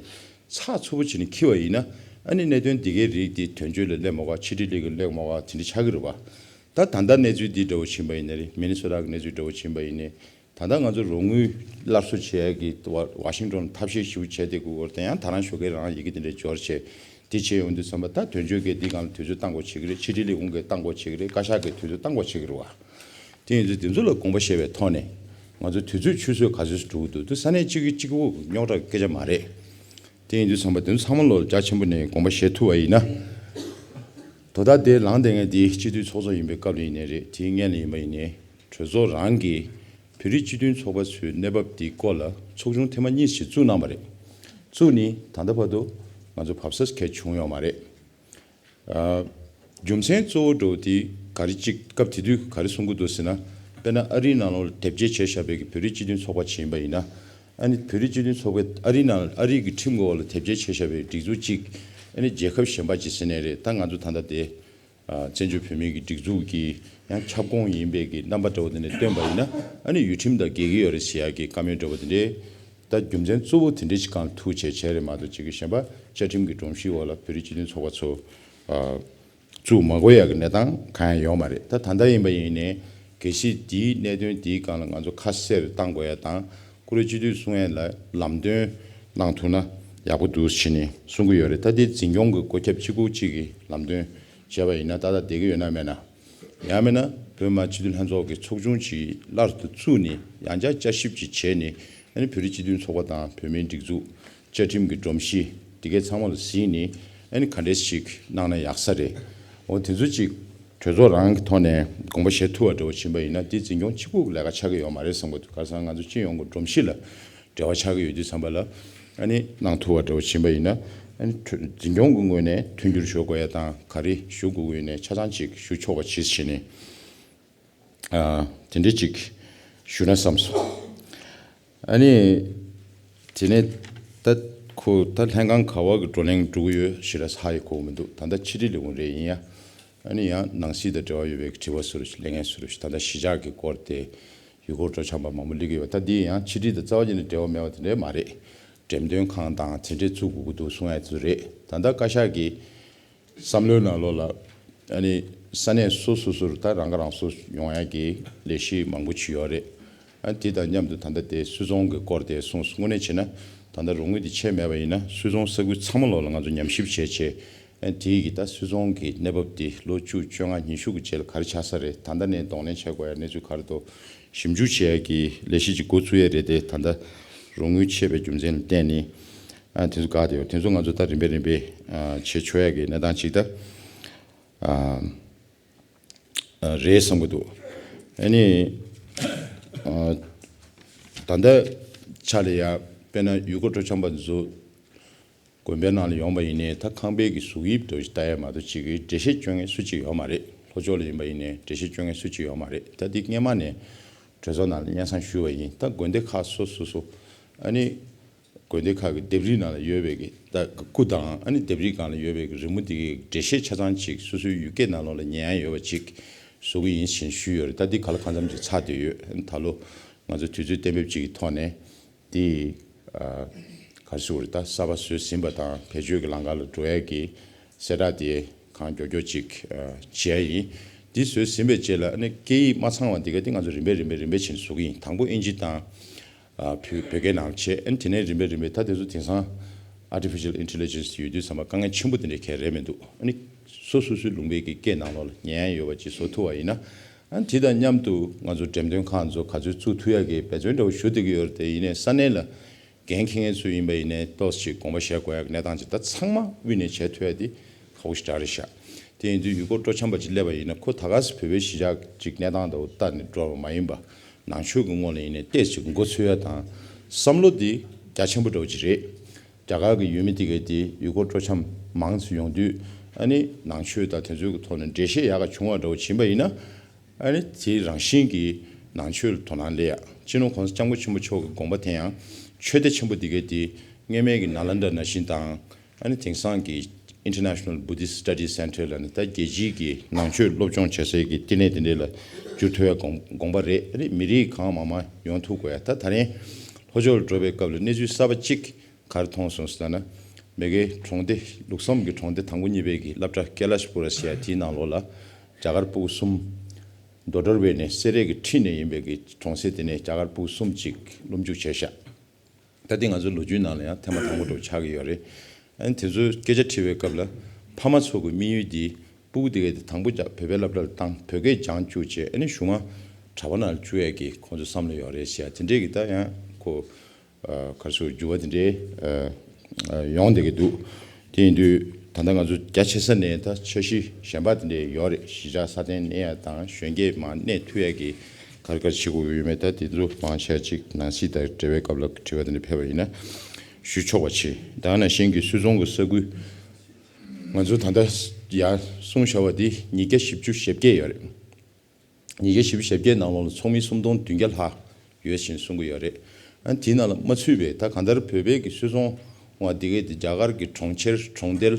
ཚགས་ཚུད་པོ་བྱས་ནས་འཁྱེར་བ་ཡིན་ན་ཨ་ནི་གནད་དོན་འདི་གའི་རིགས་དེ་དོན་གཅོད་ལ་སླེབས་མ་དགོས། ཕྱི་དྲིལ་ལས་ཁུངས་སླེབས་མ་དགོས། དེ་འདྲ་ཆགས་ཀྱི་རེད་པ། ད་ད་ལྟ་གནས་ཚུལ་འདི་འདྲ་བོ་ཕྱིན་པ་ཡིན་ན་རེད། མི་ནི་སོ་ཊ་གི་གནས་ཚུལ་འདྲ་བོ་ཕྱིན་པ་ཡིན་ནའི་ད་ལྟ་ང་ཚོ་རོགས་དངུལ་སླར་གསོ་བྱེད་ཡག་གི་ཝ་ཝ་ཤིང་ཊོན་ཐབས་ཤེས་ཞིག་བྱས་བསྡད་དགོས་སྐོར་དེ་ཡང་ད་རང་ཞོགས་ཀས་རང་ཡི་གེ་དེ་འདྲ་འབྱོར་བྱས་དེ་བྱས་ཡོང་དུས་ཙམ་པ་ད་དོན་གཅོད་ཀྱིས་འདི་སྒང་ལ་དུས་ཚོད་བཏང་དགོས་བྱེད་ཀྱི་རེད། ཕྱི་དྲིལ་ལས་ཁུངས་ཀྱིས་བཏང་དགོས་བྱེད་ཀྱི་རེད། བཀའ་ཤག་གིས་དུས་ཚོད་བཏང་དགོས་བྱེད་ཀྱི་རེད་པ། དེ་ཡིན་དུས་དེ་ཚོ་ལ་དགོངས་པ་བཞེས་པའི་ཐོག་ནས་ང་ཚོ་དུས་ཚོད་ཆུད་ཟོས་ག་ཚོད་འགྲོ་གི་འདུག་དུས་ས་གནས་གཅིག་གིས་གཅིག་པོ་རྙོག་དྲ་སྐད་ཆ་མ་རེད། དེ་ཡིན་དུས་ཙམ་པ་དེ་ཚོ་ཚང་མ་ལོག་རྒྱ་ཆེན་པོ་ནས་དགོངས་པ་བཞེས་ཐུབ་པ་ཡིན་ན། དོ་བདག་དེ་ལངས་བསྡད་མཁན་དེ་སྤྱི་འཐུས་ཚོགས་གཙོ་ཡིན་པའི་སྐབས་ལ་ཡིན་ནའི་རེད། དེའི་སྔོན་ལ་ཡིན་པ་ཡིན་ནའི་གྲོས་ཚོགས་རང་གིས་བོད་རིགས་སྤྱི་མཐུན་ཚོགས་པ་ཚོའི་གནས་བབ་དེའི་སྐོར་ལ་ཚོགས་ཆུང་ཐེངས་མ་གཉིས་ཤིག་བཙུགས་གནང་བ་རེད། བཙུགས་ནས་ད་ལྟ་བར་དུ་ང་ཚོ་བབས་ས་གང་ཡང་བྱུང་ཡོད་མ་རེད། ཨ། རྒྱུ་མཚན་གཙོ་བོ་འདྲ་བོ་དེ་ག་རེ་གཅིག་སྐབས་དེ་དུས་ག་རེ་གསུང་གི་འདུག་ཟེར་ན། དཔེར་ན་ཨ་རིའི་ནང་ལོགས་ལ་དེབ་སྐྱེལ་བྱས་བཞག་པའི་གི་བོད་རིགས་སྤྱི་མཐུན་ཚོགས་པ་ཅིག་ཡིན་པ་ཡིན་ན། ཨ་ནི་བོད་རིགས་སྤྱི་མཐུན་ཚོགས་པའི་ཨ་རིའི་ནང་ཨ་རིའི་གི་ཁྲིམས་འོག་ལ་དེབ་སྐྱེལ་བྱས་བཞག་པའི་སྒྲིག་འཛུགས་གཅིག་ཨ་ནི་རྒྱལ་ཁབ་གཞན་པ་ཅིག་ཟེར་ནའི་རེད། ད་ང་ཚོ་ད་ལྟ་དེ་ཨ་བཙན་བྱོལ་བོད་མིའི་གི་སྒྲིག་འཛུགས་ཀྱི་ཡང་ཁྱབ་ཁོངས་ཡིན་པའི་གི་རྣམ་པ་འདྲ་བོ་དེ་ནས་སྟོན་པ་ཡིན་ན། ཨ་ནི་ཡུལ་ཁྲིམས་དང་འགལ་གྱི་ཡོད་རེད་ཟེར་ཡག་གི་བཀའ་མོལ་འདྲ་བོ་དེ་འདྲས། ད་རྒྱུ་མཚན་གཙོ་བོ་དེ་འདྲས་ཅིག་སྒང་ལ་ཐུག་བྱས་བྱས་རེད་མ་གཏོགས་ཅིག་གི་གཞན་པ་བཅའ་ཁྲིམས་ཀྱི་སྒྲོམ་གཞིའི་འོག་ལ་བོད་རིགས་སྤྱི་མཐུན་ཚོགས་པ་ཚོ་ཨ། བཙུགས་མ་དགོས་ཡག་གི་གནས་སྟངས་གང་ཡང་ཡོད་མ་རེད། ད་ད་ལྟ་ཡིན་པ་ཡིན་ནའི་གལ་སྲིད་འདིའི་གནད་དོན་འདིའི་སྒང་ལ་ང་ཚོ་ཁ་གསལ་རེ་བཏང་དགོས་ཡ་དང་། བཀུར་འོས་སྤྱི་འཐུས་གསུང་ཡ་ལ་ལམ་སྟོན་གནང་ཐུབ་ན་ཡག་པོ་འདུག་ཟེར་ནས་གསུང་གི་ཡོད་རེད། ད་དེ་འཛིན་སྐྱོང་གི་བཀོད་ཁྱབ་གཅིག་པུ་གཅིག་གིས་ལམ་སྟོན་བྱས་པ་ཡིན་ན་ཏག་ཏག་བསྡད་ཀྱི་ཡོད་ན་མེད་ན། ཡང་མིན་ན་བོད་མི་སྤྱི་འཐུས་ལྷན་ཚོགས་ཀྱི་ཚོགས་ཆུང་ཅིག་སླར་དུ་བཙུགས་ནས་ཡང་བསྐྱར་བསྐྱར་ཞིབ་ཅིག་བྱས་ནས། ཨ་ནི་བོད་རིགས་སྤྱི་མཐུན་ཚོགས་པ་དང་བོད་མིའི་སྒྲིག་འཛུགས། བཅའ་ཁྲིམས་ཀྱི་སྒྲོམ་གཞི་འདི་གའི་ཚང་མ་ལ་གཟིགས་ནས། ཨ་ནི་ག་འདྲས་ཤིག་གནང་ན་ཡག་ས་རེད། འོ་དེ་ཚོ་ཅིག་གྲོས་ཚོགས་རང་གི་ཐོག་ནས་དགོངས་པ་བཞེས་ཐུབ་པ་འདྲ་བོ་ཕྱིན་པ་ཡིན་ན་དེ་འཛིན་སྐྱོང་གཅིག་པུ་གི་ལས་ཀ་ཆགས་ཀྱི་ཡོད་མ་རེད་བསམ་གྱི་འདུག་ག་རེ་ཟེར་ན་ང་ཚོ་སྤྱི་ཡོངས་ཀྱི་སྒྲོམ་གཞི་ལ་འབྲེལ་བ་ཆགས་ཀྱི་ཡོད་དུས་ཙམ་པ་ལ། ཨ་ནི་གནང་ཐུབ་པ་འདྲ་བོ་ཕྱིན་པ་ཡིན་ན། ཨ་ནི་འཛིན་སྐྱོང་གི་ངོས་ནས་མཐུན་འགྱུར་ཞུ་དགོས་ཡ་དང་ག་རེ་ཞུ་དགོས་ཀྱི་ཡོད་ནའི་ཆ་ཚང་ཅིག་ཞུ་ཆོག་པ་བྱེད་བྱས་ནས། ཨ། དེ་འདྲས་ཅིག་ཞུ་ན་བསམ་སོང་། ཨ་ནི། དེ་ནས་ད་ཁོ་ད་ལྷན་ཁང་ག་བ་གི་བགྲོ་གླེང་འགྲོ་གི་ཡོད་ཞེ་དྲག་ཧ་ཡེ་གོ་གི་མི་འདུག་ད་ལྟ་ཕྱི་དྲིལ་ལས་ཁུངས་རེད་ཡིན་ཡ། ཨ་ནི་ཡང་ནང་སྲིད་དང་འབྲེལ་བ་ཡོད་པའི་དྲི་བ་བཟོ་རུ་ལས་ངན་བཟོ་རུ་ད་ལྟ་གཞིས་ཆགས་ཀྱི་སྐོར་དེ་ཡུལ་སྐོར་སྤྲོ་འཆམ་པ་མང་པོ་སླེབས་ཀྱི་ཡོད་པ། ད་འདི་ཡང་ཕྱི་དྲིལ་དང་རྩ་བ་ཉིད་ནས་འབྲེལ་བ་མེད་པ་དེ་འདྲས་མ་རེད། འགྲེམས་སྟོན་ཁང་དང་དེ་འདྲས་བཙུགས་དགོས་ཀྱི་འདུག་གསུང་ཡ་ཚོ་རེད། ད་ལྟ་བཀའ་ཤག་གི་བསམ་བློའི་ནང་ལོགས་ལ། ཨ་ནི་ས་གནས་སོ་སོ་སོར་ད་རང་ཁ་རང་གསོ་ཡོང་ཡ་གི་ལས་གཞི་མང་པོ་ཅིག་ཡོད་རེད། ཨ་དེ་དང་མཉམ་དུ་ད་ལྟ་དེ་སུད་ཚོང་གི་སྐོར་དེ་གསུངས་སོང་། དངོས་གནས་བྱས་ན་ད་ལྟ་རོགས་དངུལ་དེ་ཆད་མེད་པ་ཡིན་ན་སུད་ཚོང་ས་ཁུལ་ཚང་མ་ལོགས་ལ་ང་ཚོ་ཉམས་ཞིབ་བྱས་བྱས། ཨ་དེ་ཡི་གི་ད་སུད་ཚོང་གི་གནས་བབ་དེ་ལོ་བཅུ་བཅོ་ལྔ་ཉི་ཤུ་གི་རྗེས་ལ་ག་རེ་ཆགས་ས་རེད། ད་ལྟ་ནས་གདོང་ལེན་བྱེད་དགོས་ཡ་གནས་ཚུལ་ག་རེ་འདུག་ཞིབ་འཇུག་བྱེད་ཡ་གི་ལས་གཞི་ཅིག་འགོ་བཙུགས་ཡ་རེད་དེ། ད་ལྟ་རོགས་དངུལ་ཆད་པའི་རྒྱུ་མཚན་ལ་བརྟེན་ནས། ཨ་དེ་ཚོ་ག་དེ་ཡོད་དེ་ཚོ་ང་ཚོ་ད་རིམ་པས་རིམ་པས་ཨ་བྱེད་ཆོག་ཡ་གི་གནས་སྟངས་ཅིག་ད་ཨ་ཨ་རེད་བསམ་གི་འདུག་ཨ་ནི་ཨ་ད་ལྟ་ཆ་ལ་ཡ་དཔེར་ན་ཡུལ་སྐོར་སྤྲོ་འཆམ་པ་ཚོ་དགོན་པའི་ནང་ལ་ཡོང་པ་ཡིན་ནའི་ད་ཁང་པའི་གི་གཟུགས་དབྱིབས་འདྲ་ཞིག་ལྟ་ཡ་མ་གཏོགས་ཅིག་གི་འགྲེལ་བཤད་བཅོ་མཁན་སུ་གཅིག་ཡོད་མ་རེད། ལྷོ་ཕྱོགས་ལ་ཡིན་པ་ཡིན་ནའི་འགྲེལ་བཤད་བཅོ་མཁན་སུ་གཅིག་ཡོད་མ་རེད། ད་འདི་སྔས་མ་ནས་གྲོས་ཚོགས་ནང་ལ་སྙན་སེང་ཞུས་པ་ཡིན། ད་དགོན་སྡེ་ཁག་སོ་སོ་སོ་ཨ་ནི། དགོན་སྡེ་ཁག་གི་ལྡེབས་རིས་ནང་ལ་ཡོད་པའི་གི་ད་སྐུ་དང་ཨ་ནི་ལྡེབས་རིས་སྒང་ལ་ཡོད་པའི་གི་རི་མོ་འདི་གི་འགྲེལ་བཤད་ཆ་ཚང་ཅིག་སོ་སོའི་ཡུལ་སྐད་ནང་ལོགས་ལ་ཉན་ཡ་ཡོད་པ་ཅིག་བཟོ་གི་ཡིན་ཞེས་ཞུས་ཡོད་རེད། ད་འདི་ག་ལ་གང་འཚམ་ཅིག་ཚར་བསྡད་ཡོད། ཨ་ནི་ད་ལོ་ང་ཚོ་དུས་ཚོད་གཏན་འབེབས་ཅིག་གི་ཐོག་ནས་འདི་ཨ་ག་རེ་ཞུ་དགོས་རེད། ད་གསར་པ་བཟོས་ཟིན་པ་དང་བེད་སྤྱོད་ཀྱི་ལམ་ཁ་ལ་འགྲོ་ཡ་གི་གསལ་བསྒྲགས་དེ་གང་མགྱོགས་མགྱོགས་ཅིག་ཨ་བྱེད་ཡ་ཡིན། འདི་བཟོས་ཟིན་པའི་རྗེས་ལ་ཨ་ནི་སྐད་ཡིག་མ་ཚང་བ་འདི་ག་དེ་ང་ཚོ་རིམ་པས་རིམ་པས་རིམ་པས་བྱས་ནས་བཟོ་གི་ཡིན། དང་པོ་ཨིན་ཇི་དང་། ཨ་བོད་བོད་སྐད་ནང་བྱས། ཨ་ནི་དེ་ནས་རིམ་པས་རིམ་པས་ད་དེ་ཚོ་དེང་སང་Artificial Intelligence་ཡོད་དུས་ཙམ་པ་དཀའ་ངལ་ཆེན་པོ་དེ་འདྲའི་གང་རེད་མི་འདུག་ཨ་ནི་སོ་སོ་སོའི་ལུང་པའི་གི་སྐད་ནང་ལོགས་ལ་ཉན་ཡ་ཡོད་པ་ཅིག་བཟོ་ཐུབ་པ་ཡིན་ན། ཨ་ནི་དེ་དང་མཉམ་དུ་ང་ཚོ་འགྲེམས་སྟོན་ཁང་ཚོ་ག་ཚོད་བཙུགས་ཐུབ་ཡ་གི་འབད་བརྩོན་འདྲ་བོ་ཞུ་བསྡད་ཀྱི་ཡོད་རེད་དེ། ཡིན་ནའི་ས་གནས་ལ་འགན་འཁྱེར་མཁན་ཚོ་ཡིན་པ་ཡིན་ནའི་ཏོག་ཙམ་ཅིག་དགོངས་པ་བཞེས་དགོས་ཡ་གི་གནས་སྟངས་ཅིག་ད་ཚང་མ་དབུས་ནས་བྱས་ཐུབ་ཡ་དེ་ཁག་པོ་ཞེ་དྲག་རེད་ཤག་དེ་ཡིན་དུས་ཡུལ་སྐོར་སྤྲོ་འཆམ་པ་ཅིག་སླེབས་པ་ཡིན་ན་ཁོ་ད་ག་སེ་བོད་པའི་གཞིས་ཆགས་ཅིག་གནས་སྟངས་འདྲ་བོ་ལྟ་ནས་འགྲོ་བ་མ་ཡིན་པ། ནང་ཆོས་ཀྱི་ངོས་ལ་ཡིན་ནའི་ཏོག་ཙམ་མགོ་ཚོས་ཡ་དང་བསམ་བློ་འདི་རྒྱ་ཆེན་པོ་འདྲ་བོ་ཅིག་རེད། རྒྱ་གར་གྱི་ཡུལ་མི་དེ་གས་དེ་ཡུལ་སྐོར་སྤྲོ་འཆམ་མང་ཙམ་ཡོང་དུས་ཨ་ནི་ནང་ཆོས་དང་དེ་ཚོའི་གི་ཐོག་ནས་འགྲེལ་བཤད་ཡག་ག་བྱུང་བ་འདྲ་བོ་ཕྱིན་པ་ཡིན་ན། ཨ་ནི་དེ་རང་བཞིན་གྱིས་ནང་ཆོས་ལ་དོ་སྣང་སླེབས་ཡ། སྤྱི་ནོར་༸གོང་ས་༸སྐྱབས་མགོན་ཆེན་པོ་མཆོག་གི་དགོངས་པ་དེ་ཡང་ཆོས་སྡེ་ཆེན་པོ་འདི་གས་དེ་སྔས་མའི་གི་ནཱ་ལནྡཱ་ནང་བཞིན་དང་། ཨ་ནི་དེང་སང་གི་International Buddhist Studies Center་ལ་ནི་ད་རྒྱལ་སྤྱིའི་གི་ནང་ཆོས་སློབ་སྦྱོང་བྱེད་སའི་གི་བསྟི་གནས་དེ་འདྲས་ལ་འགྱུར་ཐུབ་ཡ་དགོངས་དགོངས་པ་རེད། ཨ་ནི་མི་རིགས་གང་མང་མང་ཡོང་ཐུབ་དགོས་ཡ། ད་ད་རིང་ལྷོ་ཕྱོགས་ལ་འགྲོ་བའི་སྐབས་ལ་གནས་ཚུལ་གསར་པ་གཅིག་ག་རེ་མཐོང་སོང་ཟེར་ན། མ་གིའི་གྲོང་སྡེ་ལུགས་བསམ་གྱི་གྲོང་སྡེ་དང་པོ་གཉིས་པའི་གི་སློབ་གྲྭ་ཀེ་ལཱཤ་པུ་ར་ཟེར་ཡ་དེའི་ནང་ལོགས་ལ་རྒྱ་གར་སྤུ་གུ་གསུམ་མདོ་དོར་བའི་ནས་སེ་རའི་གི་འཁྲིས་ནས་ཡིན་པའི་གི་གྲོང་གསེབ་དེ་ནས་རྒྱ་གར་སྤུ་གུ་གསུམ་ཅིག་སློབ་འཇུག་བྱས་ཤག་ད་ལྟ་ང་ཚོའི་ལོ་རྒྱུས་ནང་ལ་ཡང་ཐེངས་མ་དང་པོ་འདྲ་བོ་ཆགས་ཀྱི་ཡོད་རེད། ཨ་ནི་དེ་ཚོས་སྐད་ཆ་དྲིས་པའི་སྐབས་ལ་ཕ་མ་ཚོ་གི་དམིགས་ཡུལ་འདི་སྤུ་གུ་དེ་གས་དེ་དང་པོ་རྒྱ་བོད་པའི་སློབ་གྲྭ་ལ་བཏང་། བོད་སྐད་སྦྱང་བཅུག་བྱས། ཨ་ནི་གཞུག་མ་གྲྭ་པ་ནང་ལ་བཅུག་ཡས་ཀྱི་ཁོང་ཚོའི་བསམ་བློ་ཡོད་རེད་ཟེར་ཡ་དེ་འདྲས་ཀྱི་ད་ཡང་ཁོ་ཨ་ག་རེ་ཟེར་འགྱུར་བ་དེ་འདྲའི་ཨ་ཡོང་བསྡད་ཀྱི་འདུག་དེ་ཡིན་དུས་ད་ལྟ་ང་ཚོ་རྒྱ་ཆེ་ས་ནས་ད་འཆར་གཞི་གཞན་པ་དེ་འདྲས་ཡོད་རེད། གཞིས་ཆགས་སྲ་བརྟན་གནས་ཡ་དང་གཞོན་སྐྱེས་མར་གནས་ཐུབ་ཡ་གི་ག་རེ་ག་རེ་བྱེད་དགོས་ཡོད་མེད། ད་དེ་ཚོ་མང་ཆེ་ཅིག་ནང་སྲིད་དང་འབྲེལ་བའི་སྐབས་ལ་དྲི་བ་དེ་འདྲ་ཕེབས་པ་ཡིན་ན་ཞུ་ཆོག་པ་བྱེད། ད་ནང་བཞིན་གྱི་སུད་ཚོང་གི་ས་ཁུལ། ང་ཚོ་ད་ལྟ་ ཡར་གསུངས་བཞག་པ་འདི་ཉིས་བརྒྱ་བཞི་བཅུ་ཞེ་བརྒྱད་ཡོད་རེད། ཉིས་བརྒྱ་བཞི་བཅུ་ཞེ་བརྒྱད་ནང་ལོགས་ལ་ཚོགས་མི་སུམ་སྟོང་བདུན་བརྒྱ་ལྷག་ཡོད་ཅེས་གསུང་གི་ཡོད་རེད། ཨ་དེའི་ནང་ལ་མ་ཚུད་པའི་ད་གང་ལྟར་བོད་པའི་གི་སུད་ཚོང་བ་འདི་གའི་དེ་རྒྱ་གར་གྱི་གྲོང་ཁྱེར་གྲོང་རྡལ་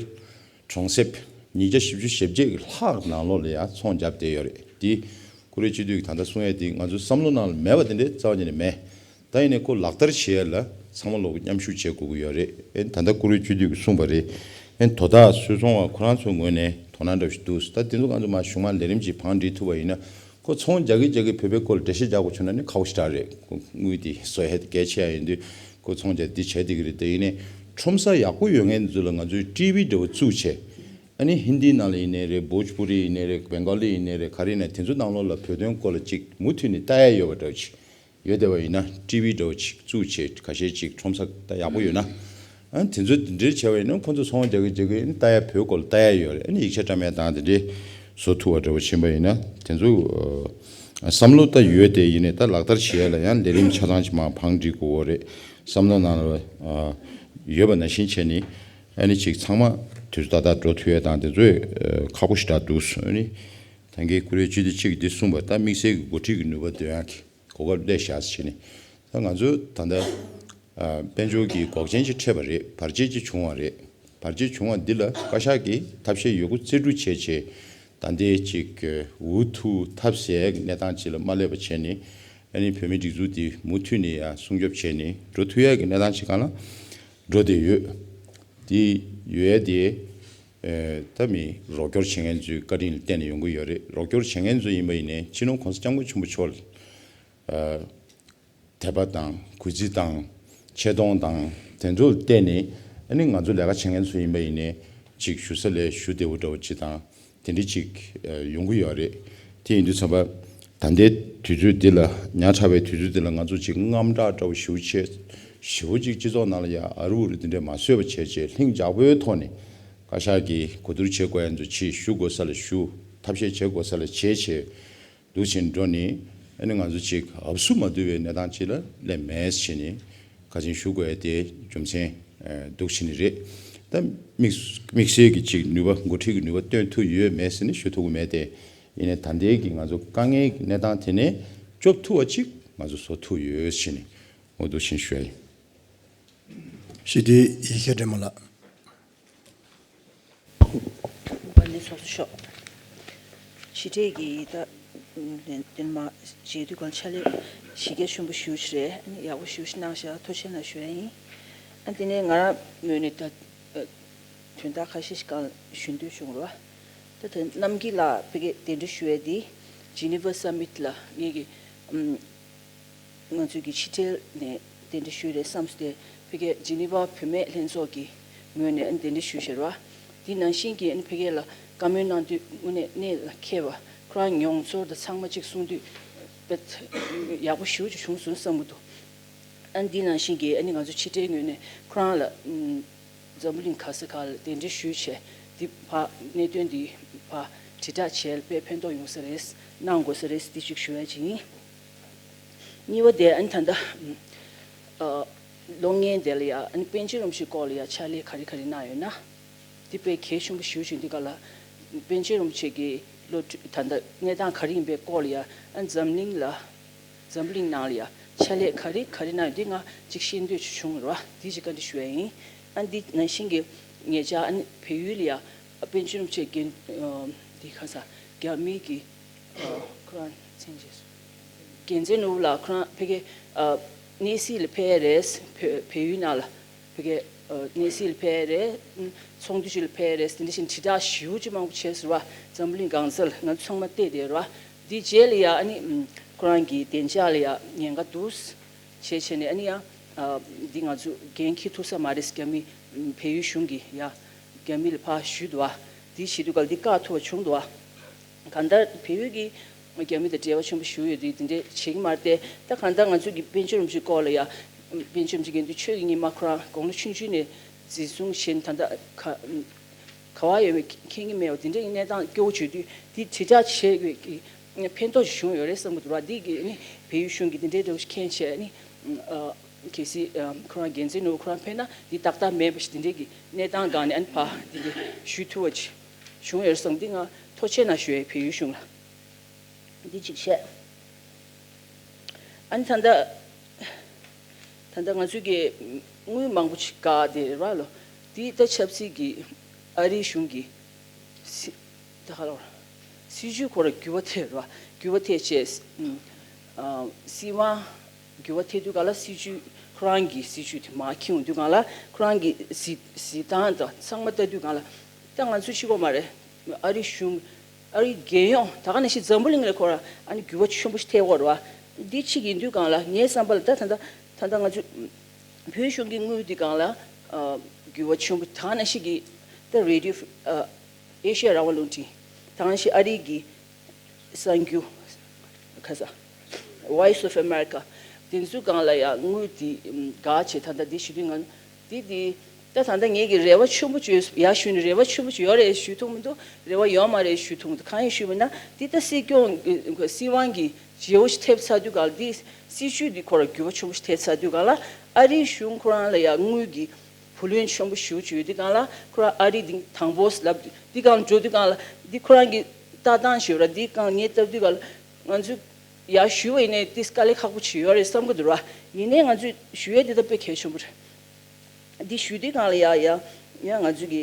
གྲོང་གསེབ་ཉིས་བརྒྱ་བཞི་བཅུ་ཞེ་བརྒྱད་ཀྱི་ལྷག་ནང་ལོགས་ལ་ཡང་ཚོང་བརྒྱབ་བསྡད་ཡོད་རེད། དེ་ཀུ་རེ་སྤྱི་འཐུས་ཀྱི་ད་ལྟ་གསུང་ཡས་དེ་ང་ཚོའི་བསམ་བློ་ནང་ལ་མེད་པ་དེ་འདྲའི་རྩ་བ་ཉིད་ནས་མེད། ད་ཡིན་ནའི་ཁོ་ལག་བསྟར་བྱེད་ཡས་ལ་ཚང་མ་ལོག་མཉམ་ཞུགས་བྱེད་དགོས་ཀྱི་ཡོད་རེད། ཨེ་ད་ལྟ་ཀུ་རེ་སྤྱི་འཐུས་ཀྱིས་གསུངས་པ་རེད། ཨེ་དོ་བདག་སུད་ཚོང་བ་ཁོ་རང་ཚོའི་ངོས་ནས་དོ་སྣང་འདྲ་བོ་ཞིག་འདུག་ད་དེ་ཚོ་ང་ཚོ་མར་གཞུང་མང་ལས་རིམ་གྱིས་བང་སྒྲིག་ཐུབ་པ་ཡིན་ན་ཁོ་ཚོང་རྒྱག་གི་རྒྱག་གི་བོད་པའི་སྐོར་ལ་འགྲེལ་བཤད་རྒྱག་དགོས་བྱུང་ན་ནི་ཁག་པོ་ཞེ་དྲག་རེད། ཁོ་དངུལ་དེ་བཟོ་ཡས་གལ་ཆེ་ཡ་ཡིན་དུས་ཁོ་ཚོང་རྒྱག་འདི་བྱས་བསྡད་ཀྱི་རེད། དེ་ཡིན་ནའི་ཁྲོམ་ས་ཡག་པོ་ཡོད་མཁན་ཚོ་ལ་ང་ཚོས་ཊི་ཝི་འདྲ་བོ་བཙུགས་བྱས། ཨ་ནི་ཧིན་དིའི་ནང་ལ་ཡིན་ནའི་རེད། བོཇ་པུ་རི་ཡིན་ནའི་རེད། བེང་ག་ལི་ཡིན་ནའི་རེད། ག་རེ་ཡིན་ན་དེ་ཚོ་ནང་ལོགས་ལ་བོད་དོན་སྐོར་ལ་ཅིག་མུ་མཐུད་ནས་ལྟ་ཡ་ཡོད་པ་འདྲ་བོ་ཅིག་ཡོད་བསྡད་པ་ཡིན་ན་ཊི་ཝི་འདྲ་བོ་ཅིག་བཙུགས་བྱས་ཁ་ཤས་ཅིག་ཁྲོམ་ས་ད་ཡག་པོ་ཡོད་ན། ཨ་ནི་དེ་ཚོ་དེ་འདྲའི་བྱས་པ་ཡིན་ན་ཁོ་ཚོ་ཚོང་རྒྱག་གི་རྒྱག་གི་ལྟ་ཡ་བོད་སྐོར་ལ་ལྟ་ཡ་ཡོད་རེད། ཨ་ནི་ཡིག་ཆ་བཀྲམ་ཡ་དང་དེ་འདྲའི་བཟོ་ཐུབ་པ་འདྲ་བོ་ཕྱིན་པ་ཡིན་ན་དེ་ཚོ་ཨ་བསམ་བློ་ད་ཡོད་དེ་ཡིན་ནའི་ད་ལག་བསྟར་བྱེད་ཡ་ལ་ཡང་ལས་རིམ་ཆ་ཚང་ཅིག་མར་བང་སྒྲིག་དགོས་ཀྱི་རེད། བསམ་བློ་ནང་ལ་ཨ་ཡོད་པ་ནང་བཞིན་བྱས་ནས་ཨ་ནི་ཅིག་ཚང་མ་དུས་ཚོད་ཏག་ཏག་འགྲོ་ཐུབ་ཡ་དང་དེ་ཚོ་ཨ་ཁག་པོ་ཞེ་དྲག་འདུག་ཨ་ནི་ད་གིན་ཀུ་རེ་སྤྱི་འཐུས་གཅིག་གིས་འདི་གསུངས་པ་ད་དམིགས་བསལ་གྱི་འགོ་ཁྲིད་ཀྱི་ནུས་པ་འདོན་ཡ་གི་གོ་སྐབས་སླེབས་བཞག་ཟེར་བྱས་ནས། ད་ང་ཚོ་ད་ལྟ་ཨ་དཔལ་འབྱོར་གྱི་འགོག་རྐྱེན་ཅིག་འཕྲད་པ་རེད། བར་ཆད་ཅིག་བྱུང་བ་རེད། བར་ཆད་བྱུང་བ་འདི་ལ་བཀའ་ཤག་གིས་ཐབས་ཤེས་ཡོད་རྒུ་རྩལ་སྤྲུགས་བྱས་བྱས་ད་ལྟའི་ཅིག་འུ་ཐུག་ཐབས་ཟད་ཀྱི་གནས་སྟངས་ཅིག་ལ་མ་སླེབས་པ་བྱས་ནས་ཨ་ནི་བོད་མིའི་སྒྲིག་འཛུགས་འདི་མུ་མཐུད་ནས་ཡང་སྲུང་སྐྱོབ་བྱས་ནས་འགྲོ་ཐུབ་ཡ་གི་གནས་སྟངས་ཅིག་སྒང་ལ་འགྲོ་བསྡད་ཡོད། དེ་ཡོད་ཡ་དེ་ཨེ་ད་མི་རོགས་སྐྱོར་བྱེད་མཁན་ཚོའི་བཀའ་དྲིན་ལ་བརྟེན་ནས་ཡོང་གི་ཡོད་རེད། རོགས་སྐྱོར་བྱེད་མཁན་ཚོ་ཡིན་པ་ཡིན་ནའི་སྤྱི་ནོར་༸གོང་ས་༸སྐྱབས་མགོན་ཆེན་པོ་མཆོག་ལ་ཨ་དད་པ་དང་གུས་བརྩི་དང་ཆེ་མཐོང་དང་དེ་ཚོ་ལ་བརྟེན་ནས་ཨ་ནི་ང་ཚོ་ལས་ཀ་བྱེད་མཁན་ཚོ་ཡིན་པ་ཡིན་ནའི་ཅིག་ཞུ་ས་ལས་ཞུ་བདེ་བོ་འདྲ་བོ་ཅིག་དང་དེ་འདྲ་ཅིག་ཨ་ཡོང་གི་ཡོད་རེད། དེ་ཡིན་དུས་ཙམ་པ་ད་ལྟའི་དུས་ཚོད་འདི་ལ་ཉག་ཕྲ་བའི་དུས་ཚོད་འདི་ལ་ང་ཚོ་ཅིག་དངངས་སྐྲག་འདྲ་བོ་ཞེ་པོ་བྱས་ཞེ་པོ་ཅིག་སྤྱི་ཚོགས་ནང་ལ་ཡ་ཨ་རུ་ཨུ་རུ་དེ་འདྲས་མ་བཟོས་པ་བྱས་བྱས་ལྷིང་འཇགས་པོའི་ཐོག་ནས་བཀའ་ཤག་གིས་གོ་བསྡུར་བྱེད་དགོས་ཡ་ཚོ་བྱེད། ཞུ་དགོས་ས་ལ་ཞུ། ཐབས་ཤེས་བྱེད་དགོས་ས་ལ་བྱེད་བྱས། འདུག་ཕྱིན་འགྲོ་ནི། ཨ་ནི་ང་ཚོ་ཅིག་ཨབ་སུ་མ་བསྡུ་བའི་གནས་སྟངས་ཅིག་ལ་སླེབས་མེད་ཕྱིན་ནི། ཁ་ཆེན་ཞུ་དགོས་ཡ་དེ་རྒྱུ་མཚན་ཨ་འདུག་ཕྱིན་ནི་རེད། ད་དམིགས་དམིགས་བསལ་གྱི་ཅིག་ནུས་པ་འགོ་ཁྲིད་ཀྱི་ནུས་པ་བཏོན་ཐུབ་ཡོད་མེད་ཟེར་ནི་ཞུ་ཐུབ་ཀྱི་མེད་དེ། ཡིན་ནའི་ད་ལྟའི་གི་ང་ཚོ་དཀའ་ངལ་གྱི་གནས་སྟངས་དེ་ནས་སྐྱོབ་ཐུབ་པ་ཅིག་ང་ཚོ་བཟོ་ཐུབ་ཡོད་ཕྱིན་ནི། འོ་འདུག་ཕྱིན་ཞུ་ཡ་ཡིན། ཞི་བདེ་ཡེ་ཤེས་སྒྲོལ་མ་ལགས། པ་ལི་ཚོགས་གཙོ་མཆོག་ཕྱི་དྲིལ་གྱི་ད་ལན་ལན་མ་རྗེས་དུས་གང་ཕྱག་ལས་གཞི་རྒྱ་ཆེན་པོ་ཞེ་པོ་ཅིག་རེད། ཨ་ནི་ཡག་པོ་ཞེ་པོ་ཅིག་གནང་ཤག་ཐུགས་རྗེ་ཆེ་གནང་ཞུ་ཡ་ཡིན། ཨ་དེ་ནས་ང་རང་ངོས་ནས་ད་དོན་དག་ཁ་ཤས་ཤིག་སྒང་ཞུ་འདོད་བྱུང་རོ། ད་དེ་གནམ་སྐྱིད་ལགས་ཕ་གི་གདན་འདྲེན་ཞུ་ཡ་དེ་Geneva Summit ལ་ངེད་ཀྱི་ཨམ། ང་ཚོའི་གི་ཕྱི་དྲིལ་ནས་གདན་འདྲེན་ཞུས་རེད་བསམ་སྟེ་ཕ་གིའི་ཇི་ནི་ཝ་བུད་མེད་ལྷན་ཚོགས་ཀྱི་ངོས་ནས་གདན་འདྲེན་ཞུས་བཞག་རེད་བ། དེ་ནང་བཞིན་གྱི་ཕ་གི་ལ་བཀའ་མོལ་གནང་དུས་དངོས་གནས་གནད་ལ་འཁེལ་བ། ཁོ་རང་མྱོང་ཚོར་དང་ཚང་མ་གཅིག་གསུང་དུས་དཔེ་ཡག་པོ་ཞེ་པོ་ཅིག་བྱུང་སོང་བསམ་གྱི་འདུག་ཨ་འདི་ནང་བཞིན་གྱི་ཨ་ནི་ང་ཚོ་ཕྱི་དྲིལ་ངོས་ནས་ཁོ་རང་ལ་འཛམ་བུ་གླིང་ག་ས་ག་ལ་གདན་འདྲེན་ཞུས་བྱས་འདི་ཕར་གནད་དོན་འདི་ཕར་དྲིལ་བསྒྲགས་བྱས་ལ་དཔེ་ཕན་ཐོགས་ཡོང་ས་རེད། གནང་དགོས་ས་རེད། འདི་གཅིག་ཞུ་ཡ་ཅིག་ཡིན། གཉིས་པ་དེ་ཨ་ནི་ད་ལྟ་ཨ་གློག་བརྙན་དེ་ལ་ཡ་ཨ་ནི་པཎ་ཆེན་རིན་པོ་ཆེའི་སྐོར་ལ་ཡ་ཕྱག་ལས་ག་རེ་ག་རེ་གནང་ཡོད་ན། འདི་དཔེ་གལ་ཆེན་པོ་ཞེ་པོ་ཅིག་འདི་ག་ལ་པཎ་ཆེན་རིན་པོ་ཆེ་གི་བློ་གྲོས་ད་ལྟ་གནས་སྟངས་ག་རེ་ཡིན་པའི་སྐོར་ལ་ཡ་ཨ་འཛམ་གླིང་ལ་འཛམ་བུ་གླིང་ནང་ལ་ཡ་ཕྱག་ལས་ག་རེ་ག་རེ་གནང་ཡོད་འདི་ང་གཅིག་ཤེས་འདོད་ཅིག་བྱུང་རེད་བ། འདི་གཅིག་བཀའ་འདྲི་ཞུ་ཡ་ཡིན། ཨ་འདི་ནང་བཞིན་གྱི་ཉེ་ཆར་ཨ་ནི་བལ་ཡུལ་ལ་ཡ་པཎ་ཆེན་རིན་པོ་ཆེ་རྒན་འདི་ག་ས་རྒྱ་མི་གི་ཁོ་རང་མཚན་ཅེས་སོ། རྒྱལ་མཚན་ནོར་བུ་ལགས་ཁོ་རང་ཕ་གི་གནས་གཟིགས་ལ་ཕེབས་རེད། བལ་ཡུལ་ནང་ལ་ཕ་གི་གནས་གཟིགས་ལ་ཕེབས་རེད། ཚོགས་འདུ་ཅིག་ལ་ཕེབས་རེད། དེ་འདྲ་བཞིན་དྲིལ་བསྒྲགས་ཞེ་པོ་ཅིག་མང་པོ་བྱས་ཟེར་བ། འཛམ་བུ་གླིང་གང་སར་ང་ཚོ་ཚང་མ་བལྟས་བསྡད་རེད་བ། འདི་རྗེས་ལ་ཡ་ཨ་ནི་ཁོ་རང་གི་བདེ་འཇགས་ལ་ཡ་ཉེན་ཁ་འདུག་བྱས་བྱས་ནས་ཨ་ནི་ཡ་འདི་ང་ཚོ་འགན་འཁྱེར་ཐུབ་ས་མ་རེད། རྒྱ་མི་བལ་ཡུལ་གཞུང་གིས་ཡ་རྒྱ་མི་ལ་ཕར་ཞུས་འདུག་བ། འདི་བྱེད་དུས་ག་ལ་འདི་བཀག་ཐུབ་པ་བྱུང་འདུག་བ། གང་ལྟར་བལ་ཡུལ་གྱི་རྒྱ་མི་དང་འབྲེལ་བ་ཆེན་པོ་ཞིག་ཡོད་དུས་འདི་འདྲས་བྱེད་ཀྱི་མ་རེད་དེ། ད་གང་ལྟར་ང་ཚོ་གི་པཎ་ཆེན་རིན་པོ་ཆེའི་སྐོར་ལ་ཡ། པཎ་ཆེན་རིན་པོ་ཆེ་དགེ་འདུན་ཆོས་ཀྱི་སྙིགས་མ་ཁོ་རང་དགུང་ལོ་ཆུང་ཆུང་ནས་འཛིན་བཟུང་བྱས་ནས་ད་ལྟ་ག་ག་བ་ཡོད་མེད་མཁྱེན་གྱི་མེད་པ་འདི་འདྲས་ཀྱི་གནས་སྟངས་སྐྱོ་བོ་བྱུང་དུས་འདི་དྲིལ་བསྒྲགས་བྱེད་དགོས་ཀྱི་ཕན་ཐོགས་ཤིག་བྱུང་ཡོད་རེད་བསམ་གྱི་འདུག་ར། འདི་གི་ནི་བལ་ཡུལ་གཞུང་གི་འདི་འདྲས་འདྲ་བོ་ཞིག་མཁྱེན་བྱས་ནི་གལ་སྲིད་ཁོ་རང་འགན་འཛིན་ནོར་ཁོ་རང་ཕེབས་ན་འདི་ཏག་ཏག་མེད་པ་ཞིག་འདི་འདྲས་ཀྱི་གནས་སྟངས་སྒང་ནས་ཨ་ནི་ཕར་འདི་འདྲས་ཞུ་ཐུབ་པ་ཅིག་བྱུང་ཡོད་བསམ་འདི་ང་ཐུགས་རྗེ་ཆེ་གནང་ཞུ་ཡས། བལ་ཡུལ་གཞུང་ལ་འདི་གཅིག་བཤད། ཨ་ནི་ད་ལྟ་ད་ལྟ་ང་ཚོའི་གི་དངུལ་མང་པོ་ཞིག་བཀག་དེ་རེད་བ་ལོ། འདི་ད་ཆབ་སྲིད་ཀྱི་ཨ་རིའི་གཞུང་གི་སྲིད་ད་ག་ལ་བ་སྲིད་ཇུས་ཁོ་ར་འགྱུར་བ་ཐེབས་རེད་བ། འགྱུར་བ་ཐེབས་བྱས། ཨ་སྲིད་དབང་འགྱུར་བ་ཐེབས་དུས་ག་ལ་སྲིད་ཇུས་ཁོ་རང་གི་སྲིད་ཇུས་དེ་མར་འཁྱེར་ཡོང་དུས་ག་ལ་ཁོ་རང་གི་གཟི་གཟི་ཐང་དང་ཚང་མ་ལྟ་དུས་ག་ལ་ད་ང་ཚོ་ཤི་གོ་མ་རེད། ཨ་རི་གཞུང་ཨ་རི་རྒྱལ་ཡོངས་ད་ག་ནང་བཞིན་འཛམ་བུ་གླིང་ལ་ཁོ་ར་ཨ་ནི་འགྱུར་བ་ཆེན་པོ་ཞིག་ཐེབས་ཡོད་རེད་བ། འདི་གཅིག་ཡིན་དུས་ག་ལ་ངའི་བསམ་པ་ལ་ད་ད་ད་ད་ད་ང་ཚོ་བོད་གཞུང་གི་དངུལ་འདི་ག་ལ་ཨ་འགྱུར་བ་ཆེན་པོ་ད་ག་ནང་བཞིན་གྱི་ད་རེ་ཌི་ཡོ་ཨ་ཨེ་ཤི་ཡ་རང་དབང་རླུང་འཕྲིན་ད་ག་ནང་བཞིན་ཨ་རི་གི་གསར་འགྱུར། ཁ་ས། Voice of America། དེ་ཚོའི་སྒང་ལ་ཡང་དངུལ་དེ་ཨམ་འགག་བྱས། ད་ལྟ་འདི་ཞུ་དུས་ང་འདི་དེ་ད་ད་ལྟ་ངེད་ཀྱི་རེ་བ་ཆེན་པོ་བཅོལ་ཡ་ཞུས་ནས་རེ་བ་ཆེན་པོ་བཅོལ་ཡོད་རེད་ཞུ་ཐུབ་མི་འདུག་རེ་བ་ཡོད་མ་རེད་ཞུ་ཐུབ་མི་འདུག་གང་ཡིན་ཞུས་པ་ན་འདི་ད་སྲིད་སྐྱོང་སྲིད་དབང་གི་བརྗེ་བོ་ཞིག་ཐེབས་ཚར་དུས་སྒང་ལ་འདི་སྲིད་བྱུས་འདི་ཁོ་ར་འགྱུར་བ་ཆེན་པོ་ཞིག་ཐེབས་ཚར་དུས་སྒང་ལ་ཨ་རིའི་གཞུང་ཁོ་རང་ལ་ཡང་དངུལ་གྱི་བུ་ལོན་ཆེན་པོ་ཞེ་པོ་ཅིག་ཡོད་དུས་སྒང་ལ་ཁོ་རང་ཨ་རི་འདི་དང་པོ་ལབ་འདི་སྒང་འགྲོ་དུས་སྒང་ལ་འདི་ཁོ་རང་གི་ལྟ་སྟངས་ཞེ་པོ་ར་འདི་སྒང་ངས་ལྟ་དུས་སྒང་ལ་ང་ཚོས་ཡར་ཞུས་པ་ཡིན་ནའི་འདི་དཀའ་ལས་ཁག་པོ་ཅིག་ཡོད་རེད་བསམ་གི་འདུག་ར། ཡིན་ནའི་ང་ཚོས་ཞུ་ཡས་འདི་ད་དཔེ་གལ་ཆེན་པོ་རེད། འདི་ཞུ་དུས་སྒང་ལ་ཡ་ཡ་ཡ་ང་ཚོས་ཀྱི་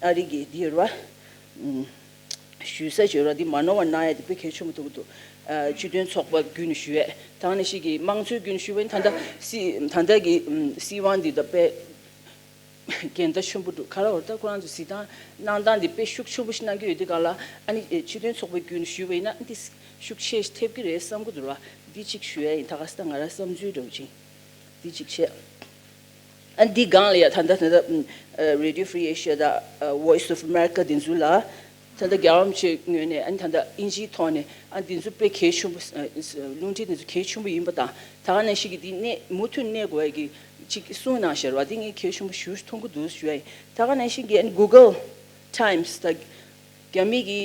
ཨ་རི་གི་འདི་ཡོད་ར། ཞུ་ས་ཅིག་ཡོད་ར། འདི་མ་ནོར་བ་གནང་ཡ་དེ་དཔེ་གལ་ཆེན་པོ་འདུག་འདུག་ཨ་སྤྱི་མཐུན་ཚོགས་པ་བརྒྱུད་ནས་ཞུ་ཡས་ད་ག་ནང་བཞིན་གྱི་དམངས་གཙོའི་བརྒྱུད་ནས་ཞུ་བ་ཡིན་ད་ལྟ་སྲིད་ད་ལྟ་གི་ཨམ་སྲིད་དབང་འདི་ད་དཔེ་འགལ་ཟླ་ཆེན་པོ་འདུག་ག་རེ་བར་ད་ཁོ་རང་ཚོ་གཟིགས་སྟངས་གནང་སྟངས་འདི་དཔེ་ཤུགས་ཆེན་པོ་ཞིག་གནང་གི་ཡོད་དུས་ག་ལ་ཨ་ནི་སྤྱི་མཐུན་ཚོགས་པའི་བརྒྱུད་ནས་ཞུས་པ་ཡིན་ན་འདི་ཤུགས་ཆེ་ཞིག་ཐེབས་ཀྱི་རེད་བསམ་གི་འདུག་ར། འདི་གཅིག་ཞུ་ཡས་ཡིན། ད་ག་ས་ད་ང་རང་བསམ་ཚུལ་འདྲ་བོ་ཅིག་འདི་གཅིག་བྱས། ཨ་འདི་སྒང་ལ་ཡ་ད་ལྟ་ད་ལྟ་ཨ་Radio Free Asia་དང་ཨ་Voice of America་འདི་ཚོ་ལ་ད་ལྟ་རྒྱལ་བ་རིན་པོ་ཆེའི་ངོས་ནས་ཨ་ནི་ད་ལྟ་ཨིན་ཇིའི་ཐོག་ནས་ཨ་འདི་ཚོ་དཔེ་གལ་ཆེན་པོ་ཨ་རླུང་འཕྲིན་འདི་ཚོ་གལ་ཆེན་པོ་ཡིན་པ་དང་ད་ག་ནང་བཞིན་གྱི་འདི་གནས་མུ་མཐུད་གནས་དགོས་ཡ་གི་ཅིག་གསུངས་གནང་ཤར་བ་འདི་ངས་གལ་ཆེན་པོ་ཞེ་པོ་ཅིག་མཐོང་གི་འདུག་ཞུ་ཡ་ཡིན། ད་ག་ནང་བཞིན་གྱི་ཨ་ནི་Google Times་དང་རྒྱ་མི་གི་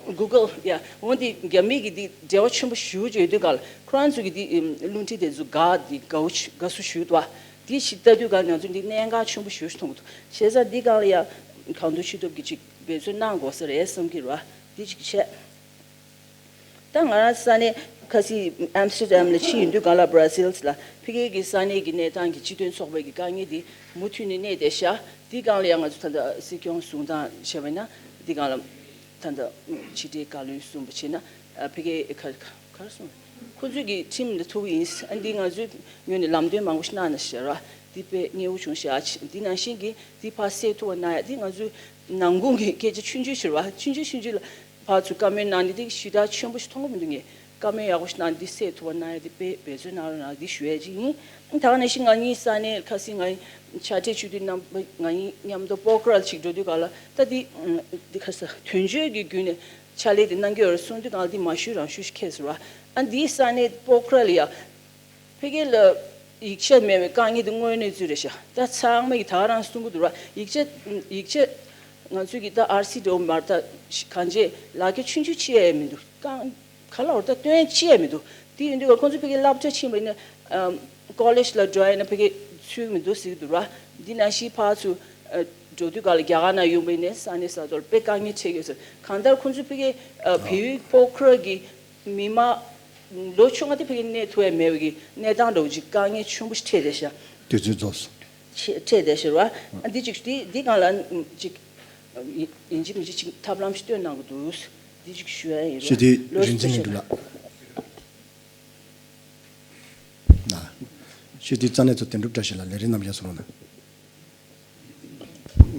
ས་Google་ཡ་འོ་འདི་རྒྱ་མི་གི་འདི་འབྲེལ་བ་ཆེན་པོ་ཞེ་པོ་ཅིག་ཡོད་དུས་ག་ལ་ཁོ་རང་ཚོ་གི་འདི་རླུང་འཕྲིན་དེ་ཚོ་དགའ་འདི་དགའ་བོ་དགའ་བསུ་ཞུ་འདུག་བ། འདི་ཞིག་ལྟ་དུས་ག་ང་ཚོ་འདི་གནད་འགག་ཆེན་པོ་ཞེ་པོ་ཅིག་མཐོང་གི་འདུག་བྱས་ཙང་འདི་ག་ལ་ཡ་གང་ཐུབ་ཅི་ཐུབ་ཀྱི་ཅིག་འབད་བརྩོན་གནང་དགོས་ས་རེད་བསམ་གྱི་རེད་བ། འདི་ཅིག་བྱས། ད་ང་རང་ས་གནས་ཁ་སི་ཨམ་སི་ཊར་ཌམ་ལ་ཕྱིན་ཡོང་དུས་གང་ལ་བྷ་ར་སིལ་ལ་ཕ་གི་གི་ས་གནས་ཀྱི་གནས་སྟངས་ཀྱི་སྤྱི་མཐུན་ཚོགས་པའི་གི་དཀའ་ངལ་འདི་མུ་མཐུད་ནས་གནས་བསྡད་ཤག་འདི་སྒང་ལ་ཡང་ང་ཚོ་ད་ལྟ་སྲིད་སྐྱོང་གསུང་སྟངས་བྱས་པ་ཡིན་ན་འདི་སྒང་ལ་ད་ལྟ་ཕྱི་དྲིལ་བཀའ་བློན་གསུངས་པ་བྱས་ན་ཕ་གི་ག་ག་རེ་གསུངས། ཁོ་ཚོས་ཀྱི་ཁྲིམས་ལ་ཐུག་ཡིན། ཨ་འདི་ང་ཚོའི་ངོས་ནས་ལམ་སྟོན་མང་པོ་ཞིག་གནང་ན་ཤར་བ་འདི་དཔེ་མཉེས་པོ་བྱུང་ཤག་འདི་ནང་བཞིན་གྱི་འདི་ཕར་སེལ་ཐུབ་པ་གནང་ཡ་འདི་ང་ཚོའི་ནང་ཁུལ་གྱི་སྐད་ཆ་ཆུང་ཆུང་ཞིག་རེད་བ། ཆུང་ཆུང་ཆུང་ཆུང་ལ་ཕར་ཚུར་བཀའ་མོལ་གནང་འདི་འདི་ཞེ་དྲག་ཆེན་པོ་ཞིག་མཐོང་གི་མི་འདུག་ངས་བཀའ་མོལ་ཡག་པོ་ཞིག་གནང་འདི་སེལ་ཐུབ་པ་གནང་ཡ་འདི་དཔེ་འབད་བརྩོན་གནང་རོགས་གནང་འདི་ཞུ་ཡ་ཅིག་ཡིན། ད་ག་ནང་བཞིན་ང་གཉིས་ས་གནས་ཁ་སང་ང་ཕྱག་སྦྲེལ་ཆོས་སྡུད་རྣམ་པ་ང་གཉིས་མཉམ་དུ་པོ་ཁ་ར་ལ་ཅིག་འགྲོ་དུས་ག་ལ་ད་འདི་འདི་ཁ་ས་དོན་གཅོད་ཀྱི་བརྒྱུད་ནས་ཕྱག་ལས་འདི་གནང་གི་ཡོད་རེད་གསུངས་དུས་ག་ལ་འདི་མ་ཞུས་རང་ཞུས་ཤིག་ཁེལ་སོང་ར། ཨ་འདིའི་ས་གནས་པོ་ཁ་ར་ལ་ཡ། ཕ་གི་ལ་ཡིག་ཆ་མེད་པའི་དཀའ་ངལ་དེ་དངོས་གནས་ཚུལ་རེད་ཤག་ད་ཚང་མ་གི་ད་ག་རང་གསུང་གི་འདུག་ར། ཡིག་ཆ་ཡིག་ཆ་ང་ཚོས་ཀྱི་ད་ཨར་སི་འདྲ་བོ་མར་ད་གང་ཅི་ལག་ཁྱེར་ཆུང་ཆུང་ཅི་ཡ་མི་འདུག་གང་ག་ལ་བར་ད་སྟོན་ཅི་ཡ་མི་འདུག་དེ་ཡིན་དུས་ཁོང་ཚོ་ཕ་གི་སློབ་གྲྭ་ཕྱིན་པ་ཡིན་ན་ཀོ་ལེཇ་ལ་འགྲོ་ཡ་ཡིན་ན་ཕ་གི་ཚུད་མི་འདུག་ཟེར་གི་འདུག་ར། འདི་ནང་བཞིན་ཕར་ཚུར་འགྲོ་དུས་ག་ལ་རྒྱ་གར་ནང་ཡོང་པ་ཡིན་ན་ས་གནས་ས་ཐོག་ལ་དཔེ་དཀའ་ངལ་འཕྲད་ཀྱི་ཡོད་ཟེར། གང་ལྟར་ཁོང་ཚོ་ཕ་གི་བལ་ཡུལ་པོ་ཁ་ར་གི་མི་མང་ལོ་ཆུང་བ་དེ་ཕ་གི་གནས་ཐུབ་ཡ་མེད་པའི་གི་གནས་སྟངས་འདྲ་བོ་ཅིག་དཀའ་ངལ་ཆེན་པོ་ཞིག་འཕྲད་བསྡད་ཤག་དུས་ཚོད་རྫོགས་སོང་། ཆེ་འཕྲད་བསྡད་ཤག་ར། ཨ་འདི་ཅིག་འདི་འདི་སྒང་ལ་ཅིག་ཡིན་གཅིག་མིན་གཅིག་ཅིག་ཐབས་ལམ་ཞིག་སྟོན་གནང་གི་འདུག་འདི་ཅིག་ཞུ་ཡ་ཡིན་ར། ཞི་བདེ་ལོ་རིག་འཛིན་སླེབས་འདུག་ལགས། ན། ཞི་བདེ་རྩ་གནས་ཚོ་དོན་གྲུབ་བཀྲ་ཤིས་ལགས་ལས་རིམ་རྣམས་ཡར་སོང་རོགས་གནང་།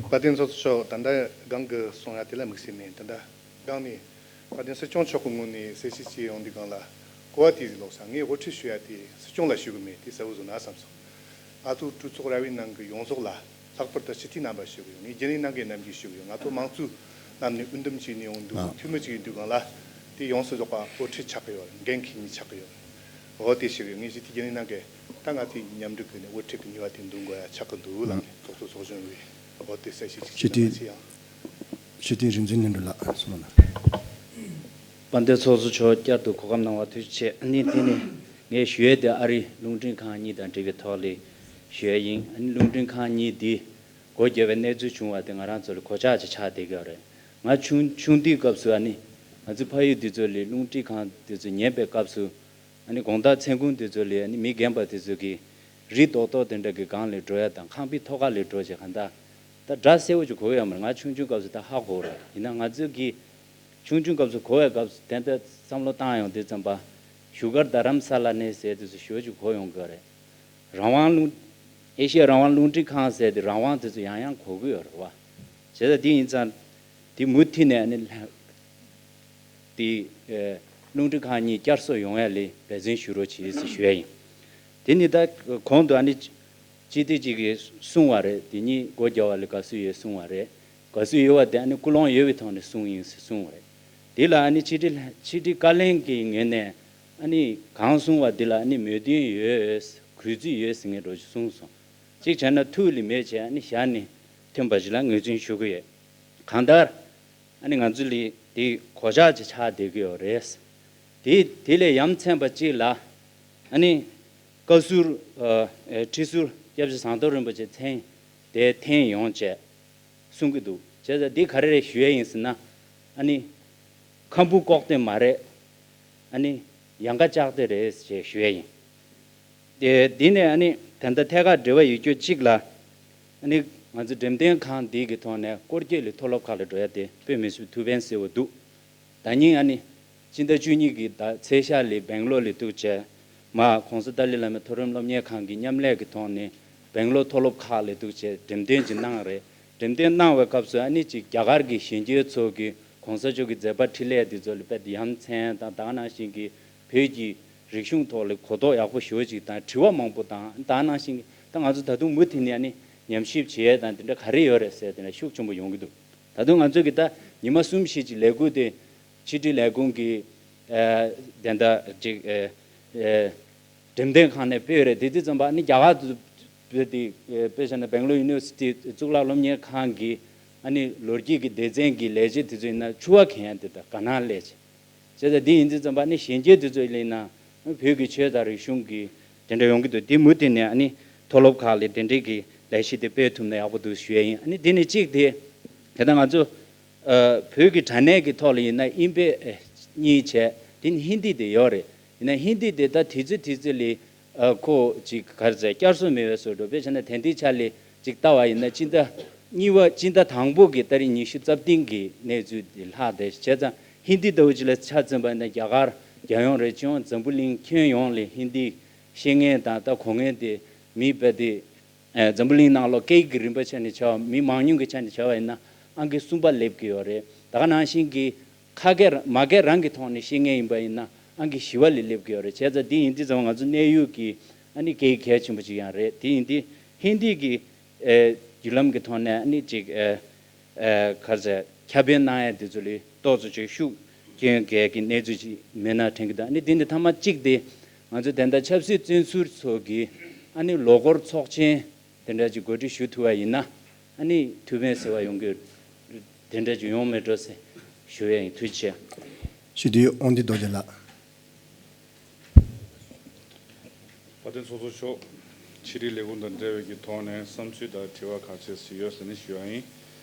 དཔལ་ལྡན་ཚོགས་གཙོ་མཆོག་ད་ལྟ་སྒང་གི་གསུང་ཡ་དེ་ལ་དམིགས་བསལ་མེད། ད་ལྟ་སྒང་ནས་དཔལ་ལྡན་སྲིད་སྐྱོང་མཆོག་གི་ངོས་ནས་གསལ་བཤད་བྱས་ཡོང་དུས་སྒང་ལ་གོ་བ་དེ་ཟིག་ལོག་ས་ངས་དབུ་ཁྲིད་ཞུ་ཡ་དེ་སྲིད་སྐྱོང་ལ་ཞུ་གི་མེད་དེ་གསལ་བོ་བཟོ་ན་བསམ་སོང་། ང་ཚོ་གྲོས་ཚོགས་ར་བའི་ནང་གི་ཡོངས་རྫོགས་ལ་ལྷག་པར་དུ་སྤྱི་འཐུས་རྣམ་པ་ཞུ་གི་ཡོད། ངས་རྒྱུན་ལས་རྣམ་པ་རྣམས་ཀྱིས་ཞུ་གི་ཡོད། ང་ཚོ་དམངས་གཙོའི་ལམ་ནས་འོས་འདེམས་བྱས་ནས་ཡོང་དུས་འཐུས་མི་གཅིག་ཡིན་དུས་སྒང་ལ་དེ་ཡོངས་སུ་རྫོགས་པ་དབུ་ཁྲིད་ཆགས་གི་ཡོད་རེད། འགན་འཁྱེར་མཁན་ཆགས་གི་ཡོད་རེད། འོ་དེ་ཞུ་གི་ཡོད། ངས་ཞུ་དེ་རྒྱུན་ལས་རྣམ་པས་ད་ང་ཚོའི་མཉམ་འབྲེལ་ཁུལ་ནས་དབུ་ཁྲིད་ཀྱི་ནུས་པ་དེ་འདོན་དགོས་ཡ་ཆགས་གི་འདུག་ལ། ངས་ཚོགས་གཙོ་ཚོགས་གཞོན་པས་འོ་དེ་གསལ་བཤད་ཅིག་ཞུ་བྱས་ན་དེ་ཚེ་ཡང་། ཞི་བདེ་རིག་འཛིན་ལྷུན་གྲུབ་ལགས་སོང་ན། དཔལ་ལྡན་ཚོགས་གཙོ་མཆོག་བསྐྱར་དུ་གོ་སྐབས་གནང་བར་ཐུགས་རྗེ་ཆེ། ཨ་ནི་དེ་ནི་ངས་ཞུ་ཡས་དེ་ཨ་རིའི་རླུང་འཕྲིན་ཁང་གཉིས་དང་འབྲེལ་བའི་ཐོག་ལས་ཞུ་ཡས་ཡིན། ཨ་ནི་རླུང་འཕྲིན་ཁང་གཉིས་འདི་ སྒོ་བརྒྱབ་པའི་གནས་ཚུལ་བྱུང་བ་དེ་ང་རང་ཚོ་ལ་གོད་ཆག་ཅིག་ཆགས་བསྡད་ཀྱི་ཡོད་རེད། ང་ཆུང་ཆུང་དུས་སྐབས་སུ་ཨ་ནི་ང་ཚོའི་ཕ་ཡུལ་དེ་ཚོ་ལ་རླུང་འཕྲིན་ཁང་དེ་ཚོ་ཉན་པའི་སྐབས་སུ། ཨ་ནི་དགོང་དག་མཚན་གུང་དེ་ཚོ་ལ་ཨ་ནི་མི་རྒན་པ་དེ་ཚོ་གིས་རི་རྡོག་རྡོག་དེ་འདྲ་གི་སྒང་ལ་འགྲོ་ཡ་དང་ཁང་པའི་ཐོག་ཁ་ལ་འགྲོ་བྱས་གང་ལྟར་ད་སྒྲ་གསལ་པོ་ཅིག་གོ་གི་ཡོད་མ་རེད། ང་ཆུང་ཆུང་སྐབས་སུ་ད་ཧ་གོ་རེད། ཡིན་ན་ང་ཚོས་ཀྱི་ཆུང་ཆུང་སྐབས་སུ་གོ་བའི་སྐབས་སུ་དེ་འདྲ་བསམ་བློ་བཏང་ཡོང་དུས་ཙམ་པ་བཞུགས་སྒར་རྡ་རམ་ས་ལ་ནས་ཟེར་དུས་སུ་ཞེ་པོ་ཅིག་གོ་ཡོང་གི་རེད། རང་དབང་རླུང་། ཨེ་ཤི་ཡ་རང་དབང་རླུང་འཕྲིན་ཁང་ཟེར་དེ་རང་དབང་དེ་ཚོ་ཡང་ཡང་གོ་གི་ཡོད་རེད་བ། བྱས་ཙང་དེ་ཡིན་ཙང་དེ་མུ་མཐུད་ནས་ཨ་ནི་དེ་ཨེ་རླུང་འཕྲིན་ཁང་གཉིས་བསྐྱར་གསོ་ཡོང་ཡ་ལ་འབད་བརྩོན་ཞུ་རོགས་བྱེད་ཟེར་ཞུ་ཡ་ཡིན། དེ་ནི་ད་གོང་དུ་ཨ་ནི་སྤྱི་འཐུས་གཅིག་གིས་གསུངས་པ་རེད། དེ་གཉིས་སྒོ་རྒྱག་པ་ལ་དགའ་བསུ་ཡོད་གསུངས་པ་རེད། དགའ་བསུ་ཡོད་པ་དེ་ཨ་ནི་ཀུན་སློང་ཡོད་པའི་ཐོག་ནས་གསུངས་ཡིན་ཟེར་གསུངས་པ་རེད། དེ་ལ་ཨ་ནི་ཕྱི་དྲིལ་ཕྱི་དྲིལ་བཀའ་བློན་གྱི་ངོས་ནས་ཨ་ནི་གང་གསུངས་པ་དེ་ལ་ཨ་ནི་མོས་མཐུན་ཡོད། གུས་བརྩི་ཡོད་ཟེར་མཁན་འདྲ་ཅིག་གསུངས་སོང་། གཅིག་བྱས་ན་ཐུགས་ལ་མེད་བྱས་ཨ་ནི་ཞལ་ནས་ཐོན་པ་ཞིག་ལ་ངོས་འཛིན་ཞུ་གི་ཡོད། གང་ལྟར་ཨ་ནི་ང་ཚོ་ལ་དེ་གོད་ཆག་ཅིག་ཆགས་བསྡད་ཀྱི་ཡོད་རེད། དེ་དེ་ལས་ཡ་མཚན་པ་གཅིག་ལ་ཨ་ནི་བཀའ་ཟུར་ཨ་ཨེ་ཁྲི་ཟུར་སྐྱབས་རྗེ་ཟམ་གདོང་རིན་པོ་ཆེ་མཚན་དེ་འཐེན་ཡོང་བྱས་གསུང་གི་འདུག་བྱས་ཙང་འདི་ག་རེ་རེད་ཞུ་ཡ་ཡིན་ཟེར་ན། ཨ་ནི་ཁམ་བུ་ལྐོག་སྟེ་མ་རེད། ཨ་ནི་ཡང་ཀ་ལྕགས་སྟེ་རེད་ཅེས་ཞུ་ཡ་ཡིན། དེ་འདི་ནས་ཨ་ནི་ད་ལྟ་ཐད་ཀར་འབྲེལ་བ་ཡོད་རྒྱུ་གཅིག་ལ། ཨ་ནི་ང་ཚོ་འགྲེམས་སྟོན་ཁང་འདི་གི་ཐོག་ནས་སྐོར་སྐྱོད་ལ་མཐོ་སློབ་ཁག་ལ་འགྲོ་ཡ་དེ་དཔེ་མི་སྲིད་ཐུགས་ཕན་གསོས་པོ་འདུག་ད་ནི་ཨ་ནི་སྤྱི་ཟླ་བཅུ་གཉིས་ཀྱི་ཟླ་ཚེས་ཤར་ལ་སྦེང་ལོར་ལ་འདུག་བྱས། མར་༸གོང་ས་ཏཱ་ལའི་བླ་མའི་མཐོ་རིམ་སློབ་གཉེར་ཁང་གི་མཉམ་ལས་ཀྱི་ཐོག་ནས་སྦེང་ལོར་མཐོ་སློབ་ཁག་ལ་འདུག་བྱས་འགྲེམས་སྟོན་ཅིག་གནང་རེད། འགྲེམས་སྟོན་གནང་བའི་སྐབས་སུ་ཨ་ནི་ཅིག་རྒྱ་གར་གྱི་གཞོན་སྐྱེས་ཚོ་གིས་༸གོང་ས་མཆོག་གི་མཛད་པ་འཕྲིན་ལས་འདི་ཚོ་ལ་དཔེ་ཡ་མཚན་དང་ད་ག་ནང་བཞིན་གྱི་བོད་ཀྱི་རིག་གཞུང་ཐོག་ལ་གོ་རྟོགས་ཡག་པོ་ཞེ་པོ་ཅིག་དང་དྲི་བ་མང་པོ་དང་ད་ག་ནང་བཞིན་གྱི་ད་ང་ཚོ་ད་དུང་མུ་མཐུད་ནས་ཨ་ནི་ཉམས་ཞིབ་བྱེད་ཡས་དང་དེ་འདྲ་ག་རེ་ཡོད་རེད་ཟེར་དེ་འདྲ་ཤུགས་ཆེན་པོ་ཡོང་གི་འདུག་ད་དུང་ང་ཚོ་གི་ད་ཉི་མ་གསུམ་བཞི་ཅིག་ལས་འགུལ་དེ་ཕྱི་དྲིལ་ལས་ཁུངས་ཀྱི་ཨ་དེ་འདྲ་ཅིག་ཨ་ཨ་འགྲེམས་སྟོན་ཁང་ནས་སྤེལ་རེད། དེ་དུས་ཙམ་པ་ཨ་ནི་རྒྱ་གར་དུ་སྤེལ་ཏེ་དཔེ་བཞག་ན་སྦེང་ལོར་ཡུ་ནི་ཝར་སི་ཊི་གཙུག་ལག་སློབ་གཉེར་ཁང་གི་ཨ་ནི་ལོ་རྒྱུས་ཀྱི་སྡེ་ཚན་གྱི་ལས་བྱེད་དེ་ཚོ་ཡིན་ན་ཕྱུ་པ་གན་ཡ་དེ་དང་དགའ་སྣང་སླེབས་བྱས། བྱས་ཙང་འདི་ཡིན་དུས་ཙམ་པ་ནི་གཞོན་སྐྱེས་དེ་ཚོ་ལ་ཡིན་ན་བོད་ཀྱི་ཆོས་དང་རིག་གཞུང་གི་དེ་འདྲ་ཡོང་གི་འདུག་དེ་མུ་མཐུད་ནས་ཨ་ནི་མཐོ་སློབ་ཁག་ལ་དེ་འདྲའི་གི་ལས་གཞི་དེ་སྤེལ་ཐུབ་ན་ཡག་པོ་འདུག་ཞུ་ཡ་ཡིན། ཨ་ནི་དེ་ནས་གཅིག་དེ་དེ་ལྟར་ང་ཚོ་ཨ་བོད་ཀྱི་དྲ་གནས་ཀྱི་ཐོག་ལ་ཡིན་ན་ཨིན་པེ་གཉིས་བྱས་དེ་ནི་ཧིན་དི་དེ་ཡོད་རེད། ཡིན་ན་ཧིན་དི་དེ་ད་དུས་ཚོད་དུས་ཚོད་ལ་ཨ་ཁོ་ཅིག་ག་རེ་ཟེར་བསྐྱར་གསོ་མེད་པའི་བཟོ་འདྲ། དཔེ་བྱས་ན་དེང་དུས་ཆ་ལ་ཅིག་ལྟ་བ་ཡིན་ན་སྤྱི་ཟླ་གཉིས་པ་སྤྱི་ཟླ་དང་པོ་གི་ཏ་རིག་ཉི་ཤུ་རྩ་བདུན་གི་གནས་ཚུལ་དེ་ལྷག་བསྡད། བྱས་ཙང་ཧིན་དི་ལྟ་བུ་ཅིག་ལ་ཆ་མཚོན་པ་ཡིན་ན་རྒྱ་གར་རྒྱལ་ཡོངས་རེད། སྤྱི་ཡོངས་འཛམ་བུ་གླིང་ཁྱོན་ཡོངས་ལ་ཧིན་དི་ཤེས་མཁན་དང་ད་གོ་མཁན་དེ་མི་དཔེ་དེ་ཨ་འཛམ་བུ་གླིང་ནང་ལོགས་སྐད་ཡིག་གི་རིམ་པ་ཆ་ནས་བྱ་བ་མི་མང་ཉུང་གི་ཆ་ནས་བྱ་བ་ཡིན་ན་ཨང་ཀི་གསུམ་པ་སླེབས་ཀྱི་ཡོད་རེད། ད་ག་ནང་བཞིན་གྱི་ཁ་སྐད་མ་སྐད་རང་གི་ཐོག་ནས་ཤེས་མཁན་ཡིན་པ་ཡིན་ན་ཨང་ཀི་བཞི་པ་ལ་སླེབས་ཀྱི་ཡོད་རེད། བྱས་ཙང་འདི་ཡིན་དུས་ཙམ་ང་ཚོ་གནས་ཡུལ་གྱི་ཨ་ནི་སྐད་ཡིག་གལ་ཆེན་པོ་ཅིག་ཡང་རེད། དེ་ཡིན་དུས་ཧིན་དི་གི་ཨེ་བརྒྱུད་ལམ་གྱི་ཐོག་ནས་ཨ་ནི་ཅིག་ཨེ་ཨེ་ག་རེ་ཟེར་ཁྱབ་སྤེལ་གནང་ཡ་དེ་ཚོ་ལ་ཏོག་ཙམ་ཅིག་ཤུགས་སྐྱོན་གལ་གྱི་གནས་ཚུལ་ཅིག་མེད་ན་དྲན་གྱི་འདུག་ཨ་ནི་དེ་འདི་ཐ་མ་གཅིག་དེ་ང་ཚོ་དེ་འདྲ་ཆབ་སྲིད་བཙོན་ཟུར་ཚོ་གི་ཨ་ནི་ལོ་འཁོར་ཚོགས་ཆེན་དེ་འདྲ་ཅིག་གོ་སྒྲིག་ཞུ་ཐུབ་པ་ཡིན་ན་ཨ་ནི་ཐུགས་ཕན་གསོས་པ་ཡོང་གི་དེ་འདྲ་ཅིག་ཡོང་མེད་འགྲོ་ཟེར་ཞུ་ཡ་ཡིན། ཐུགས་རྗེ་ཆེ། སྤྱི་འཐུས་དབང་འདུས་རྡོ་རྗེ་ལགས། བཀའ་དྲིན་ཚོགས་གཙོ་མཆོག་ཕྱི་དྲིལ་ལས་ཁུངས་དང་འབྲེལ་བའི་གི་ཐོག་ནས་བསམ་ཚུལ་དང་དྲི་བ་ག་ཚོད་ཅིག་ཡོད་ཟེར་ནས་ཞུ་བ་ཡིན།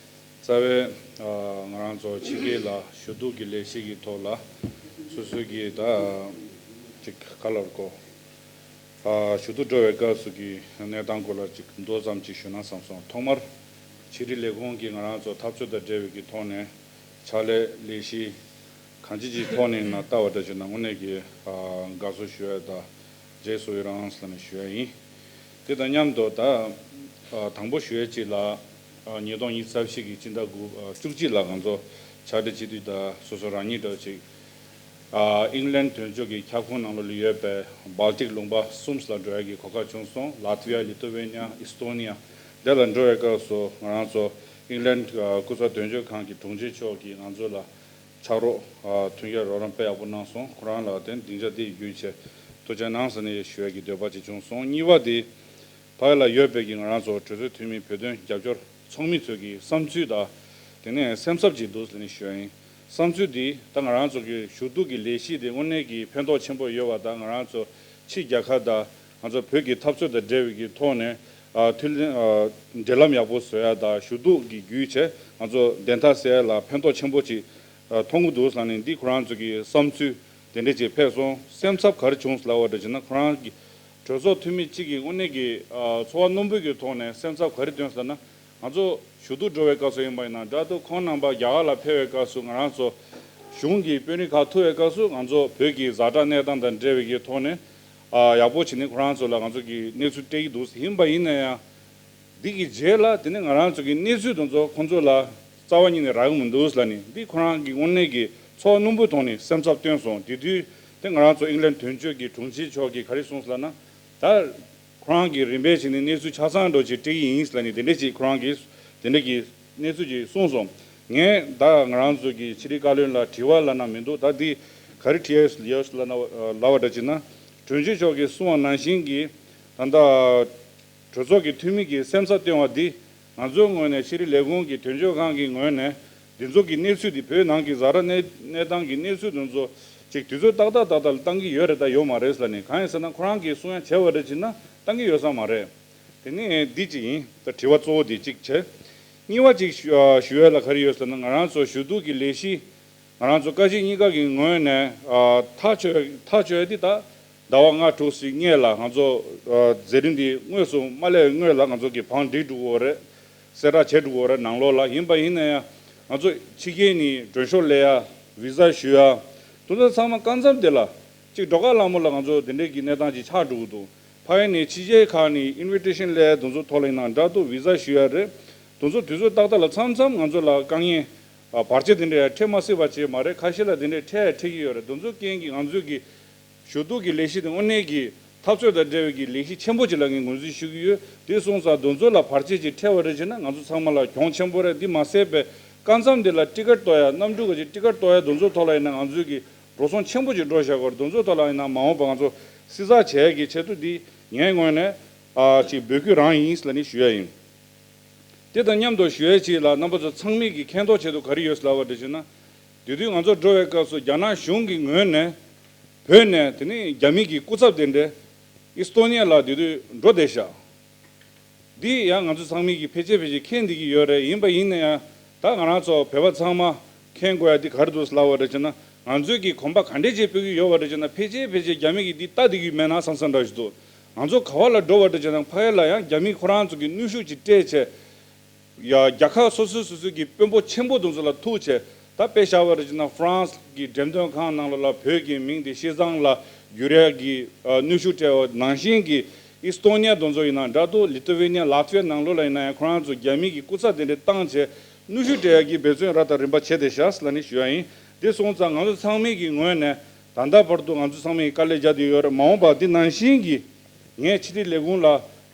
རྩ་བའི་ཨ་ང་རང་ཚོ་ཕྱི་རྒྱལ་ལ་ཞུ་གཏུག་གི་ལས་གཞི་གི་ཐོག་ལ་སོ་སོའི་གི་ད་ཅིག་ག་ལབ་དགོས། ཨ་ཞུ་གཏུག་འགྲོ་བའི་སྐབས་སུ་གི་གནས་སྟངས་སྐོར་ལ་ཅིག་མདོ་ཙམ་ཅིག་ཞུ་ན་བསམ་སོང་། ཐོག་མར་ཕྱི་དྲིལ་ལས་ཁུངས་ཀྱིས་ང་རང་ཚོ་འཐབ་རྩོད་དང་འབྲེལ་བའི་གི་ཐོག་ནས་ཕྱག་ལས་ལས་གཞི་གང་ཅི་ཅིག་ཐོག་ནས་ན་ལྟ་བ་འདྲ་བྱུང་ན་དངོས་གནས་ཀྱི་ཨ་དགའ་བསུ་ཞུ་ཡ་དང་རྗེས་སུ་ཡི་རང་ཟེར་ནས་ཞུ་ཡ་ཡིན། དེ་དང་མཉམ་དུ་ད་ཨ་དང་པོ་ཞུ་ཡ་གཅིག་ལ་ཨ་ཉིས་སྟོང་ཉི་ཤུ་རྩ་བཞི་གི་སྤྱི་ཟླ་དགུ་ཨ་བཅུ་གཅིག་ལ་ང་ཚོ་ཕྱག་སྦྲེལ་སྤྱི་འཐུས་དང་སོ་སོ་རང་ཉིད་འདྲ་བོ་ཅིག་ཨ་ཨིང་ལན་དོན་གཅོད་ཀྱི་ཁྱབ་ཁོངས་ནང་ལོགས་ལ་ཡོད་པའི་སྦལ་ཏིག་ལུང་པ་གསུམ་ལ་འགྲོ་ཡ་གི་གོ་སྐབས་བྱུང་སོང་། ལ་ཏི་ཝི་ཡ། ལི་ཐུ་ཝེ་ནི་ཡ། ཨི་སི་ཐོ་ནི་ཡ། དེ་ལ་འགྲོ་བའི་སྐབས་སུ་ང་རང་ཚོ་ཨིང་ལན་ཨ་སྐུ་ཚབ་དོན་གཅོད་ཁང་གི་དྲུང་ཆེ་མཆོག་གིས་ང་ཚོ་ལ་ཕྱག་རོགས་ཨ་མཐུན་རྐྱེན་རོགས་རམ་དཔེ་ཡག་པོ་གནང་སོང་། ཁོ་རང་ལ་དེ་སྡིངས་ཆ་འདི་བརྒྱུད་བྱས་ཐུགས་རྗེ་གནང་ཟེར་ནས་ཞུ་ཡ་གི་འདོད་པ་ཅིག་བྱུང་སོང་། གཉིས་པ་དེ་ཕ་གི་ལ་ཡོད་པའི་གི་ང་རང་ཚོ་གྲོས་ཚོགས་འཐུས་མི་བོད་དོན་རྒྱབ་སྐྱོར་ཚོགས་མི་ཚོས་ཀྱི་བསམ་ཚུལ་དང་དེ་ནས་སེམས་འཚབ་ཅིག་འདུག་ཟེར་ནས་ཞུ་ཡ་ཡིན། བསམ་ཚུལ་འདི་ད་ང་རང་ཚོ་གི་ཞུ་གཏུག་གི་ལས་གཞི་དེ་དངོས་གནས་ཀྱི་ཕན་ཐོགས་ཆེན་པོ་ཡོད་པ་དང་། ང་རང་ཚོ་ཕྱི་རྒྱལ་ཁབ་དང་ང་ཚོ་བོད་ཀྱི་འཐབ་རྩོད་དང་འབྲེལ་བའི་གི་ཐོག་ནས་ ཨ་མཐུན་ལེན་ཨ་འབྲེལ་ལམ་ཡག་པོ་བཟོ་ཡ་དང་ཞུ་གཏུག་གི་བརྒྱུད་བྱས་ང་ཚོ་བདེན་མཐའ་གསལ་ཡ་ལ་ཕན་ཐོགས་ཆེན་པོ་ཅིག་ཨ་མཐོང་གི་འདུག་ལབ་ནས། འདི་ཁོ་རང་ཚོ་གི་བསམ་ཚུལ་དེ་འདྲས་ཅིག་ཕེབས་སོང་། སེམས་འཚབ་ག་རེ་བྱུང་ལབ་པ་འདྲ་བྱས་ན། ཁོ་རང་གི་གྲོས་ཚོགས་འཐུས་མི་གཅིག་གིས་དངོས་གནས་ཀྱི་ཨ་ཚོར་བ་རྣོན་པོ་གི་ཐོག་ནས་སེམས་འཚབ་ག་རེ་བཏོན་ཟེར་ན། ང་ཚོ་ཞུ་གཏུག་འགྲོ་བའི་སྐབས་སུ་ཡིན་པ་ཡིན་ན་འདྲ་འདུག་ཁོང་རྣམ་པ་རྒྱ་གར་ལ་ཕེབས་པའི་སྐབས་སུ་ང་རང་ཚོ་གཞུང་གི་དཔོན་རིགས་ཁག་ཐུག་པའི་སྐབས་སུ་ང་ཚོ་བོད་ཀྱི་ཛ་དྲག་གནས་སྟངས་དང་འབྲེལ་བའི་གི་ཐོག་ནས་ཨ་ཡག་པོ་བྱས་ནས་ཁོ་རང་ཚོ་ལ་ང་ཚོ་གི་གནས་ཚུལ་སྤྲད་ཀྱི་འདུག་ཡིན་པ་ཡིན་ན་ཡང་། འདི་གི་རྗེས་ལ་དེ་ནས་ང་རང་ཚོ་གི་གནས་ཚུལ་དེ་ཚོ་ཁོང་ཚོ་ལ་རྩ་བ་ཉིད་ནས་རག་གི་མི་འདུག་ལབ་ནས། འདི་ཁོ་རང་གི་དངོས་གནས་ཀྱི་ཚོར་བ་རྣོན་པོའི་ཐོག་ནས་སེམས་འཚབ་བཏོན་སོང་། དེ་དུས་དེ་ང་རང་ཚོ་ཨིང་ལན་དོན་གཅོད་ཀྱི་དྲུང་ཆེ་མཆོག་གིས་ག་རེ་གསུངས་ལབ་ན། ད་ཁོ་རང་གིས་རིམ་པས་བྱས་ནས་གནས་ཚུལ་ཆ་ཚང་འདྲ་ཅིག་སྤྲད་ཀྱི་ཡིན་ལབ་ནས། དེ་འདྲས་ཅིག་ཁོ་རང་གིས་དེ་འདྲས་ཀྱི་གནས་ཚུལ་ཅིག་གསུངས་སོང་། ངས་ད་ང་རང་ཚོ་གི་ཕྱི་དྲིལ་བཀའ་བློན་ལ་དྲི་བ་ལབ་ན་མི་འདུག་ད་འདི་ག་རེ་དྲི་ཡ་ཡོད་ལབ་ན་ལབ་པ་འདྲ་བྱས་ན། དྲུང་ཆེ་མཆོག་གིས་གསུངས་པ་ནང་བཞིན་གྱི་ད་ལྟ་གྲོས་ཚོགས་ཀྱི་འཐུས་མི་གིས་སེམས་འཚབ་བཏོན་པ་འདི། ང་ཚོའི་ངོས་ནས་ཕྱི་དྲིལ་ལས་ཁུངས་ཀྱི་དོན་གཅོད་ཁང་གི་ངོས་ནས་འདི་ཚོ་གི་གནས་ཚུལ་འདི། བོད་ནང་གི་ཛ་དྲག་གནས་གནས་སྟངས་ཀྱི་གནས་ཚུལ་འདི་ཚོ་ཅིག་དུས་ཚོད་ཏག་ཏག་ཏག་ཏག་ལ་བཏང་གི་ཡོད་རེད་དང་ཡོད་མ་རེད་ལབ་ནས། གང་ཡིན་ཟེར་ན་ཁོ་རང་གིས་གསུང་ཡ་བྱས་པ་རེད་བྱས་ན་བཏང་གི་ཡོད་ས་མ་རེད། དེ་ནས་འདི་གཅིག་ཡིན། ད་དྲི་བ་གཙོ་བོ་འདི་གཅིག་བྱས། གཉིས་པ་གཅིག་ཞུ་ཨ་ཞུ་ཡ་ལ་ག་རེ་ཡོད་ཟེར་ན། ང་རང་ཚོ་ཞུ་གཏུག་གི་ལས་གཞི་ང་རང་ཚོ་བཀའ་སྤྱི་གཉིས་ཀ་གི་ངོས་ནས་ཨ་ཐག་གཅོད་ཐག་གཅོད་ཡ་འདི་ད། ཟླ་བ་ལྔ་དྲུག་ཙམ་སྔོན་ལ་ང་ཚོ་ཨ་མཛད་རིམ་འདི་དངོས་སུ་མ་སླེབས་སྔོན་ལ་ང་ཚོ་གི་བང་སྒྲིག་འགྲོ་གི་ཡོད་རེད། གསལ་བསྒྲགས་བྱས་འགྲོ་གི་ཡོད་རེད་ནང་ལོགས་ལ། ཡིན་པ་ཡིན་ན་ཡང་ང་ཚོ་ཕྱི་རྒྱལ་ནས་མགྲོན་ཤོག་སླེབས་ཡ། བི་ཟ་ཞུ་ཡ། དེ་ཚོ་ཚང་མ་སྐབས་མཚམས་དེ་ལ་ཅིག་འགྲོ་ཁ་ལ་མོ་ལ་ང་ཚོ་དེ་འདྲའི་གི་གནས་སྟངས་ཅིག་ཆགས་འགྲོ་གི་འདུག་ཕ་གི་ནས་ཕྱི་རྒྱལ་ཁག་ནས་ཨིན་བི་ཊེ་ཤན་སླེབས་ཡ་དེ་ཚོ་ཐོག་ལ་ཡིན་ན་འདྲ་འདུག་བི་ཟ་ཞུ་ཡ་རེད། དེ་ཚོ་དུས་ཚོད་ཏག་ཏག་ལ་མཚམས་མཚམས་ང་ཚོ་ལ་དཀའ་ངལ་ཨ་བར་ཆད་དེ་འདྲ་ཡང་འཕྲད་མ་སྲིད་པ་ཅིག་མ་རེད། ཁ་ཤས་ལ་དེ་འདྲ་འཕྲད་ཡ་འཕྲད་ཀྱི་ཡོད་རེད། དེ་ཚོ་རྐྱེན་གྱིས་ང་ཚོའི་གི་ཞུ་གཏུག་གི་ལས་གཞི་དེ་དངོས་གནས་ཀྱི་འཐབ་རྩོད་དང་འབྲེལ་བའི་གི་ལས་གཞི་ཆེན་པོ་ཅིག་ལ་ངས་ངོས་འཛིན་ཞུ་གི་ཡོད། དེ་སོང་ཙང་དེ་ཚོ་ལ་བར་ཆད་ཅིག་འཕྲད་པ་རེད་བྱས་ན་ང་ཚོ་ཚང་མ་ལ་གྱོང་ཆེན་པོ་རེད། འདི་མ་ཟད་པའི་སྐབས་མཚམས་འདི་ལ་ཊི་ཀེ་ཊི་གཏོང་ཡ། གནམ་གྲུ་ག་ཅིག་ཊི་ཀེ་ཊི་གཏོང་ཡ་དེ་ཚོ་ཐོག་ལ་ཡིན་ན་ང་ཚོའི་གི་འགྲོ་སོང་ཆེན་པོ་ཅིག་འགྲོ་བཞག་གི་ཡོད་རེད། དེ་ཚོ་ཐོག་ལ་ཡིན་ན་མ་འོངས་པ་ང་ཚོ་བསྲི་ཚགས་བྱེད་ཡ་གི་ཆེད་དུ་འདི་ངའི་ངོས་ནས་ཨ་ཅིག་འབོད་སྐུལ་རང་ཡིན་ལབ་ནས་ཞུ་ཡ་ཡིན། དེ་དང་མཉམ་དུ་ཞུ་ཡ་ཅིག་ལ་རྣམ་པ་ཚོ་ཚང་མས་ཀྱི་མཁྱེན་རྟོགས་ཆེད་དུ་ག་རེ་ཡོད་ལབ་པ་འདྲ་བྱས་ན། དེ་དུས་ང་ཚོ་འགྲོ་བའི་སྐབས་སུ་རྒྱ་ནག་གཞུང་གི་ངོས་ནས་བོད་ནས་དེ་ནས་རྒྱ་མི་གི་སྐུ་ཚབ་དེ་འདྲ་ཨི་སི་ཐོ་ནི་ཡ་ལ་དེ་དུས་འགྲོ་བསྡད་ཤག་འདི་ཡང་ང་ཚོ་ཚང་མས་ཀྱི་ཕལ་ཆེར་ཕལ་ཆེར་མཁྱེན་བསྡད་ཀྱི་ཡོད་རེད། ཡིན་པ་ཡིན་ན་ཡང་ད་ང་རང་ཚོ་བོད་པ་ཚང་མ་མཁྱེན་དགོས་ཡ་འདི་ག་རེ་འདུག་ལབ་པ་འདྲ་བྱས་ན། ང་ཚོས་ཀྱི་གོམ་པ་ག་འདྲས་ཅིག་སྤོ་གི་ཡོད་པ་འདྲ་བྱས་ན། ཕལ་ཆེར་ཕལ་ཆེར་རྒྱ་མི་གིས་འདི་ལྟ་བསྡད་ཀྱི་མེད་ན་བསམ་བསམ་འདྲ་ཞིག་འདུག་ང་ཚོ་ག་བ་ལ་འགྲོ་བ་འདྲ་བྱས་ན་ཕ་གི་ལ་ཡང་རྒྱ་མིས་ཁོ་རང་ཚོ་གི་གནོན་ཤུགས་ཅིག་སྤྲད་བྱས། ཡ་རྒྱལ་ཁབ་སོ་སོ་སོ་སོ་གི་དཔོན་པོ་ཆེན་པོ་དེ་ཚོ་ལ་ཐུག་བྱས། ད་དཔེ་བཞག་པ་རེད་ཅེ་ན་ཧྥ་རན་སི་གི་འགྲེམས་སྟོན་ཁང་ནང་ལོགས་ལ་བོད་ཀྱི་མིང་དེ་ཤི་ཙང་ལ་བསྒྱུར་ཡ་གི་ཨ་གནོན་ཤུགས་སྤྲད་པ་ནང་བཞིན་གྱི་ཨི་སི་ཐོ་ནི་ཡ་དེ་ཚོ་ཡིན་ན་འདྲ་འདུག་ལི་ཐུ་ཝེ་ནི་ཡ། ལ་ཐི་ཝེ་ནང་ལོགས་ལ་ཡིན་ན་ཡང་ཁོ་རང་ཚོ་རྒྱ་མི་གི་སྐུ་ཚབ་དེ་འདྲ་བཏང་བྱས་གནོན་ཤུགས་སྤྲད་ཡ་གི་འབད་བརྩོན་རབ་དང་རིམ་པ་བྱས་བསྡད་ཤག་ལབ་ནས་ཞུ་ཡ་ཡིན། དེ་སོང་ཙང་ང་ཚོ་ཚང་མའི་གི་ངོས་ནས་ད་ལྟ་བར་དུ་ང་ཚོ་ཚང་མས་དཀའ་ལས་རྒྱག་བསྡད་ཡོད་རེད། མ་འོངས་པ་འདི་ནང་བཞིན་གྱི་ངས་ཕྱི་དྲིལ་ལས་ཁུངས་ལ་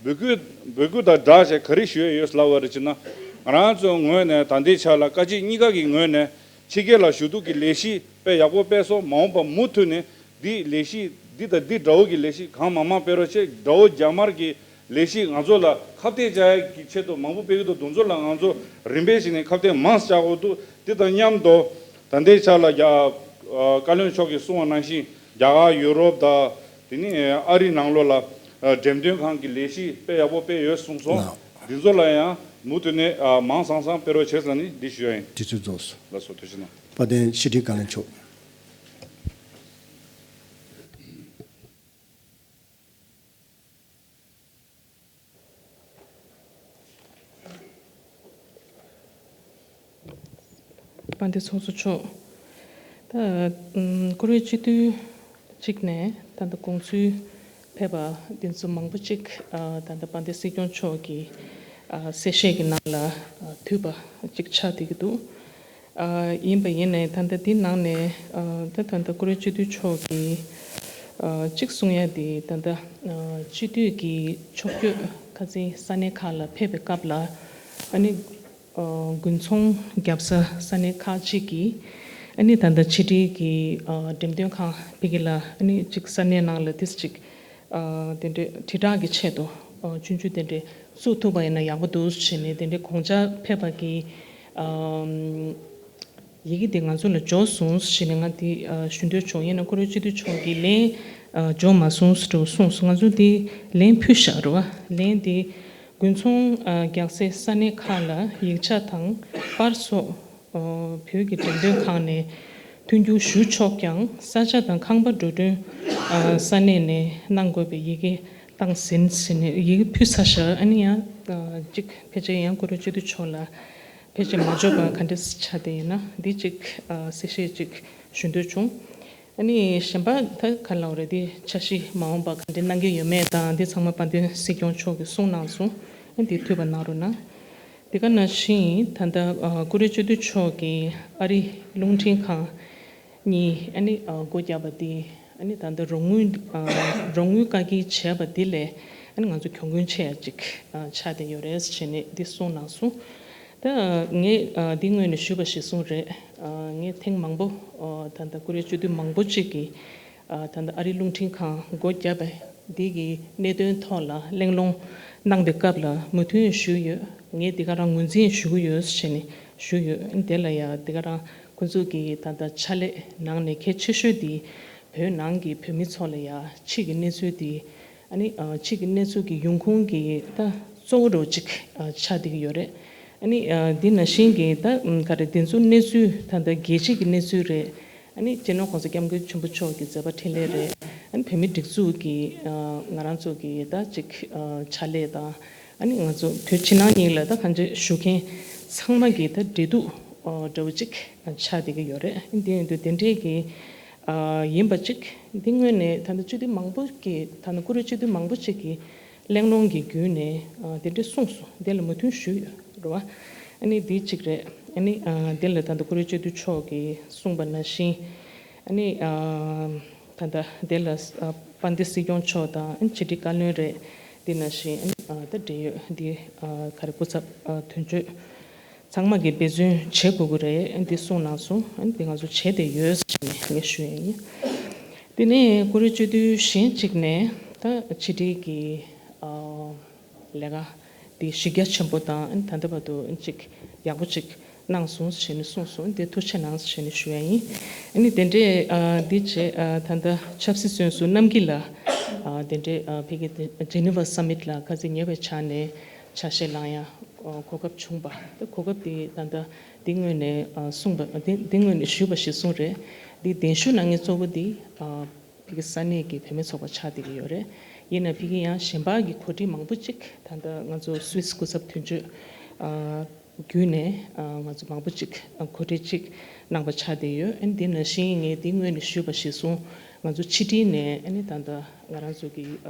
འབོད་སྐུལ་འབོད་སྐུལ་དང་སྦྲགས་བྱས་ག་རེ་ཞུ་ཡས་ཡོད་ལབ་པ་རེད་ཅེ་ན། ང་རང་ཚོའི་ངོས་ནས་ད་ལྟའི་ཆ་ལ་བཀའ་སྤྱི་གཉིས་ཀ་གི་ངོས་ནས་ཕྱི་རྒྱལ་ལ་ཞུ་གཏུག་གི་ལས་གཞི་དཔེ་ཡག་པོ་སྤེལ་སོང་། མ་འོངས་པ་མུ་མཐུད་ནས་འདི་ལས་གཞི་འདི་དང་འདི་འདྲ་བོ་གི་ལས་གཞི་གང་མང་མང་སྤེལ་རོགས་བྱེད། དགྲ་བོ་རྒྱ་དམར་གྱི་ལས་གཞི་ང་ཚོ་ལ་ཁ་གཏད་བཅག་ཡ་གི་ཆེད་དུ་མང་པོ་སྤེལ་གྱི་འདུག་དེ་ཚོ་ལ་ང་ཚོ་རིམ་པས་བྱས་ནས་ཁ་གཏད་མང་ཙམ་བཅག་དགོས་འདུག་དེ་དང་མཉམ་དུ་ད་ལྟའི་ཆ་ལ་རྒྱ་ཨ་བཀའ་བློན་མཆོག་གིས་གསུངས་པ་ནང་བཞིན་རྒྱ་གར་ཡུ་རོབ་དང་དེ་ནས་ཨ་རི་ནང་ལོགས་ལ་ཨ་འགྲེམས་སྟོན་ཁང་གི་ལས་གཞི་དཔེ་ཡག་པོ་སྤེལ་ཡོད་གསུངས་སོང་། ལགས། འདི་ཚོ་ལ་ཡང་མུ་མཐུད་ནས་ཨ་མང་སང་སང་སྤེལ་རོགས་བྱེད་ཟེར་ནས་འདི་ཞུ་ཡ་ཡིན། དུས་ཚོད་རྫོགས་སོང་། ལགས་སོ། ཐུགས་རྗེ་གནང་། དཔལ་ལྡན་ཕྱི་དྲིལ་བཀའ་བློན་མཆོག་དཔལ་ལྡན་ཚོགས་གཙོ་མཆོག་ད་ཨམ་བཀུར་འོས་སྤྱི་འཐུས་གཅིག་ནས་ད་ལྟ་དགོངས་ཚུལ་ཕེབས་པ་འདི་ཚོ་མང་པོ་གཅིག་ཨ་ད་ལྟ་དཔལ་ལྡན་སྲིད་སྐྱོང་མཆོག་གི་ཨ་གསལ་བཤད་ཀྱི་ནང་ལ་ཨ་འདུས་པ་གཅིག་ཆགས་བསྡད་ཀྱི་འདུག་ཨ་ཡིན་པ་ཡིན་ནའི་ད་ལྟ་འདི་ནང་ནས་ཨ་ད་ད་ལྟ་བཀུར་འོས་སྤྱི་འཐུས་མཆོག་གིས་ཨ་གཅིག་གསུང་ཡ་དེ་ད་ལྟ་ཨ་སྤྱི་འཐུས་ཀྱི་ཕྱོགས་བསྐྱོད་ཁ་སང་ས་གནས་ཁག་ལ་ཕེབས་པའི་སྐབས་ལ་ཨ་ནི་ཨ་དགུན་ཚོང་བརྒྱབ་ས་ས་གནས་ཁག་ཅིག་གི་ཨ་ནི་ད་ལྟ་ཕྱི་དྲིལ་གྱི་ཨ་འགྲེམས་སྟོན་ཁང་ཕ་གི་ལ་ཨ་ནི་གཅིག་ས་གནས་ནང་ལ་ཏིས་གཅིག་ཨ་དེ་འདྲའི་དྲིལ་བསྒྲགས་ཀྱི་ཆེད་དུ་ཨ་ཆུང་ཆུང་དེ་འདྲའི་བཙུགས་ཐུབ་པ་ཡིན་ན་ཡག་པོ་འདུག་ཟེར་ནས་དེ་འདྲའི་དགོངས་འཆར་ཕེབས་པ་གི་ཨ་ཡི་གེ་དེ་ང་ཚོ་ལ་འབྱོར་སོང་ཟེར་ནས་ང་དེ་ཨ་ཞུ་འདོད་བྱུང་། ཡིན་ན་བཀུར་འོས་སྤྱི་འཐུས་མཆོག་གིས་ལན་ཨ་འབྱོར་མ་སོང་ཟེར་གསུངས་སོང་། ང་ཚོ་དེ་ལན་ཕུལ་བཞག་རེད་བ། ལན་དེ་ དགུན་ཚོང་རྒྱག་སའི་ས་གནས་ཁག་ལ་ཡིག་ཆ་དང་པར་སོགས་བོད་ཀྱི་འགྲེམས་སྟོན་ཁང་ནས་མཐུན་འགྱུར་ཞུ་ཆོག་ཀྱང་། ས་ཆ་དང་ཁང་པ་འགྲོ་གྲོན་ས་གནས་ནས་གནང་དགོས་པའི་ཡི་གེ་བཏང་ཟིན་ཟིན་ནས་ཡི་གེ་ཕུལ་ཚར་ཤག་ཨ་ནི་ཡང་གཅིག་ཕལ་ཆེར་ཡང་བཀུར་འོས་སྤྱི་འཐུས་མཆོག་ལ་ཕལ་ཆེར་མ་འབྱོར་པ་ག་འདྲས་ཆགས་བསྡད་ཡིན་ན་འདི་གཅིག་གསལ་བཤད་ཅིག་ཞུ་འདོད་བྱུང་། ཨ་ནི་གཞན་པ་ད་ག་ལབ་རེད། འདི་འཆར་གཞི་མ་འོངས་པ་ག་འདྲས་གནང་གི་ཡོད་མེད་དང་འདི་ཚང་མ་དཔལ་ལྡན་སྲིད་སྐྱོང་མཆོག་གིས་གསུངས་གནང་སོང་། ཨ་འདི་ཐུགས་ཕན་གནང་རོགས་གནང་། དེ་ག་ནང་བཞིན་ད་ལྟ་བཀུར་འོས་སྤྱི་འཐུས་མཆོག་གིས་ཨ་རི་རླུང་འཕྲིན་ཁང་གཉིས་ཨ་ནི་སྒོ་བརྒྱབ་པ་འདི་ཨ་ནི་ད་ལྟ་རོགས་དངུལ་རོགས་དངུལ་བཀག་སྐྱིལ་བྱས་པ་འདི་ལས་ཨ་ནི་ང་ཚོ་གྱོང་གུན་ཆེ་ཡ་ཅིག་ཆགས་བསྡད་ཡོད་རེད་ཟེར་ནས་འདི་གསུངས་གནང་སོང་། ད་ངས་འདི་སྔོན་ནས་ཞུས་པ་ཞིག་གསུངས་རེད། ངས་ཐེངས་མང་པོ་ད་ལྟ་བཀུར་འོས་སྤྱི་འཐུས་མང་པོ་ཅིག་གིས་ད་ལྟ་ཨ་རི་རླུང་འཕྲིན་ཁང་སྒོ་བརྒྱབ་པ་འདི་གི་གནད་དོན་ཐོག་ལ་གླེང་སློང་གནང་པའི་སྐབས་ལ་མོས་མཐུན་ཞུས་ཡོད། ངས་འདི་ག་རང་ངོས་འཛིན་ཞུ་གི་ཡོད་ཟེར་ནས་ཞུས་ཡོད། དེ་ལ་ཡང་འདི་ག་རང་ཁོང་ཚོ་གི་ད་ལྟ་ཕྱག་ལས་ནང་ནས་གལ་ཆེ་ཤོས་འདི་བོད་ནང་གི་བོད་མི་ཚོ་ལ་ཡང་ཕྱི་གི་གནས་ཚུལ་འདི་ཨ་ནི་ཕྱི་གི་གནས་ཚུལ་གི་ཡོང་ཁུངས་ཀྱི་ད་གཙོ་བོ་རུ་ཅིག་ཆགས་བསྡད་ཀྱི་ཡོད་རེད། ཨ་ནི་འདི་ནང་བཞིན་གྱི་ད་ག་རེ་འདི་ཚོ་གནས་ཚུལ་ད་ལྟ་རྒྱལ་སྤྱི་གི་གནས་ཚུལ་རེད། ཨ་ནི་སྤྱི་ནོར་༸གོང་ས་༸སྐྱབས་མགོན་ཆེན་པོ་མཆོག་གི་མཛད་པ་འཕྲིན་ལས་རེད། ཨ་ནི་བོད་མི་སྒྲིག་འཛུགས་ཀྱི་ང་རང་ཚོ་གི་ད་ཅིག་ཕྱག་ལས་དང་ཨ་ནི་ང་ཚོ་བོད་ཕྱི་ནང་གཉིས་ལ་ད་གང་ཅི་ཞུ་མཁན་ཚང་མ་གི་ད་འབྲེལ་གཏུག་འདྲ་བོ་ཅིག་ཆགས་བསྡད་ཀྱི་ཡོད་རེད། འདི་ཡིན་དུས་དེ་འདྲས་ཀྱི་ཡིན་པ་ཅིག་འདི་སྔོན་ནས་ད་ལྟ་སྤྱི་འཐུས་མང་པོ་གི་ད་ལྟ་བཀུར་འོས་སྤྱི་འཐུས་མང་པོ་ཅིག་གི་གླེང་སློང་གི་བརྒྱུད་ནས་དེ་འདྲས་གསུངས་སོང་། དེ་ལ་མོས་མཐུན་ཞུས་ཡོད་རེད་བ། ཨ་ནི་འདི་གཅིག་རེད། ཨ་ནི་དེ་ལ་ད་ལྟ་བཀུར་འོས་སྤྱི་འཐུས་མཆོག་གིས་གསུངས་པ་ནང་བཞིན་ཨ་ནི་ད་ལྟ་དེ་ལ་དཔལ་ལྡན་སྲིད་སྐྱོང་མཆོག་དང་ཕྱི་དྲིལ་བཀའ་བློན་རེད། འདི་ནང་བཞིན་ཨ་ནི་ད་འབྲེལ་ཡོད་འདི་ག་རེ་སྐུ་ཚབ་དོན་གཅོད་ཚང་མ་གིས་འབད་བརྩོན་བྱེད་དགོས་ཀྱི་རེད། འདི་གསུངས་གནང་སོང་། འདི་ང་ཚོ་བྱས་བསྡད་ཡོད་ཟེར་ནས་ངས་ཞུ་ཡ་ཡིན། དེ་ནས་བཀུར་འོས་སྤྱི་འཐུས་གཞན་གཅིག་ནས་ད་ཕྱི་དྲིལ་གྱི་ལས་ཀ་འདི་གཞི་རྒྱ་ཆེན་པོ་དང་ད་ལྟ་བར་དུ་ཅིག་ཡག་པོ་ཅིག་གནང་སོང་ཞེས་ནས་གསུངས་སོང་། འདི་ཐུགས་རྗེ་གནང་ཞེས་ནས་ཞུ་ཡ་ཡིན། ཨ་ནི་དེ་འདྲས་འདི་བྱས་ད་ལྟ་ཆབ་སྲིད་བཙོན་ཟུར་རྣམ་རྒྱལ་ལགས་དེ་འདྲས་ཕ་གི་Geneva Summit་ལ་ཁ་སང་ཉེ་བའི་ཆ་ནས་ཆ་ཤས་ལངས་ཡ་གོ་སྐབས་བྱུང་པ། ད་གོ་སྐབས་དེ་ད་ལྟ་འདི་སྔོན་ནས་གསུངས་པ་འདི་འདི་སྔོན་ནས་ཞུས་པ་ཞིག་གསུངས་རེད། འདི་གདན་ཞུ་གནང་མཁན་གཙོ་བོ་འདི་ཕ་གི་ས་གནས་ཀྱི་བུད་མེད་ཚོགས་པ་ཆགས་བསྡད་ཀྱི་ཡོད་རེད། ཡིན་ན་ཕ་གི་ཡང་གཞན་པ་གི་གོ་སྒྲིག་མང་པོ་ཅིག་ད་ལྟ་ང་ཚོ་Swiss་སྐུ་ཚབ་དོན་གཅོད་བརྒྱུད་ནས་ང་ཚོ་མང་པོ་ཅིག་གོ་སྒྲིག་ཅིག་གནང་པ་ཆགས་བསྡད་ཡོད། ཨ་ནི་འདི་ནང་བཞིན་ངས་འདི་སྔོན་ནས་ཞུས་པ་ཞིག་གསུངས། ང་ཚོ་ཕྱི་དྲིལ་ནས་ཨ་ནི་ད་ལྟ་ང་རང་ཚོ་གི་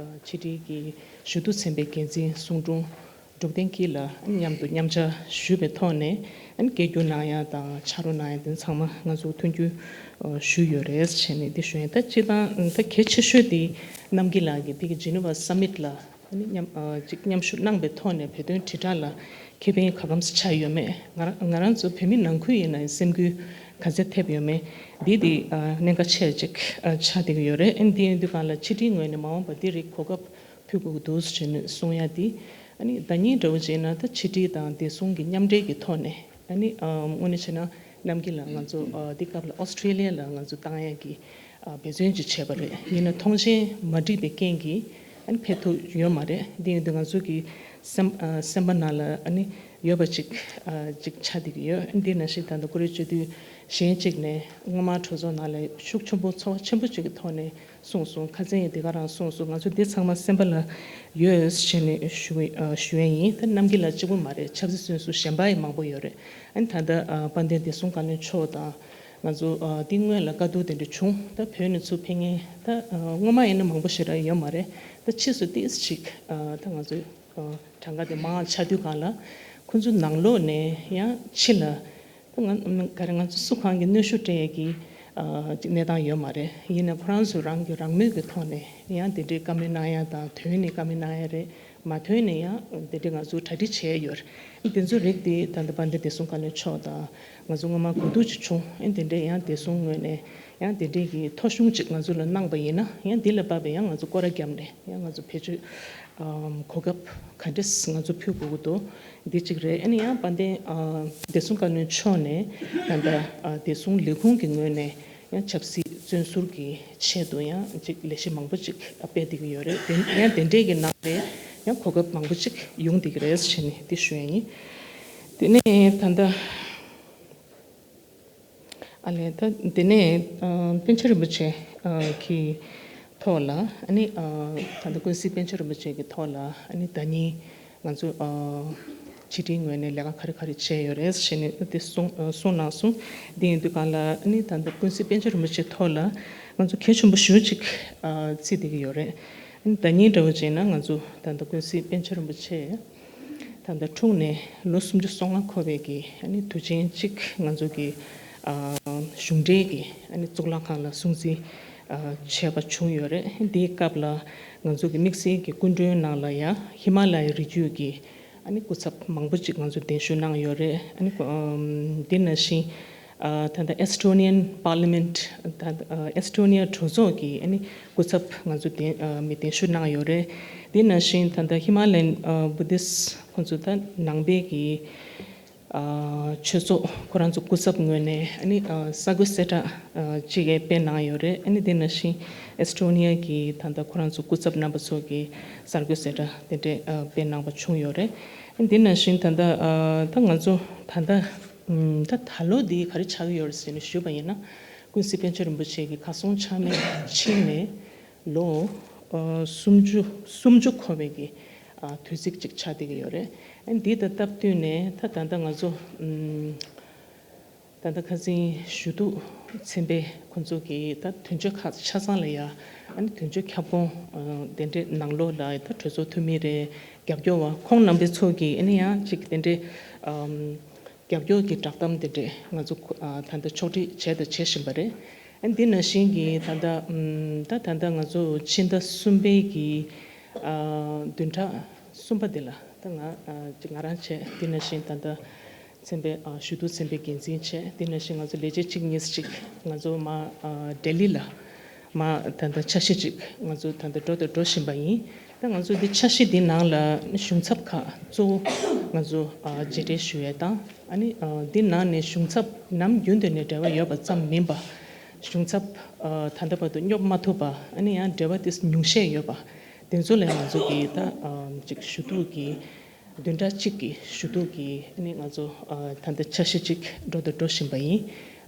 ཕྱི་དྲིལ་གྱི་ཞུ་གཏུག་ཚན་པའི་འགན་འཛིན་གསུང་སྒྲུང་འབྲུག་བསྟན་སྐྱིད་ལགས་མཉམ་དུ་མཉམ་ཆ་ཞུས་པའི་ཐོག་ནས་ཨ་ནི་སྐད་སྒྱུར་གནང་ཡ་དང་ཕྱག་རོགས་གནང་ཡ་དེ་ཚང་མ་ང་ཚོ་མཐུན་འགྱུར་ཞུས་ཡོད་རེད་བྱས་ནས་འདི་ཞུ་ཡིན། ད་སྤྱིར་བཏང་ད་གལ་ཆེ་ཤོས་དེ་རྣམ་རྒྱལ་ལགས་ཀྱིས་ཕ་གི་Geneva Summit་ལ་ཨ་ནི་མཉམ་ཅིག་མཉམ་ཞུགས་གནང་པའི་ཐོག་ནས་བོད་དོན་དྲིལ་བསྒྲགས་ལ་ཁེ་ཕན་ག་གམ་ཆགས་ཡོད་མེད། ང་རང་ང་རང་ཚོ་བོད་མི་ནང་ཁུལ་ཡིན་ན་ཡང་སེམས་འགུལ་ག་ཚད་ཐེབས་ཡོད་མེད་འདི་དེ་གནད་འགག་ཆེ་ཅིག་ཆགས་བསྡད་ཀྱི་ཡོད་རེད། ཨ་ནི་འདི་ཡིན་དུས་གང་ལ་ཕྱི་དྲིལ་ངོས་ནས་མ་འོངས་པ་འདི་རིགས་གོ་སྐབས་ཕུལ་དགོས་ཀྱི་འདུག་ཟེར་ནས་གསུང་ཡ་དེ། ཨ་ནི་ཟླ་ཉིན་འདྲ་བོ་བྱས་ན་ད་ཕྱི་དྲིལ་དང་བདེ་སྲུང་གི་མཉམ་འབྲེལ་གྱི་ཐོག་ནས་ཨ་ནི་དངོས་གནས་བྱས་ན་རྣམ་རྒྱལ་ལགས་ང་ཚོ་འདི་སྐབས་ལ་ཨོ་སི་ཀྲི་ལི་ཡ་ལ་ང་ཚོ་བཏང་ཡ་གི་འབད་བརྩོན་ཅིག་བྱས་པ་རེད། ཡིན་ན་ཐོངས་མཆན་མ་འགྲིག་པའི་རྐྱེན་གྱིས་ཨ་ནི་ཕེབས་ཐུབ་ཡོད་མ་རེད། འདི་ཡིན་དུས་ང་ཚོ་གི་སེམས་སེམས་པ་ནང་ལ་ཨ་ནི་ཡོད་པ་ཅིག་ཅིག་ཆགས་བསྡད་ཀྱི་ཡོད། འདི་ནང་བཞིན་ད་ལྟ་བཀུར་འོས་སྤྱི་འཐུས་གཞན་གཅིག་ནས་སྔོན་མ་གྲོས་ཚོགས་ནང་ལ་ཤུགས་ཆེན་པོ་ཚོར་བ་ཆེན་པོ་ཅིག་གི་ཐོག་ནས་གསུངས་སོང་། ཁ་སང་ཡང་དེ་ག་རང་གསུངས་སོང་། ང་ཚོ་འདི་ཚང་མ་སེམས་པ་ལ་ཡོད་ཟེར་ནས་ཞུ་ཞུ་ཡས་ཡིན། ད་རྣམ་རྒྱལ་ལགས་གཅིག་པུ་མ་རེད། ཆབ་སྲིད་བཙོན་ཟུར་གཞན་པ་ཡང་མང་པོ་ཡོད་རེད། ཨ་ནི་ད་ལྟ་དཔལ་ལྡན་བདེ་སྲུང་བཀའ་བློན་མཆོག་དང་ང་ཚོ་འདི་སྔོན་ལ་བཀའ་བསྡུར་དེ་འདྲ་བྱུང་། ད་བོད་ནས་ཚུར་ཕེབས་མཁན་ད་སྔོན་མ་ཡིན་ན་མང་པོ་ཞེ་དྲག་ཡོད་མ་རེད། ད་ཕྱིས་སུ་ཏིས་ཅིག་ད་ང་ཚོ་གྲངས་ཀ་དེ་མང་ཆགས་དུས་གང་ལ་ཁོང་ཚོ་ནང་ལོགས་ནས་ཡང་ཕྱི་ལ་ད་ང་ག་རེ་ང་ཚོ་སུ་གང་གི་གནོན་ཤུགས་སྤྲད་ཡས་ཀྱི་ཅིག་གནས་སྟངས་ཡོད་མ་རེད། ཡིན་ན་ཁོ་རང་ཚོ་རང་གི་རང་མོས་ཀྱི་ཐོག་ནས་ཡང་དེ་འདྲའི་བཀའ་མོལ་གནང་ཡ་དང་དོན་ནས་བཀའ་མོལ་གནང་ཡ་རེད། མ་དོན་ནས་ཡང་དེ་འདྲའི་ང་ཚོ་གྲ་སྒྲིག་བྱས་ཡོད་རེད། དེ་ཚོ་རིགས་དེ་ད་ལྟ་དཔལ་ལྡན་བདེ་སྲུང་བཀའ་བློན་མཆོག་དང་ང་ཚོ་སྔོན་མ་གོ་བསྡུར་ཅིག་བྱུང་། ཨེ་དེ་འདྲའི་ཡང་བདེ་སྲུང་ངོས་ནས་ཡང་དེ་འདྲའི་གི་ཐོ་གཞུང་ཅིག་ང་ཚོ་ལ་གནང་པ་ཡིན་ན་ཡང་འདི་ལ་བབས་པའི་ཡང་ང་ཚོ་སྐོར་ར་བརྒྱབ་ནས་ཡང་ང་ཚོ་བེད་སྤྱོད་གོ་སྐབས་ག་འདྲས་ང་ཚོ་ཕུལ་དགོས་ཀྱི་འདུག་འདི་གཅིག་རེད། ཨ་ནི་ཡང་དཔལ་ལྡན་བདེ་སྲུང་བཀའ་བློན་མཆོག་ནས་ད་ལྟ་བདེ་སྲུང་ལས་ཁུངས་ཀྱི་ངོས་ནས་ཡང་ཆབ་སྲིད་བཙོན་ཟུར་གྱི་ཆེད་དུ་ཡང་ཅིག་ལས་གཞི་མང་པོ་ཅིག་སྤེལ་བསྡད་ཀྱི་ཡོད་རེད། དེ་ཡང་དེ་འདྲས་ཀྱི་ནང་ནས་ ཡང་གོ་སྐབས་མང་པོ་ཅིག་ཡོང་བསྡད་ཀྱི་རེད་ཟེར་ནས་འདི་ཞུ་ཡ་ཡིན། དེ་ནས་ད་ལྟ་ཨ་ལས་ད་དེ་ནས་ཨ་པཎ་ཆེན་རིན་པོ་ཆེ་ཨ་གི་ཐོག་ལ་ཨ་ནི་ཨ་ད་ལྟ་ཀུན་གཟིགས་པཎ་ཆེན་རིན་པོ་ཆེ་གི་ཐོག་ལ་ཨ་ནི་ཟླ་ཉིན་ང་ཚོ་ཨ་ཕྱི་དྲིལ་ངོས་ནས་ལས་ཀ་ག་རེ་ག་རེ་བྱས་ཡོད་རེད་ཟེར་ནས་དེ་གསུང་ཨ་གསུང་གནང་སོང་། དེ་ཡིན་དུས་གང་ལ་ཨ་ནི་ད་ལྟ་ཀུན་གཟིགས་པཎ་ཆེན་རིན་པོ་ཆེ་ཐོག་ལ་ང་ཚོ་གལ་ཆེན་པོ་ཞེ་པོ་ཅིག་ཨ་བརྩི་བསྡད་ཀྱི་ཡོད་རེད། ཨ་ནི་ཟླ་ཉིན་འདྲ་བོ་བྱས་ན་ང་ཚོ་ད་ལྟ་ཀུན་གཟིགས་པཎ་ཆེན་རིན་པོ་ཆེ་ད་ལྟ་འཁྲུངས་ནས་ལོ་སུམ་ཅུ་སོ་ལྔ་འཁོར་བའི་གི་ཨ་ནི་དུས་ཆེན་གཅིག་ང་ཚོ་གི་ཨ་གཞུང་འབྲེལ་གྱི་ཨ་ནི་གཙུག་ལག་ཁང་ལ་སྲུང་བརྩི་ཨ་བྱས་པ་བྱུང་ཡོད་རེད། དེའི་སྐབས་ལ་ང་ཚོ་གི་དམིགས་བསལ་གྱི་སྐུ་མགྲོན་ནང་ལ་ཡང་ཧི་མ་ལ་ཡའི་རི་རྒྱུད་ཀྱི་ཨ་ནི་སྐུ་ཚབ་མང་པོ་ཅིག་ང་ཚོ་གདན་ཞུ་གནང་ཡོད་རེད། ཨ་ནི་ཨམ་དེ་ནང་བཞིན་ཨ་ད་ལྟ་Estonian Parliament ད་ཨ་Estonia་གྲོས་ཚོགས་ཀྱི་ཨ་ནི་སྐུ་ཚབ་ང་ཚོ་གདན་ཨ་མི་གདན་ཞུ་གནང་ཡོད་རེད། དེ་ནང་བཞིན་ད་ལྟ་ཧི་མ་ལ་ཡན་ཨ་བུ་དིསྟ་ཁོང་ཚོ་ད་ནང་པའི་གི་ཨ་ཆོས་ཚོགས་ཁོ་རང་ཚོ་སྐུ་ཚབ་ངོས་ནས་ཨ་ནི་ཨ་ས་གོ་གསལ་བསྒྲགས་ཨ་གཅིག་ཡང་སྤེལ་གནང་ཡོད་རེད། ཨ་ནི་དེ་ནང་བཞིན་Estonia་གི་ད་ལྟ་ཁོ་རང་ཚོ་སྐུ་ཚབ་རྣམ་པ་ཚོ་གི་ས་གོ་གསལ་བསྒྲགས་དེ་འདྲས་ཨ་སྤེལ་གནང་བ་བྱུང་ཡོད་རེད། ཨ་ནི་དེ་ནང་བཞིན་ད་ལྟ་ཨ་ད་ང་ཚོ་ད་ལྟ་ཨམ་ད་ད་ལོ་འདི་ག་རེ་ཆགས་ཀྱི་ཡོད་རེད་ཟེར་ནས་ཞུས་པ་ཡིན་ན། ཀུན་གཟིགས་པཎ་ཆེན་རིན་པོ་ཆེ་གི་གར་སོང་ཆགས་མེད་ཕྱིན་ནས་ལོ་ཨ་སུམ་ཅུ་སུམ་ཅུ་འཁོར་བའི་གི་ཨ་དུས་ཚིགས་ཅིག་ཆགས་བསྡད་ཀྱི་ཡོད་རེད། ཨ་ནི་འདི་དང་སྟབས་བསྟུན་ནས་ད་ད་ལྟ་ང་ཚོ་ཨམ་ད་ལྟ་ཁ་སང་ཞུ་གཏུག་ཚན་པས་ཁོང་ཚོ་གི་ད་དོན་གཅོད་ཁག་ཆ་ཚང་ལ་ཡ་ཨ་ནི་དོན་གཅོད་ཁྱབ་ཁོངས་ཨ་དེ་འདྲའི་ནང་ལོགས་ལ་ད་གྲོས་ཚོགས་འཐུས་མི་རེད། རྒྱབ་སྐྱོར་བ་ཁོང་རྣམ་པའི་ཚོ་གི་ཨ་ནི་ཡང་ཅིག་དེ་འདྲའི་ཨམ་རྒྱབ་སྐྱོར་གྱི་བསྒྲགས་གཏམ་དེ་འདྲས་ང་ཚོ་ཨ་ད་ལྟ་ཕྱོགས་སྒྲིག་བྱས་དང་བྱེད་བཞིན་པ་རེད། ཨ་འདི་ནང་བཞིན་གྱི་ད་ལྟ་ཨམ་ད་ད་ལྟ་ང་ཚོ་ཕྱི་ཟླ་གསུམ་པའི་གི་ཨ་བདུན་ཕྲག་གསུམ་པ་འདི་ལ་ད་ང་ཨ་ཅིག་ང་རང་བྱས། འདི་ནང་བཞིན་ད་ལྟ་ཚན་པའི་ཨ་ཞུ་གཏུག་ཚན་པའི་འགན་འཛིན་བྱས། འདི་ནང་བཞིན་ང་ཚོ་ལས་བྱེད་གཅིག་གཉིས་ཅིག་ང་ཚོ་མ་ཨ་ལྡི་ལི་ལ་མ་ད་ལྟ་འཆར་གཞི་ཅིག་ང་ཚོ་ད་ལྟ་འགྲོ་དང་འགྲོ་བཞིན་པ་ཡིན། ད་ང་ཚོ་འདི་འཆར་གཞི་འདི་ནང་ལ་གཞུང་ཚབ་ཁག་གཙོ་བོ་ང་ཚོ་ཨ་རྗེས་དྲན་ཞུ་ཡས་དང་། ཨ་ནི་ཨ་འདི་ནང་ནས་གཞུང་ཚབ་ནམ་རྒྱུན་དུ་ནས་འབྲེལ་བ་ཡོད་པ་ཙམ་མིན་པ། གཞུང་ཚབ་ཨ་ད་ལྟ་བར་དུ་སྙོབ་མ་ཐུབ་པ། ཨ་ནི་ཡང་འབྲེལ་བ་དེ་ཉུང་ཤས་ཡོད་པ། དེ་ཚོ་ལ་ང་ཚོ་གིས་ད་ཨ་ཅིག་ཞུ་གཏུག་གི་བདུན་ཕྲག་གཅིག་གི་ཞུ་གཏུག་གི་ཨ་ནི་ང་ཚོ་ཨ་ད་ལྟ་འཆར་གཞི་ཅིག་འགྲོ་དང་འགྲོ་བཞིན་པ་ཡིན།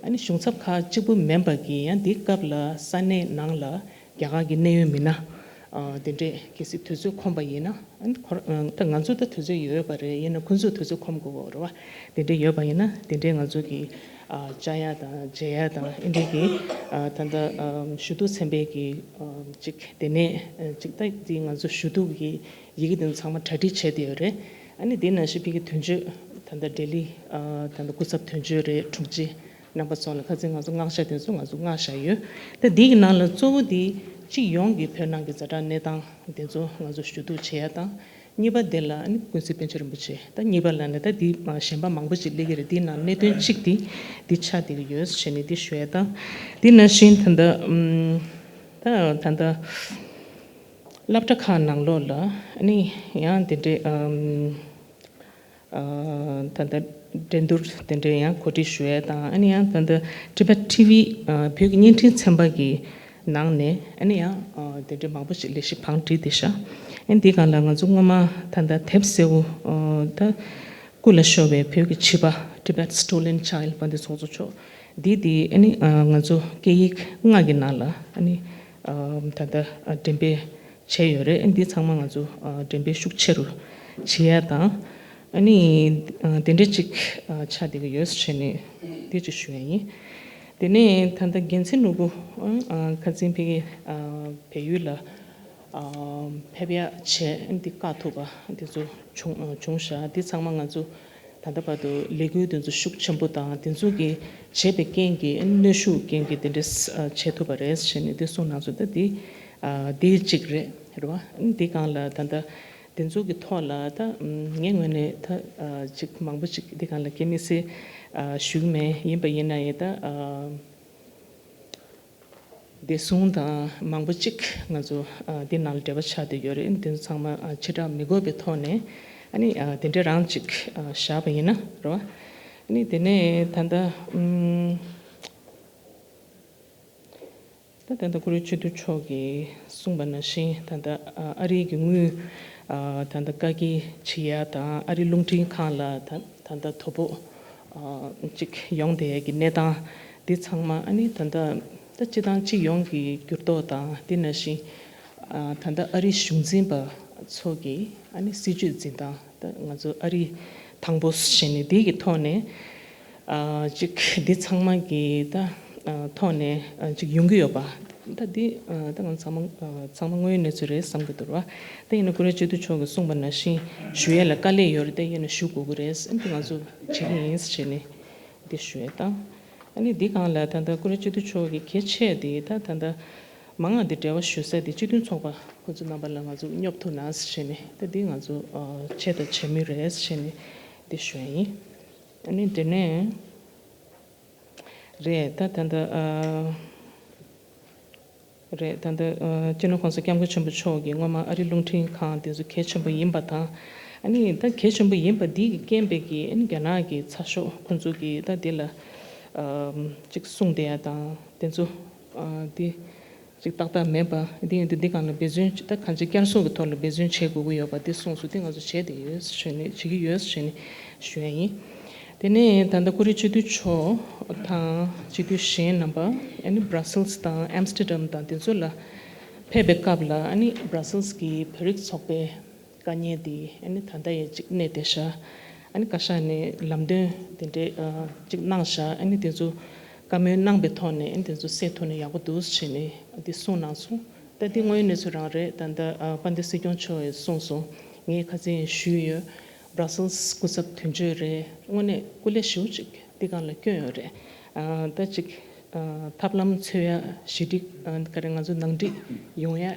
ཨ་ནི་གཞུང་ཚབ་ཁག་གཅིག་པུ་མིན་པ་གི་ཡང་འདིའི་སྐབས་ལ་ས་གནས་ནང་ལ་རྒྱ་གར་གྱི་གནད་ཡོད་མི་སྣ་ཨ་དེ་འདྲས་གལ་སྲིད་དུས་ཚོད་ཁོམ་པ་ཡིན་ན། ཨ་ནི་ཁོ་ར་ཨ་ད་ང་ཚོ་ད་དུས་ཚོད་ཡོད་པ་རེད། ཡིན་ན་ཁོ་ཚོ་དུས་ཚོད་ཁོམ་དགོས་པ་རེད་བ། དེ་འདྲས་ཡོད་པ་ཡིན་ན་དེ་འདྲས་ང་ཚོ་གི་ཨ་བཅར་ཡ་དང་མཇལ་ཡ་དང་ཨེ་འདྲས་ཀྱི་ཨ་ད་ལྟ་ཨ་ཞུ་གཏུག་ཚན་པའི་གི་ཨ་ཅིག་དེ་ནས་ཨ་ཅིག་ད་འདི་ང་ཚོ་ཞུ་གཏུག་གི་ཡི་གེ་དེ་ཚང་མ་གྲ་སྒྲིག་བྱས་བསྡད་ཡོད་རེད། ཨ་ནི་དེ་ནང་བཞིན་ཕ་གི་དོན་གཅོད་ད་ལྟ་ལྡི་ལི་ཨ་ད་ལྟ་སྐུ་ཚབ་དོན་གཅོད་རེད། དྲུང་ཆེ་རྣམ་པ་ཚོ་ལ་ཁ་སང་ང་ཚོ་མངགས་བཞག་དེ་ཚོ་ང་ཚོ་མངགས་བཞག་ཡོད། ད་འདི་གི་ནང་ལ་གཙོ་བོ་དེ་སྤྱི་ཡོངས་ཀྱི་བོད་ནང་གི་ཛ་དྲག་གནས་སྟངས་དེ་ཚོ་ང་ཚོ་ཞུ་གཏུག་བྱེད་ཡ་དང་། གཉིས་པ་དེ་ལ་ཨ་ནི་ཀུན་གཟིགས་པཎ་ཆེན་རིན་པོ་ཆེ། ད་གཉིས་པ་ལ་ནི་ད་འདི་ཨ་གཞན་པ་མང་པོ་ཅིག་སླེབས་ཀྱི་རེད། འདི་ནང་གནད་དོན་གཅིག་དེ་འདི་ཆགས་བསྡད་ཀྱི་ཡོད་ཟེར་ནས་འདི་ཞུ་ཡ་དང་། འདི་ནང་བཞིན་ད་ལྟ་ཨམ་ད་ད་ལྟ་སློབ་གྲྭ་ཁག་ནང་ལོགས་ལ་ཨ་ནི་ཡང་དེ་འདྲའི་ཨམ་ཨ་ད་ལྟ་འགྲན་བསྡུར་དེ་འདྲའི་ཡང་གོ་སྒྲིག་ཞུ་ཡས་དང་། ཨ་ནི་ཡང་ད་ལྟ་Tibet T V ཨ་བོད་ཀྱི་བརྙན་འཕྲིན་ཚན་པ་གི་ནང་ནས་ཨ་ནི་ཡང་ཨ་དེ་འདྲའི་མང་པོ་ཞིག་ལས་གཞི་བང་བསྒྲིགས་བསྡད་ཤག་ཨ་ནི་འདི་སྒང་ལ་ང་ཚོ་སྔོན་མ་ད་ལྟ་དེབ་སེར་པོ་ཨ་ད་སྐུ་ལ་ཤོར་བའི་བོད་ཀྱི་བྱིས་པ། Tibet Stolen Child པ་འདི་ཚོགས་གཙོ་མཆོག་འདི་འདི་ཨ་ནི་ཨ་ང་ཚོ་སྐད་ཡིག་ལྔ་གི་ནང་ལ་ཨ་ནི་ཨ་ད་ལྟ་ཨ་འགྲེམས་སྤེལ་བྱས་ཡོད་རེད། ཨ་ནི་འདི་ཚང་མ་ང་ཚོ་ཨ་འགྲེམས་སྤེལ་ཤུགས་ཆེ་རུ་བྱེད་ཡ་དང་། ཨ་ནི་ཨ་དེ་འདྲ་ཅིག་ཨ་ཆགས་བསྡད་ཀྱི་ཡོད་ཟེར་ནས་དེ་ཅིག་ཞུ་ཡ་ཡིན། དེ་ནས་ད་ལྟ་རྒྱལ་མཚན་ནོར་བུ་ཨ་ཁ་སང་ཕ་གི་ཨ་བལ་ཡུལ་ལ་ཨ་ཕེབས་ཡ་བྱས། ཨ་ནི་འདི་བཀག་ཐུབ་པ་འདི་ཚོ་བྱུང་ཨ་བྱུང་ཤག་འདི་ཚང་མ་ང་ཚོ་ད་ལྟ་བར་དུ་ལས་འགུལ་དེ་ཚོ་ཤུགས་ཆེན་པོ་དང་། དེ་ཚོ་གི་བྱས་པའི་རྐྱེན་གྱིས་གནོན་ཤུགས་རྐྱེན་གྱིས་དེ་འདྲ་བྱེད་ཐུབ་པ་རེད་ཟེར་ནས་དེ་གསུངས་གནང་སོང་། ད་དེ་ཨ་དེ་གཅིག་རེད་རེད་བ། འདི་སྒང་ལ་ད་ལྟ་དེ་ཚོ་གི་ཐོག་ལ་ད་ངའི་ངོས་ནས་ད་ཨ་ཅིག་མང་པོ་ཅིག་འདི་སྒང་ལ་སྐད་མི་སྲིད་ཨ་ཞུ་གི་མེད། ཡིན་པ་ཡིན་ན་ཡང་ད་ཨ། བདེ་སྲུང་དང་མང་པོ་གཅིག་ང་ཚོ་ཨ་འདི་ནང་ལ་འབྲེལ་བ་ཆགས་བསྡད་ཡོད་རེད། འདི་ཚོ་ཚང་མ་ཨ་ཕྱི་བསྒྲགས་མི་དགོས་པའི་ཐོག་ནས་ཨ་ནི་ཨ་དེ་འདྲ་རང་གཅིག་ཨ་བཞག་པ་ཡིན་ན་རེད་བ། ཨ་ནི་དེ་ནས་ད་ལྟ་ཨུམ་ད་ད་ལྟ་ཀུ་རེ་ཆོས་སྡུད་མཆོག་གིས་གསུངས་པ་ནང་བཞིན་ད་ལྟ་ཨ་ཨ་རིའི་གི་དངུལ་ ཨ་ད་ལྟ་བཀའ་འགུལ་བྱེད་ཡ་དང་ཨ་རི་རླུང་འཕྲིན་ཁང་ལ་ད་ད་ལྟ་དོ་ཕོག་ཨ་ཅིག་ཡོང་བསྡད་ཡ་གི་གནས་སྟངས་འདི་ཚང་མ། ཨ་ནི་ད་ལྟ་ད་སྤྱི་བཏང་སྤྱི་ཡོངས་ཀྱི་འགྱུར་ལྡོག་དང་དེ་ནང་བཞིན་ཨ་ད་ལྟ་ཨ་རིའི་གཞུང་འཛིན་པ་ཚོ་གི་ཨ་ནི་སྲིད་བྱུས་འཛིན་སྟངས། ད་ང་ཚོ་ཨ་རི་དང་པོ་བྱས་ནས་འདི་གི་ཐོག་ནས་ཨ་ཅིག་འདི་ཚང་མ་གི་ད་ཨ་ཐོག་ནས་ཨ་ཅིག་ཡོང་གི་ཡོད་པ། ད་འདི་ཨ་ད་ང་ཚང་མ་ཨ་ཚང་མ་དངོས་ཡོད་གནས་ཚུལ་རེད་བསམ་གི་འདུག་ར། ད་ཡིན་ན་ཀུ་རེ་སྤྱི་འཐུས་མཆོག་གིས་གསུངས་པ་ནང་བཞིན་ཞུ་ཡས་ལ་དཀའ་ལས་ཡོད་རེད། ད་ཡིན་ན་ཞུ་དགོས་ཀྱི་རེད། ཨ་འདི་ང་ཚོ་བྱེད་ཀྱི་ཡིན་ཟེར་བྱས་ནས་འདི་ཞུ་ཡས་དང་། ཨ་ནི་འདི་སྒང་ལ་ད་ལྟ་ཀུ་རེ་སྤྱི་འཐུས་མཆོག་གི་གལ་ཆེ་འདི་ད་ད་ལྟ་མང་ང་འདི་འབྲེལ་བ་ཞུ་ས་འདི་སྤྱི་མཐུན་ཚོགས་པ་ཁོ་ཚོ་རྣམ་པ་ལ་ང་ཚོ་སྙོབ་ཐུབ་ན་ཟེར་བྱས་ནས། ད་འདི་ང་ཚོ་ཨ་བྱས་དང་བྱེད་མུས་རེད་ཟེར་བྱས་ནས་འདི་ཞུ་ཡ་ཡིན། ཨ་ནི་དེ་ནས་རེད། ད་ད་ལྟ་ཨ་རེད། ད་ལྟ་ཨ་སྤྱི་ནོར་གོང་ས་སྐྱབས་མགོན་ཆེན་པོ་མཆོག་གིས་སྔོན་མ་ཨ་རི་རླུང་འཕྲིན་ཁང་དེ་ཚོ་གལ་ཆེན་པོ་ཡིན་པ་དང་། ཨ་ནི་ད་གལ་ཆེན་པོ་ཡིན་པ་འདི་གི་རྐྱེན་པས་ཀྱི་ཨ་ནི་རྒྱ་ནག་གི་ཚགས་ཤོག་ཁོ་ཚོ་གིས་ད་འདི་ལ་ཨ་ཅིག་གསུངས་བསྡད་ཡ་དང་དེ་ཚོ་ཨ་འདི་ཅིག་ཏག་ཏག་མེད་པ། འདི་ཡིན་དུས་འདི་སྒང་ལ་འབད་བརྩོན་ཅིག་ད་གང་ཅི་བསྐྱར་གསོ་གི་ཐོག་ལ་འབད་བརྩོན་བྱེད་དགོས་ཀྱི་ཡོད་པ་འདི་གསུངས་སོང་། འདི་ང་ཚོ་བྱས་བསྡད་ཡོད་ཟེར་ནས་བྱེད་ཀྱི་ཡོད་ཟེར་ནས་ཞུ་ཡ་ཡིན། དེ་ནས་ད་ལྟ་ཀུ་རེ་སྤྱི་འཐུས་མཆོག་དང་སྤྱི་འཐུས་གཞན་རྣམ་པ་ཨ་ནི་Brussels་དང་Amsterdam་དང་དེ་ཚོ་ལ་ཕེབས་པའི་སྐབས་ལ། ཨ་ནི་Brussels་གི་བོད་རིགས་ཚོགས་པའི་དཀའ་ངལ་དེ་ཨ་ནི་ད་ལྟ་ཡང་ཅིག་གནས་བསྡད་ཤག་ཨ་ནི་བཀའ་ཤག་ནས་ལམ་སྟོན་དེ་འདྲའི་ཨ་ཅིག་གནང་ཤག་ཨ་ནི་དེ་ཚོ་བཀའ་མོལ་གནང་པའི་ཐོག་ནས་ཨ་ནི་དེ་ཚོ་སེལ་ཐུབ་ན་ཡག་པོ་འདུག་ཟེར་ནས་འདི་གསུངས་གནང་སོང་། ད་འདི་དངོས་ཡོད་གནས་ཚུལ་རང་རེད། ད་ལྟ་ཨ་དཔལ་ལྡན་སྲིད་སྐྱོང་མཆོག་ཡིས་གསུངས་སོང་། ངས་ཁ་སང་ཞུས་ཡོད། Brussels་སྐུ་ཚབ་དོན་གཅོད་རེད། དངོས་གནས་སྐུ་ལས་ཞེ་པོ་ཅིག་འདི་སྒང་ལ་བསྐྱོན་ཡོད་རེད། ཨ་ད་ཅིག་ཨ་ཐབས་ལམ་འཚོལ་ཡ། ཞི་འགྲིག་ཨ་ག་རེ་ང་ཚོ་ནང་འགྲིག་ཡོང་ཡ།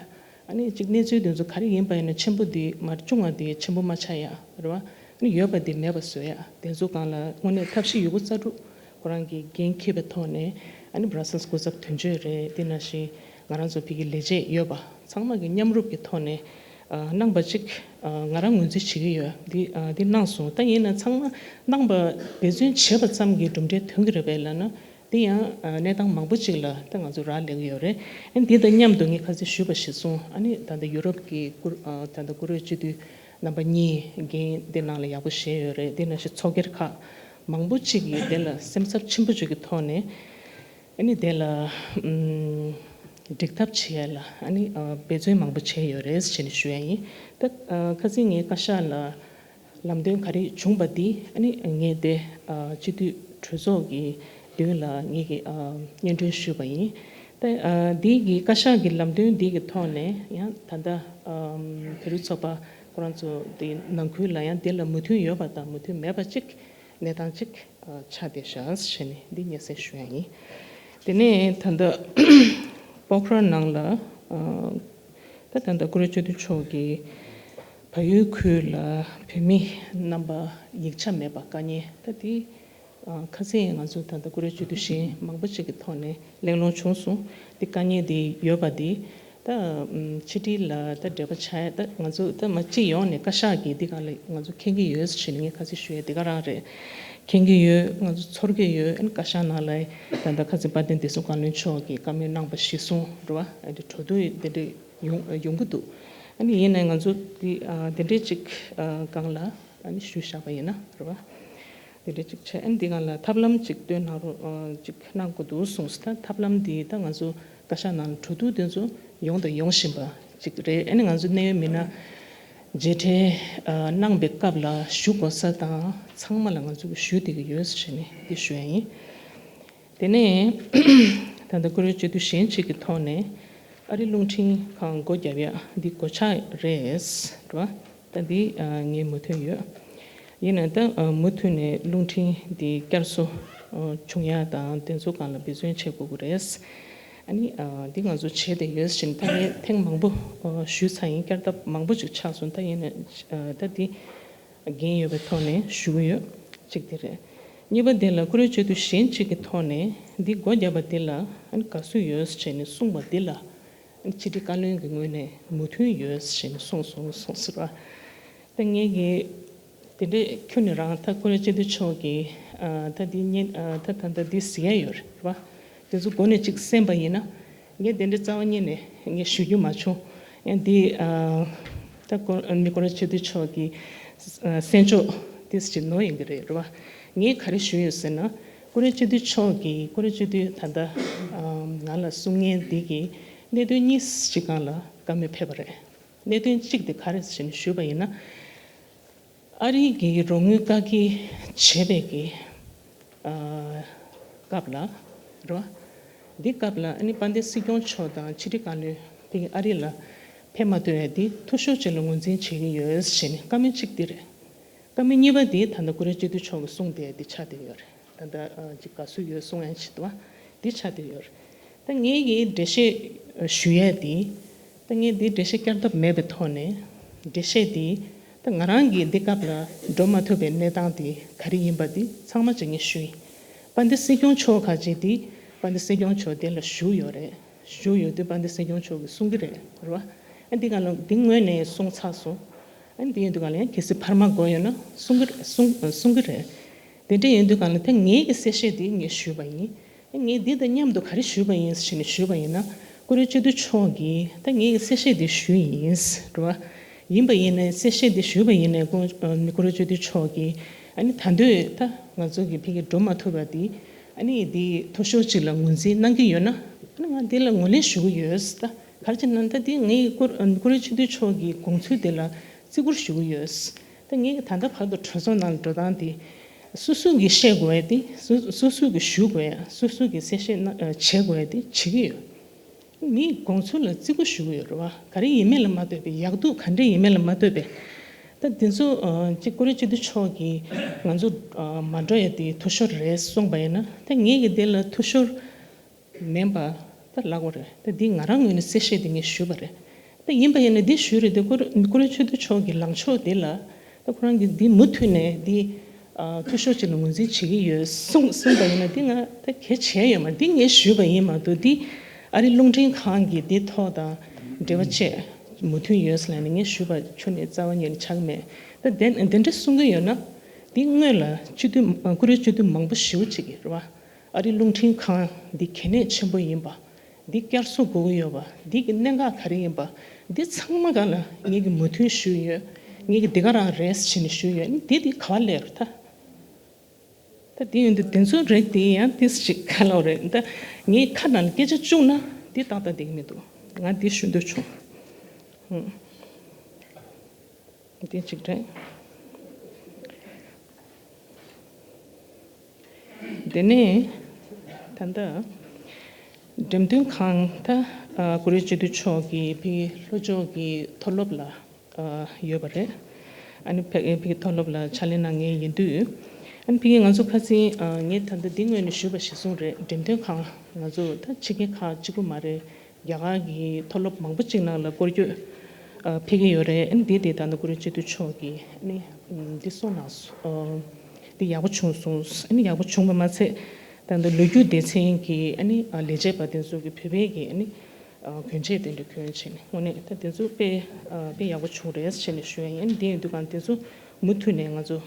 ཨ་ནི་ཅིག་གནས་ཚུལ་དེ་ཚོ་ག་རེ་ཡིན་པ་ཡིན་ན་ཆེན་པོ་འདི་མར་ཆུང་བ་འདི་ཆེན་པོ་མ་ཆགས་ཡ་རེད་བ། ཨ་ནི་ཡོད་པ་འདི་མེད་པ་བཟོ་ཡ། དེ་ཚོ་སྒང་ལ་དངོས་གནས་ཐབས་ཤེས་ཡོད་རྒུ་རྩལ་སྤྲུགས་ཁོ་རང་གིས་འགན་འཁྱེར་བའི་ཐོག་ནས། ཨ་ནི་Brussels་སྐུ་ཚབ་དོན་གཅོད་རེད། དེ་ནང་བཞིན་ང་རང་ཚོ་ཕ་གི་ལས་བྱེད་ཡོད་པ་ཚང་མ་གི་མཉམ་རུབ་ཀྱི་ཐོག་ནས་ཨ་གནང་པ་ཅིག་ཨ་ང་རང་ངོས་འཛིན་བྱེད་ཀྱི་ཡོད། འདི་ཨ་འདི་གནང་སོང་། ད་ཡིན་ན་ཚང་མ་གནང་པ་འབད་བརྩོན་བྱས་པ་ཙམ་གྱིས་གྲུབ་འབྲས་ཐོན་གྱི་རེད་པས་ལབ་ན། དེ་ཡང་ཨ་གནས་སྟངས་མང་པོ་ཅིག་ལ་ད་ང་ཚོ་རག་ལས་ཀྱི་ཡོད་རེད། ཨ་ནི་འདི་དང་མཉམ་དུ་ངས་ཁ་སང་ཞུས་པ་གཞིར་བཟུང་། ཨ་ནི་ད་ལྟ་ཡུ་རོབ་ཀྱི་ཀུ་ཨ་ད་ལྟ་ཀུ་རེ་སྤྱི་འཐུས་རྣམ་པ་གཉིས་འགན་དེ་ནང་ལ་ཡག་པོ་བཞེས་ཡོད་རེད། དེ་ནང་བཞིན་ཚོགས་སྒེར་ཁག་མང་པོ་ཅིག་གིས་དེ་ལ་སེམས་འཚབ་ཆེན་པོ་ཅིག་གི་ཐོག་ནས། ཨ་ནི་དེ་ལ་ཨུམ་འགྲིག་ཐབས་བྱེད་ཡ་ལ་ཨ་ནི་ཨ་འབད་བརྩོན་མང་པོ་བྱས་ཡོད་རེད་ཟེར་ནས་ཞུ་ཡ་ཡིན། ད་ཨ་ཁ་སང་ངས་བཀའ་ཤག་ལ་ལམ་སྟོན་ག་རེ་བྱུང་པ་འདི་ཨ་ནི་ངས་དེ་ཨ་སྤྱི་འཐུས་གྲོས་ཚོགས་ཀྱི་མདུན་ལ་ངས་ཀྱི་ཨ་སྙན་སྒྲོན་ཞུས་པ་ཡིན། ད་ཨ་འདི་གི་བཀའ་ཤག་གི་ལམ་སྟོན་འདི་གི་ཐོག་ནས་ཡང་ད་ལྟ་ཨམ་བོད་རིགས་ཚོགས་པ་ཁོ་རང་ཚོ་དེ་ནང་ཁུལ་ལ་ཡང་དེ་ལ་མོས་མཐུན་ཡོད་པ་དང་མོས་མཐུན་མེད་པ་ཅིག་གནས་སྟངས་ཅིག་ཆགས་བསྡད་ཤག་ཟེར་ནས་འདི་སྙན་སེང་ཞུ་ཡ་ཡིན། དེ་ནས་ད་ལྟ་སྤོག་ར་ནང་ལ་ཨ་ད་ད་ལྟ་ཀུ་རེ་སྤྱི་འཐུས་མཆོག་གིས་བལ་ཡུལ་ཁུལ་ལ་བོད་མི་རྣམ་པ་ཡིག་ཆ་མེད་པ་དཀའ་ངལ། ད་དེ་ཨ་ཁ་སང་ང་ཚོ་ད་ལྟ་ཀུ་རེ་སྤྱི་འཐུས་གཞན་མང་པོ་ཅིག་གི་ཐོག་ནས་གླེང་སློང་བྱུང་སོང་། དེ་དཀའ་ངལ་དེ་ཡོད་པ་དེ། ད་ཨམ་ཕྱི་དྲིལ་ལ་ད་འབྲེལ་བ་བྱ་ཡ། ད་ང་ཚོ་ད་མ་སྤྱི་ཡོངས་ནས་བཀའ་ཤག་གིས་འདི་ག་ལ་ང་ཚོ་མཁྱེན་གྱི་ཡོད་ཟེར་ནས་ངས་ཁ་སང་ཞུ་ཡ་འདི་ག་རང་རེད། མཁྱེན་གྱི་ཡོད། ང་ཚོ་ཚོར་གྱི་ཡོད། ཨ་ནི་བཀའ་ཤག་ནང་ལ་ད་ལྟ་ཁ་སང་དཔལ་ལྡན་བདེ་སྲུང་བཀའ་བློན་མཆོག་གིས་བཀའ་མོལ་གནང་པ་གཞིར་བཟུང་རེད་བ། ཨ་འདི་གྲོས་བསྡུར་འདི་འདྲ་ཡོང་ཡོང་གི་འདུག་ཨ་ནི་ཡིན་ནའི་ང་ཚོ་འདི་ཨ་འདི་འདྲའི་ཅིག་ཨ་སྒང་ལ་ཨ་ནི་ཞུས་བཞག་པ་ཡིན་ན་རེད་བ། དེ་འདྲ་ཅིག་བྱས། ཨ་ནི་འདི་སྒང་ལ་ཐབས་ལམ་ཅིག་སྟོན་གནང་རོགས་ཨ་ཅིག་གནང་དགོས་འདུག་གསུངས་སོང་། ད་ཐབས་ལམ་འདི་ད་ང་ཚོ་བཀའ་ཤག་ནང་ལ་གྲོས་བསྡུར་དེ་ཚོ་ཡོང་དང་ཡོང་བཞིན་པ་ཅིག་རེད། ཨ་ནི་ང་ཚོ་གནད་ཡོད་མི་སྣ་མཇལ་འཕྲད་ཨ་གནང་པའི་སྐབས་ལ་ཞུ་དགོས་ས་དང་ཚང་མ་ལ་ང་ཚོ་གིས་ཞུ་བསྡད་ཀྱི་ཡོད་ཟེར་ནས་འདི་ཞུ་ཡ་ཡིན། དེ་ནས་ད་ལྟ་ཀུ་རེ་སྤྱི་འཐུས་གཞན་གཅིག་གི་ཐོག་ནས་ཨ་རི་རླུང་འཕྲིན་ཁང་སྒོ་བརྒྱབ་ཡ་འདི་སྒོ་ཕྱེ་རེད་རེད་བ། ད་འདི་ཨ་ངས་མོས་མཐུན་ཡོད། ཡིན་ནའི་ད་ཨ་མུ་མཐུད་ནས་རླུང་འཕྲིན་འདི་བསྐྱར་གསོ་ཨ་བྱུང་ཡ་དང་དེ་ཚོ་སྒང་ལ་འབད་བརྩོན་བྱེད་དགོས་ཀྱི་རེད། ཨ་ནི་ཨ་འདི་ང་ཚོ་བྱས་བསྡད་ཡོད་ཟེར་ནས་ད་ངས་ཐེངས་མང་པོ་ཨ་ཞུས་ཚར་ཡིན། བསྐྱར་ལྡབ་མང་པོ་ཅིག་ཆགས་སོང་། ད་ཡིན་ནའི་ཨ་ད་འདི་འགན་ཡོད་པའི་ཐོག་ནས་ཞུ་གི་ཡོད། གཅིག་དེ་རེད། གཉིས་པ་དེ་ལ་ཀུ་རེ་སྤྱི་འཐུས་གཞན་གཅིག་གི་ཐོག་ནས་འདི་སྒོ་བརྒྱབ་པ་དེ་ལ་ཨ་ནི་དགའ་བསུ་ཡོད་ཟེར་ནས་གསུངས་པ་དེ་ལ་ཨ་ནི་ཕྱི་དྲིལ་བཀའ་བློན་གྱི་ངོས་ནས་མོས་མཐུན་ཡོད་ཟེར་ནས་གསུངས་སོང་གསུངས་ཟེར་བ། ད་ངས་ཀྱི་དེ་འདྲའི་ཁྱོན་ནས་རང་ད་ཀུ་རེ་སྤྱི་འཐུས་མཆོག་གིས་ཨ་ད་འདི་ཉན་ཨ་ད་ད་ད་འདི་ཟེར་ཡ་ཡོད་རེད་བ། དེ་ཚོ་མགོ་ནས་གཅིག་གསན་པ་ཡིན་ན། ངས་དེ་འདྲའི་རྩ་བ་ཉིད་ནས་ངས་ཞུ་རྒྱུ་མ་བྱུང་། ཡང་འདི་ཨ་ ད་ཀོ་མི་ཀོ་ར་སྤྱི་འཐུས་མཆོག་གི་ཨ་གསན་ཕྱོགས་དེ་ཅིག་ནོར་ཡིན་གྱི་རེད། རེད་བ། ངས་ག་རེ་ཞུས་ཡོད་ཟེར་ན། ཀོ་ར་སྤྱི་འཐུས་མཆོག་གིས་ཀོ་ར་སྤྱི་འཐུས་ད་ལྟ་ང་ལ་གསུང་མཁན་འདི་གིས་གནད་དོན་གཉིས་ཅིག་སྒང་ལ་བཀའ་མོལ་ཕེབས་པ་རེད། གནད་དོན་གཅིག་དེ་ག་རེ་ཟེར་ནས་ཞུས་པ་ཡིན་ན། ཨ་རི་གི་རོགས་དངུལ་བཀག་སྐྱིལ་བྱས་པའི་གི་ཨ་སྐབས་ལ་རོ། འདི་སྐབས་ལ་ཨ་ནི་དཔལ་ལྡན་སྲིད་སྐྱོང་མཆོག་དང་ཕྱི་དྲིལ་བཀའ་བློན་དེ་གི་ཨ་རི་ལ་ཕེབས་མ་ཐུབ་ཡ་འདི་འཐུས་ཤོར་ཅིག་ལ་ངོས་འཛིན་བྱེད་ཀྱི་ཡོད་ཟེར་ནས་བཀའ་མོལ་གཅིག་འདི་རེད། བཀའ་མོལ་གཉིས་པ་འདི་ད་ལྟ་ཀུ་རེ་སྤྱི་འཐུས་མཆོག་གིས་གསུངས་བསྡད་འདི་ཆགས་བསྡད་ཡོད་རེད། ད་ལྟ་ཨ་ཅིག་དགའ་བསུ་ཡོད་གསུང་ཡ་ཆེད་དུ་འདི་ཆགས་བསྡད་ཡོད་རེད། ད་ངེད་ཀྱིས་འགྲེལ་བཤད་ཞུ་ཡས་དེ། ད་ངས་འདི་འགྲེལ་བཤད་བསྐྱར་ལྡབ་མེད་པའི་ཐོག་ནས། འགྲེལ་བཤད་དེ། ད་ང་རང་གིས་འདི་སྐབས་ལ་འགྲོ་མ་ཐུབ་པའི་གནས་སྟངས་དེ་ག་རེ་ཡིན་པ་དེ་ཚང་མ་ཅིག་ངས་ཞུ་ཡིན། དཔལ་ལྡན་སྲིད་སྐྱོང་མཆོག་ཁ་ཅིག་དེ། དཔལ་ལྡན་སྲིད་སྐྱོང་མཆོག་དེ་ལ་བཞུགས་ཡོད་རེད། བཞུགས་ཡོད་དུས་དཔལ་ལྡན་སྲིད་སྐྱོང་མཆོག་གིས་གསུང་གི་རེད། རེད་བ། ཨ་འདི་ག་ལ་འདི་སྔོན་ནས་གསུང་ཚར་སོང་། ཨ་འདི་ཡིན་དུས་ག་ལ་ཡང་གལ་སྲིད་བར་མ་དགོས་ཡོད་ན་གསུང་གི་གསུང་གསུང་གི་རེད། དེ་འདྲ་ཡིན་དུས་གང་ལ་ད་ངེད་ཀྱི་གསལ་བཤད་འདི་ངས་ཞུས་པ་ཡིན། ངས་འདི་དང་མཉམ་དུ་ག་རེ་ཞུས་པ་ཡིན་ཞེས་ནས་ཞུས་པ་ཡིན་ན། ཀུ་རེ་སྤྱི་འཐུས་མཆོག་གིས་ད་ངེད་ཀྱི་གསལ་བཤད་འདི་ཞུས་ཡིན། རེད་བ། ཡིན་པ་ཡིན་ནའི་གསལ་བཤད་འདི་ཞུས་པ་ཡིན་ནའི་ཀུ་ཀུ་རེ་སྤྱི་འཐུས་མཆོག་གིས་ཨ་ནི་ད་འདོད་ད་ང་ཚོ་གི་ཕ་གི་འགྲོ་མ་ཐུབ་པ་འདི་ཨ་ནི་འདི་འཐུས་ཤོར་ཅིག་ལ་ངོས་འཛིན་གནང་གི་ཡོད་ན་ཨ་ནི་ང་འདི་ལ་ངོས་ལེན་ཞུ་གི་ཡོད། ད་ག་རེ་བྱས་ན་ད་འདི་ངེད་ཀུ་ཀུ་རེ་སྤྱི་འཐུས་མཆོག་གི་དགོངས་ཚུལ་འདི་ལ་བརྩི་བཀུར་ཞུ་གི་ཡོད། ད་ངེད་ཀྱི་ད་ལྟ་བར་དུ་གྲོས་ཚོགས་ནང་ལ་འགྲོ་སྟངས་དེ། སོ་སོ་གིས་བཤད་དགོས་ཡ་དེ། སོ་སོ་སོ་གིས་ཞུ་དགོས་ཡ། སོ་སོ་གིས་གསལ་བཤད་གནང་བྱེད་དགོས་ཡ་དེ་བྱེད་ཀྱི་ཡོད། མིའི་དགོངས་ཚུལ་ལ་བརྩི་བཀུར་ཞུ་གི་ཡོད་རེད་བ། ག་རེ་ཡིན་མིན་ལ་མ་ལྟོས་པའི་ཡག་སྡུག་ག་འདྲ་ཡིན་མིན་ལ་མ་ལྟོས་པའི། ད་དེ་ཚོ་ཅིག་ཀུ་རེ་སྤྱི་འཐུས་མཆོག་གིས་ང་ཚོ་མ་འགྲོ་ཡ་དེ་འཐུས་ཤོར་རེད་གསུངས་པ་ཡིན་ན་ད་ངེད་ཀྱི་དེ་ལ་འཐུས་ཤོར། མིན་པ་ད་ལབ་དགོས་རེད། ད་འདི་ང་རང་ངོས་ནས་གསལ་བཤད་འདི་ངས་ཞུས་པ་རེད། ད་ཡིན་པ་ཡིན་ན་འདི་ཞུས་རེད་དེ་ཀུ་རེ་ཀུ་རེ་སྤྱི་འཐུས་མཆོག་གི་ལངས་ཕྱོགས་འདི་ལ་ད་ཁོ་རང་གིས་འདི་མུ་མཐུད་ནས་འདི་ཨ་འཐུས་ཤོར་ཅིག་ལ་ངོས་འཛིན་བྱེད་ཀྱི་ཡོད་གསུངས་གསུངས་པ་ཡིན་ན་འདི་ང་ད་གལ་ཆེ་ཡོད་མ་འདི་ངས་ཞུས་པ་ཡིན་མ་གཏོགས་འདི་ཨ་རི་རླུང་འཕྲིན་ཁང་གི་འདི་ཐོག་དང་འབྲེལ་བ་བཅས་མུ་མཐུད་ཡོད་ཟེར་ནས་ངས་ཞུས་པ་ཁྱོན་ནས་རྩ་བ་ཉིད་ནས་ཆགས་མེད། ད་དེ་འདི་འདྲ་གསུང་གི་ཡོད་ན་འདི་སྔོན་ལ་སྤྱི་འཐུས་ཨ་ཀུ་རེ་སྤྱི་འཐུས་མང་པོ་ཞེ་པོ་ཅིག་གིས་རེད་བ། ཨ་རི་རླུང་འཕྲིན་ཁང་འདི་གལ་གནད་ཆེན་པོ་ཡིན་པ། འདི་བསྐྱར་གསོ་དགོས་ཀྱི་ཡོད་པ། འདི་གི་གནད་འགག་ག་རེ་ཡིན་པ། འདི་ཚང་མ་སྒང་ལ་ངེད་ཀྱིས་མོས་མཐུན་ཞུས་ཡོད། ངེད་ཀྱིས་འདི་ག་རང་རེད་ཟེར་ནས་ཞུས་ཡོད། འདི་འདི་ག་བ་སླེབས་རེད་ད། ད་འདི་ཡོད་འདི་དེ་ཚོ་རེད་དེ་ཡང་ཏིས་ཅིག་ག་ལ་རེད་ད། ངའི་ཁ་ནང་ལ་སྐད་ཆ་བཅུག་ན་འདི་ཏག་ཏག་བསྡད་ཀྱི་མི་འདུག་ང་འདི་ཞུ་འདོད་བྱུང་། ཧུམ། དེ་གཅིག་རེད། དེ་ནས་ད་ལྟ་འགྲེམས་སྟོན་ཁང་ད་ཨ་ཀུ་རེ་སྤྱི་འཐུས་མཆོག་གི་ཕ་གི་ལྷོ་ཕྱོགས་ཀྱི་མཐོ་སློབ་ལ་ཨ་ཡོད་པ་རེད། ཨ་ནི་ཕ་ཕ་གི་མཐོ་སློབ་ལ་ཕྱག་ལས་གནང་མཁན་ཡིན་དུས་ཨ་ནི་ཕ་གི་ང་ཚོ་ཁ་སང་ཨ་ངས་ད་ལྟ་འདི་སྔོན་ནས་ཞུས་པ་གཞིར་བཟུང་རེད། འགྲེམས་སྟོན་ཁང་ང་ཚོ་ད་ཕྱི་རྒྱལ་ཁག་གཅིག་པུ་མ་རེད། རྒྱ་གར་གྱི་མཐོ་སློབ་མང་པོ་ཅིག་ནང་ལ་སྐོར་སྐྱོད་ཨ་ཕེབས་ཀྱི་ཡོད་རེད། ཨ་ནི་འདི་དེ་ད་ནི་ཀུ་རེ་སྤྱི་འཐུས་མཆོག་གིས་ཨ་ནི་འདི་གསུངས་གནང་སོང་། འདི་ཡག་པོ་བྱུང་སོང་། ཨ་ནི་ཡག་པོ་བྱུང་བ་མ་ཚད་ད་ནི་ལོ་རྒྱུས་སྡེ་ཚན་གྱི་ཨ་ནི་ལས་བྱེད་པ་དེ་ཚོ་གི་བོད་པའི་གི་ཨ་ནི་གྱོན་ཆས་དེ་འདྲ་གྱོན་བྱས་ནས་དངོས་གནས་ད་དེ་ཚོ་དཔེ་དཔེ་ཡག་པོ་བྱུང་རེད་བྱས་ནས་ཞུ་ཡ་ཡིན། ཨ་ནི་འདི་ཡིན་དུས་གང་དེ་ཚོ་མུ་མཐུད་ནས་ང་ཚོ།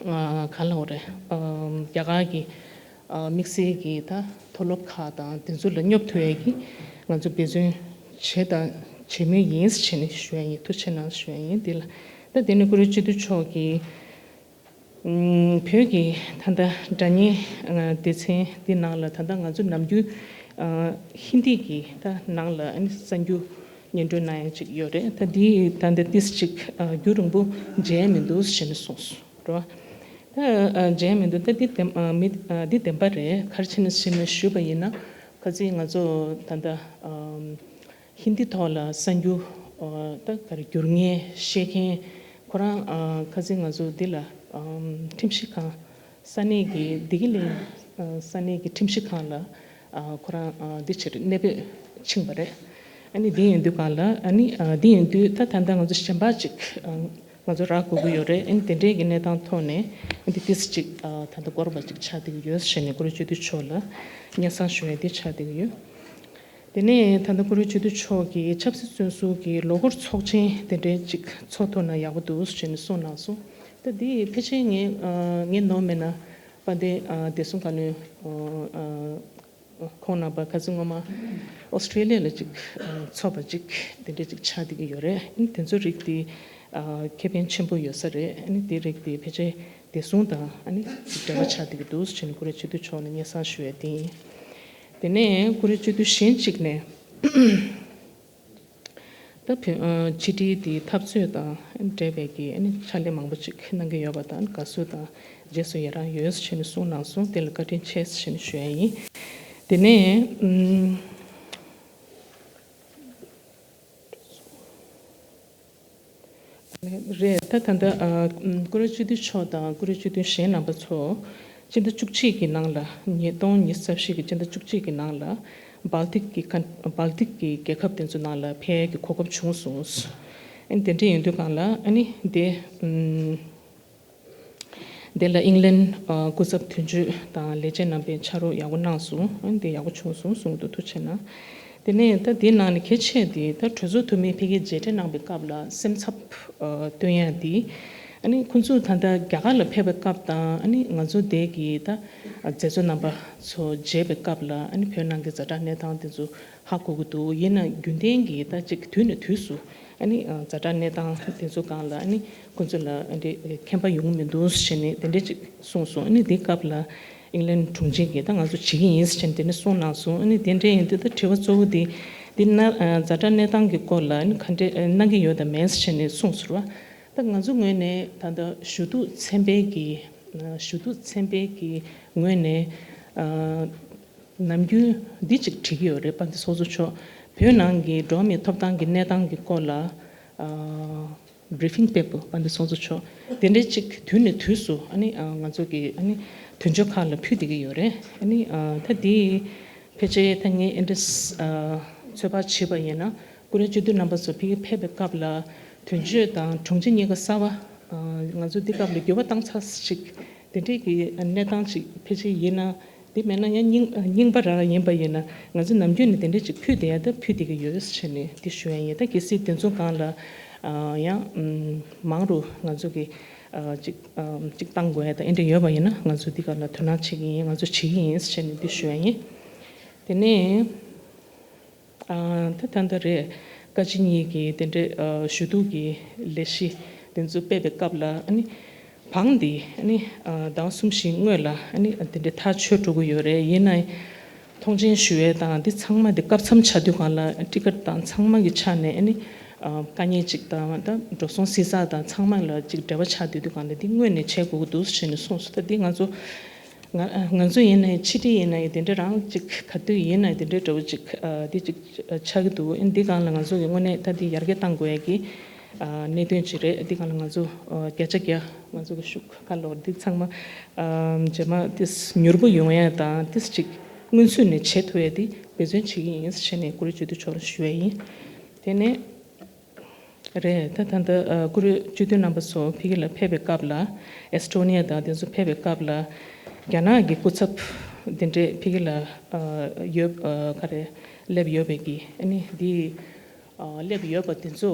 ཨ་ག་ལབ་དགོས་རེད། ཨ་རྒྱ་གར་གྱི་ཨ་དམིགས་བསལ་གྱི་ད་མཐོ་སློབ་ཁག་དང་དེ་ཚོ་ལ་སྙོབ་ཐུབ་ཡས་ཀྱི་ང་ཚོ་འབད་བརྩོན་བྱས་དང་བྱེད་མུས་ཡིན་ཟེར་བྱས་ནས་ཞུ་ཡ་ཡིན། ཐུགས་རྗེ་གནང་ཞུ་ཡ་ཡིན། དེ་ལ་ད་དེ་ནས་ཀུ་རེ་སྤྱི་འཐུས་མཆོག་གིས་ཨམ་བོད་ཀྱི་ད་ལྟ་སྒྲ་སྙན་ཨ་སྡེ་ཚན་འདི་ནང་ལ་ད་ལྟ་ང་ཚོ་ནམ་རྒྱུན་ཨ་ཧིན་དི་གི་ད་ནང་ལ་ཨ་ནི་གསར་འགྱུར་སྙན་སྒྲོན་གནང་ཡ་ཅིག་ཡོད་རེད། ད་འདི་ད་ལྟ་ཏིས་ཅིག་ཨ་རྒྱུན་རིང་པོ་མཇལ་མི་འདུག་ཟེར་ནས་གསུངས་སོང་། རེད་བ། ད་ཨ་མཇལ་མི་འདུག་ད་འདི་བདེན་ཨ་མི་ཨ་འདི་བདེན་པ་རེད། ག་རེ་བྱས་ནས་ཞུས་ན་ཞུས་པ་ཡིན་ན་ཁ་སང་ང་ཚོ་ད་ལྟ་ཨམ་ཧིན་དི་ཐོག་ལ་གསར་འགྱུར་ཨ་ད་ག་རེ་བསྒྱུར་མཁན་བཤད་མཁན་ཁོ་རང་ཨ་ཁ་སང་ང་ཚོ་འདི་ལ་ཨམ་ཁྲིམས་ཞིབ་ཁང་ས་གནས་ཀྱི་བདེ་སྐྱིད་གླིང་ཨ་ས་གནས་ཀྱི་ཁྲིམས་ཞིབ་ཁང་ལ་ཨ་ཁོ་རང་ཨ་འདི་ཕྱིར་གནས་སྤོས་ཕྱིན་པ་རེད། ཨ་ནི་འདི་ཡིན་དུས་གང་ལ་ཨ་ནི་ཨ་འདི་ཡིན་དུས་ད་ད་ལྟ་ང་ཚོ་གཞན་པ་ཅིག་ཨ། ང་ཚོ་རག་དགོས་ཀྱི་ཡོད་རེད། ཨ་ནི་དེ་འདྲའི་གི་གནས་སྟངས་ཐོག་ནས་ཨ་ནི་ཏིས་ཅིག་ཨ་ད་ལྟ་སྐོར་བ་ཅིག་ཆགས་བསྡད་ཀྱི་ཡོད་ཟེར་ནས་ཀུ་རེ་སྤྱི་འཐུས་མཆོག་ལ་སྙན་སེང་ཞུ་ཡ་དེ་ཆགས་བསྡད་ཀྱི་ཡོད། དེ་ནས་ད་ལྟ་ཀུ་རེ་སྤྱི་འཐུས་མཆོག་གིས་ཆབ་སྲིད་བཙོན་ཟུར་གྱི་ལོ་འཁོར་ཚོགས་ཆེན་དེ་འདྲའི་ཅིག་ཚོགས་ཐུབ་ན་ཡག་པོ་འདུག་ཟེར་ནས་གསུངས་གནང་སོང་། ད་འདི་ཕལ་ཆེར་ངས་ཨ་ངས་ནོར་མེད་ན་དཔལ་ལྡན་ཨ་བདེ་སྲུང་བཀའ་བློན་ཨ་ཨ་ཁོང་རྣམ་པ་ཁ་སང་སྔོན་མ་ ཨོ་སི་ཀྲི་ལི་ཡ་ལ་ཅིག་ཨ་ཚོགས་པ་ཅིག་དེ་འདྲ་ཅིག་ཆགས་བསྡད་ཀྱི་ཡོད་རེད། ཨ་ནི་དེ་ཚོ་རིགས་དེ་ཨ་ཁེ་ཕན་ཆེན་པོ་ཡོད་ས་རེད། ཨ་ནི་དེ་རིགས་དེ་ཕལ་ཆེར་བདེ་སྲུང་དང་ཨ་ནི་ཅིག་འབྲེལ་བ་ཆགས་བསྡད་ཀྱི་འདུག་ཟེར་ནས་ཀུ་རེ་སྤྱི་འཐུས་མཆོག་ནས་སྙན་སེང་ཞུ་ཡ་དེ་ཡིན། དེ་ནས་ཀུ་རེ་སྤྱི་འཐུས་གཞན་གཅིག་ནས། ད་བོད་ཨ་ཕྱི་དྲིལ་དེའི་འཐབ་རྩོད་དང་འབྲེལ་བའི་གི་ཨ་ནི་ཕྱག་ལས་མང་པོ་ཅིག་གནང་གི་ཡོད་པ་དང་དགའ་བསུ་དང་རྗེས་སུ་ཡི་རང་ཡོད་ཟེར་ནས་གསུངས་གནང་སོང་། དེ་ལ་བཀའ་དྲིན་ཆེ་ཟེར་ནས་ཞུ་ཡ་ཡིན། དེ་ནས་ཨུམ། རེད། ད་ད་ལྟ་ཨ་ཀུ་རེ་སྤྱི་འཐུས་མཆོག་དང་ཀུ་རེ་སྤྱི་འཐུས་གཞན་རྣམ་པ་ཚོ་སྤྱི་ཟླ་བཅུ་གཅིག་གི་ནང་ལ། ཉིས་སྟོང་ཉི་ཤུ་རྩ་བཞི་གི་སྤྱི་ཟླ་བཅུ་གཅིག་གི་ནང་ལ་སྦལ་ཏིག་གི་ཁ་སྦལ་ཏིག་གི་རྒྱལ་ཁབ་དེ་ཚོ་ནང་ལ་ཕེབས་ཡས་ཀྱི་གོ་སྐབས་བྱུང་སོང་། ཨ་ནི་དེ་འདྲ་ཡིན་དུས་སྒང་ལ་ཨ་ནི་དེ་ཨུམ། དེ་ལ་ཨིང་ལན་ཨ་སྐུ་ཚབ་དོན་གཅོད་དང་ལས་བྱེད་རྣམ་པས་ཕྱག་རོགས་ཡག་པོ་གནང་སོང་། ཨ་ནི་དེ་ཡག་པོ་བྱུང་སོང་གསུང་གི་འདུག་ཐུགས་རྗེ་གནང་། དེ་ནས་ད་དེའི་ནང་ནས་གལ་ཆེ་དེ་ད་གྲོས་ཚོགས་འཐུས་མི་ཕ་གིར་མཇལ་འཕྲད་གནང་བའི་སྐབས་ལ་སེམས་འཚབ་ཨ་སྟོན་ཡ་དེ། ཨ་ནི་ཁོང་ཚོ་ད་ལྟ་རྒྱ་གར་ལ་ཕེབས་པའི་སྐབས་དང་ཨ་ནི་ང་ཚོ་དེ་གི་ད་མཛད་གཙོ་རྣམ་པ་ཚོ་མཇལ་བའི་སྐབས་ལ་ཨ་ནི་བོད་ནང་གི་ཛ་དྲག་གནས་སྟངས་དེ་ཚོ་ཧ་གོ་གི་འདུག་ཡིན་ན་རྒྱུན་ལྡན་གྱི་ད་ཅིག་དུས་ནས་དུས་སུ་ཨ་ནི་ཛ་དྲག་གནས་སྟངས་དེ་ཚོ་སྒང་ལ་ཨ་ནི་ཁོང་ཚོ་ལ་ཨ་འདྲ་ཁྱད་པར་ཡོང་གི་མི་འདུག་ཟེར་ནས་དེ་འདྲ་ཅིག་གསུངས་སོང་། ཨ་ནི་དེ་སྐབས་ལ་ཨིང་ལན་དྲུང་ཆེ་གིས་ད་ང་ཚོ་བྱེད་ཀྱི་ཡིན་ཟེར་ནས་དེ་འདྲ་གསུངས་གནང་སོང་། ཨ་ནི་དེ་འདྲ་ཡིན་དུས་ད་དྲི་བ་གཙོ་བོ་དེ་འདི་ན་ཛ་དྲག་གནས་སྟངས་ཀྱི་སྐོར་ལ་ཨ་ནི་ག་འདྲ་གནང་གི་ཡོད་དམ་མེད་ཟེར་ནས་གསུངས་སོང་བ། ད་ང་ཚོ་ངོས་ནས་ད་ལྟ་ཞུ་གཏུག་ཚན་པའི་གི་ཞུ་གཏུག་ཚན་པའི་གི་ངོས་ནས་ཨ། ནམ་རྒྱུན་འདི་གཅིག་བྲིས་ཀྱི་ཡོད་རེད། དཔལ་ལྡན་ཚོགས་གཙོ་མཆོག་བོད་ནང་གི་འགྲོ་བ་མིའི་ཐོབ་ཐང་གི་གནས་སྟངས་ཀྱི་སྐོར་ལ་ཨ་བྷི་རི་ཕིང་པེ་པར་དཔལ་ལྡན་ཚོགས་གཙོ་མཆོག་དེ་འདྲའི་གཅིག་དུས་ནས་དུས་སུ་ཨ་ནི་ཨ་ང་ཚོ་གི་ཨ་ནི་དོན་གཅོད་ཁག་ལ་ཕུལ་བསྡད་ཀྱི་ཡོད་རེད། ཨ་ནི་ཨ་ད་འདི་ཕལ་ཆེར་ད་ངས་ཨེ་འདྲ་ཨ་ཚོད་དཔག་བྱས་པ་ཡིན་ན་ཀུ་རེ་སྤྱི་འཐུས་རྣམ་པ་ཚོ་ཕ་གིར་ཕེབས་པའི་སྐབས་ལ་དོན་གཅོད་དང་དྲུང་ཆེ་གཉིས་ཀ་གསར་པ་ཨ་ང་ཚོ་འདི་སྐབས་ལ་འགྱུར་བ་བཏང་ཚར་ཅིག་དེ་འདྲའི་གི་གནས་སྟངས་ཅིག་ཕལ་ཆེར་ཡིན་ན། དེ་མེད་ན་ཡང་རྙིང་རྙིང་པ་རང་རང་ཡིན་པ་ཡིན་ན་ང་ཚོ་ནམ་རྒྱུན་ནས་དེ་འདྲ་ཅིག་ཕུལ་བསྡད་ཡ་ད་ཕུལ་བསྡད་ཀྱི་ཡོད་ཟེར་ནས་དེ་ཞུ་ཡ་ཡིན། ད་གལ་སྲིད་དེ་ཚོ་སྒང་ལ་ཨ་ཡང་ཨམ་མང་རུ་ང་ཚོ་གི་ཨ་ཅིག་ཨམ་ཅིག་བཏང་དགོས་ཡ་ད་ཨེ་འདྲ་ཡོད་པ་ཡིན་ན་ང་ཚོ་འདི་སྒང་ལ་དོ་སྣང་བྱེད་ཀྱི་ཡིན། ང་ཚོ་བྱེད་ཀྱི་ཡིན་ཟེར་ནས་དེ་ཞུ་ཡ་ཡིན། དེ་ནས། ཨ་ད་ད་ལྟ་རེད། བཀའ་སྤྱི་གཉིས་ཀྱི་དེ་འདྲའི་ཨ་ཞུ་གཏུག་གི་ལས་གཞི་དེ་ཚོ་སྤེལ་བའི་སྐབས་ལ་ཨ་ནི་བང་དེ་ཨ་ནི་ཨ་ཟླ་བ་གསུམ་བཞི་སྔོན་ལ་ཨ་ནི་དེ་འདྲའི་ཐག་ཆོད་འགྲོ་གི་ཡོད་རེད། ཡིན་ན་མཐོང་མཆན་ཞུ་ཡས་དང་འདི་ཚང་མ་དེ་སྐབས་མཚམས་ཆགས་དུས་སྒང་ལ་ཊི་ཀེ་ཊི་དང་ཚང་མ་གི་ཆ་ནས་ཨ་ནི་ཨ་དཀའ་ངལ་ཅིག་དང་ད་འགྲོ་སོང་བསྲི་ཚགས་དང་ཚང་མ་ལ་ཅིག་འབྲེལ་བ་ཆགས་དུས་དུས་སྒང་ལ་འདི་སྔོན་ནས་བྱེད་དགོས་ཀྱི་འདུག་ཟེར་ནས་གསུངས་སོང་། ད་འདི་ང་ཚོ། ང་ང་ཚོ་ཡིན་ནའི་ཕྱི་དྲིལ་ཡིན་ནའི་དེ་འདྲ་རང་ཅིག་ག་དུས་ཡིན་ནའི་དེ་འདྲའི་འདྲ་བོ་ཅིག་ཨ་འདི་ཅིག་ཨ་ཆགས་ཀྱི་འདུག་ཨ་འདི་སྒང་ལ་ང་ཚོ་གི་དངོས་གནས་ད་འདི་ཡར་རྒྱས་གཏང་དགོས་ཡ་གི་ཨ་གནད་དོན་ཅིག་རེད། འདི་སྒང་ལ་ང་ཚོ་ཨ་བརྒྱ་ཆ་བརྒྱ་ང་ཚོ་གི་ཤུགས་ཁ་ལོ་འདི་ཚང་མ་ཨ་རྗེས་མ་ཏིས་མྱུར་པོ་ཡོང་ཡ་དང་ཏིས་ཅིག་སྔོན་ཚུད་ནས་བྱེད་ཐུབ་ཡ་འདི་འབད་བརྩོན་བྱེད་ཀྱི་ཡིན་ཟེར་ནས་ཀུ་རེ་སྤྱི་འཐུས་མཆོག་ལ་ཞུ་ཡ་ཡིན། དེ་ནས། རེད། ད་ད་ལྟ་ཨ་ཀུ་རེ་སྤྱི་འཐུས་རྣམ་པ་ཚོ་ཕ་གི་ལ་ཕེབས་པའི་སྐབས་ལ་ཨེ་སི་ཊོ་ནི་ཡ་དང་དེ་ཚོ་ཕེབས་པའི་སྐབས་ལ་རྒྱ་ནག་གི་སྐུ་ཚབ་དེ་འདྲས་ཕ་གི་ལ་ཨ་ཡོད་ཨ་ག་རེ་སླེབས་ཡོད་པའི་གི་ཨ་ནི་འདི་ཨ་སླེབས་ཡོད་པ་དེ་ཚོ་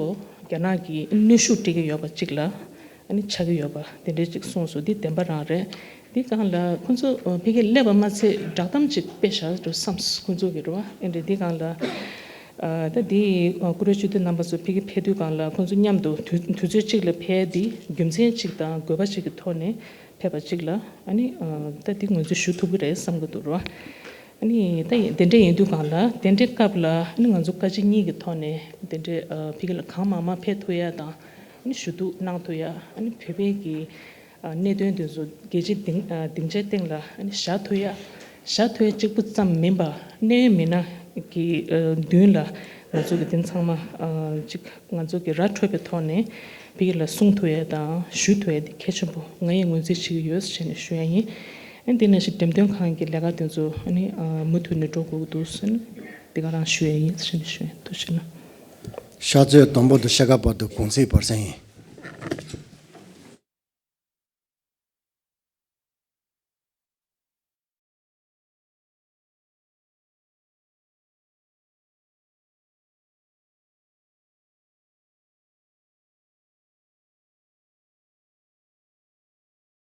རྒྱ་ནག་གི་གནོན་ཤུགས་སྤྲད་ཀྱི་ཡོད་པ་གཅིག་ལ་ཨ་ནི་ཆགས་ཀྱི་ཡོད་པ་དེ་འདྲས་གཅིག་གསུངས་སོང་། འདི་བདེན་པ་རང་རེད། འདི་སྒང་ལ་ཁོང་ཚོ་ཕ་གིར་སླེབས་པ་མ་ཚད་བསྒྲགས་གཏམ་ཅིག་སྤེལ་བཞག་འགྲོ་བསམས་ཁོང་ཚོ་གི་རེད་བ། ཨེ་འདྲ་འདི་སྒང་ལ་ཨ་ད་འདི་ཨ་ཀུ་རེ་སྤྱི་འཐུས་རྣམ་པ་ཚོ་ཕ་གིར་ཕེབས་དུས་སྒང་ལ་ཁོང་ཚོ་མཉམ་དུ་དུས་དུས་ཚོད་གཅིག་ལ་ཕེབས་འདི་རྒྱུ་མཚན་གཅིག་དང་དགོས་པ་གཅིག་གི་ཐོག་ནས་ཕེབས་པ་གཅིག་ལ་ཨ་ནི་ཨ་ད་འདི་ང་ཚོས་ཞུ་ཐུབ་ཀྱི་རེད་བསམ་གྱི་འདུག་རེད་བ། ཨ་ནི་ད་དེ་འདྲ་ཡིན་དུས་སྒང་ལ་དེ་འདྲའི་སྐབས་ལ་ཨ་ནི་ང་ཚོ་བཀའ་སྤྱི་གཉིས་ཀྱི་ཐོག་ནས་དེ་འདྲའི་ཨ་ཕ་གི་ལ་གང་མང་མང་ཕེབས་ཐུབ་ཡ་དང་ཨ་ནི་ཞུ་གཏུག་གནང་ཐུབ་ཡ་ཨ་ནི་བོད་པའི་གི་ཨ་གནད་དོན་དེ་ཚོ་རྒྱལ་སྤྱིའི་སྡིངས་ཨ་སྡིངས་ཆའི་སྟེང་ལ་ཨ་ནི་བཞག་ཐུབ་ཡ། བཞག་ཐུབ་ཡ་གཅིག་པུ་ཙམ་མིན་པ་གནད་ཡོད་མི་སྣ་གི་ཨ་མདུན་ལ་ང་ཚོ་གི་དེ་ཚང་མ་ཨ་ཅིག་ང་ཚོ་གི་ར་འཕྲོད་པའི་ཐོག་ནས་ཕ་གི་ལ་གསུང་ཐུབ་ཡ་དང་ཞུ་ཐུབ་ཡ་དེ་གལ་ཆེན་པོ་ང་ཡིས་ངོས་འཛིན་བྱེད་ཀྱི་ཡོད་ཟེར་ནས་ཞུ་ཡ་ཡིན། ཨ་ནི་དེ་ནང་བཞིན་འགྲེམས་སྟོན་ཁང་གི་ལས་ཀ་དེ་ཚོ་ཨ་ནི་ཨ་མུ་མཐུད་ནས་འགྲོ་དགོས་ཀྱི་འདུག་ཟེར་ནས་དེ་ག་རང་ཞུ་ཡ་ཡིན་ཟེར་ནས་ཞུ་ཡ་ཐུགས་རྗེ་གནང་། ཕྱག་ཚོད་དང་པོ་དང་ཕྱེད་ཀ་བར་དུ་གུང་ཚིགས་བར་གསེང་ཡིན།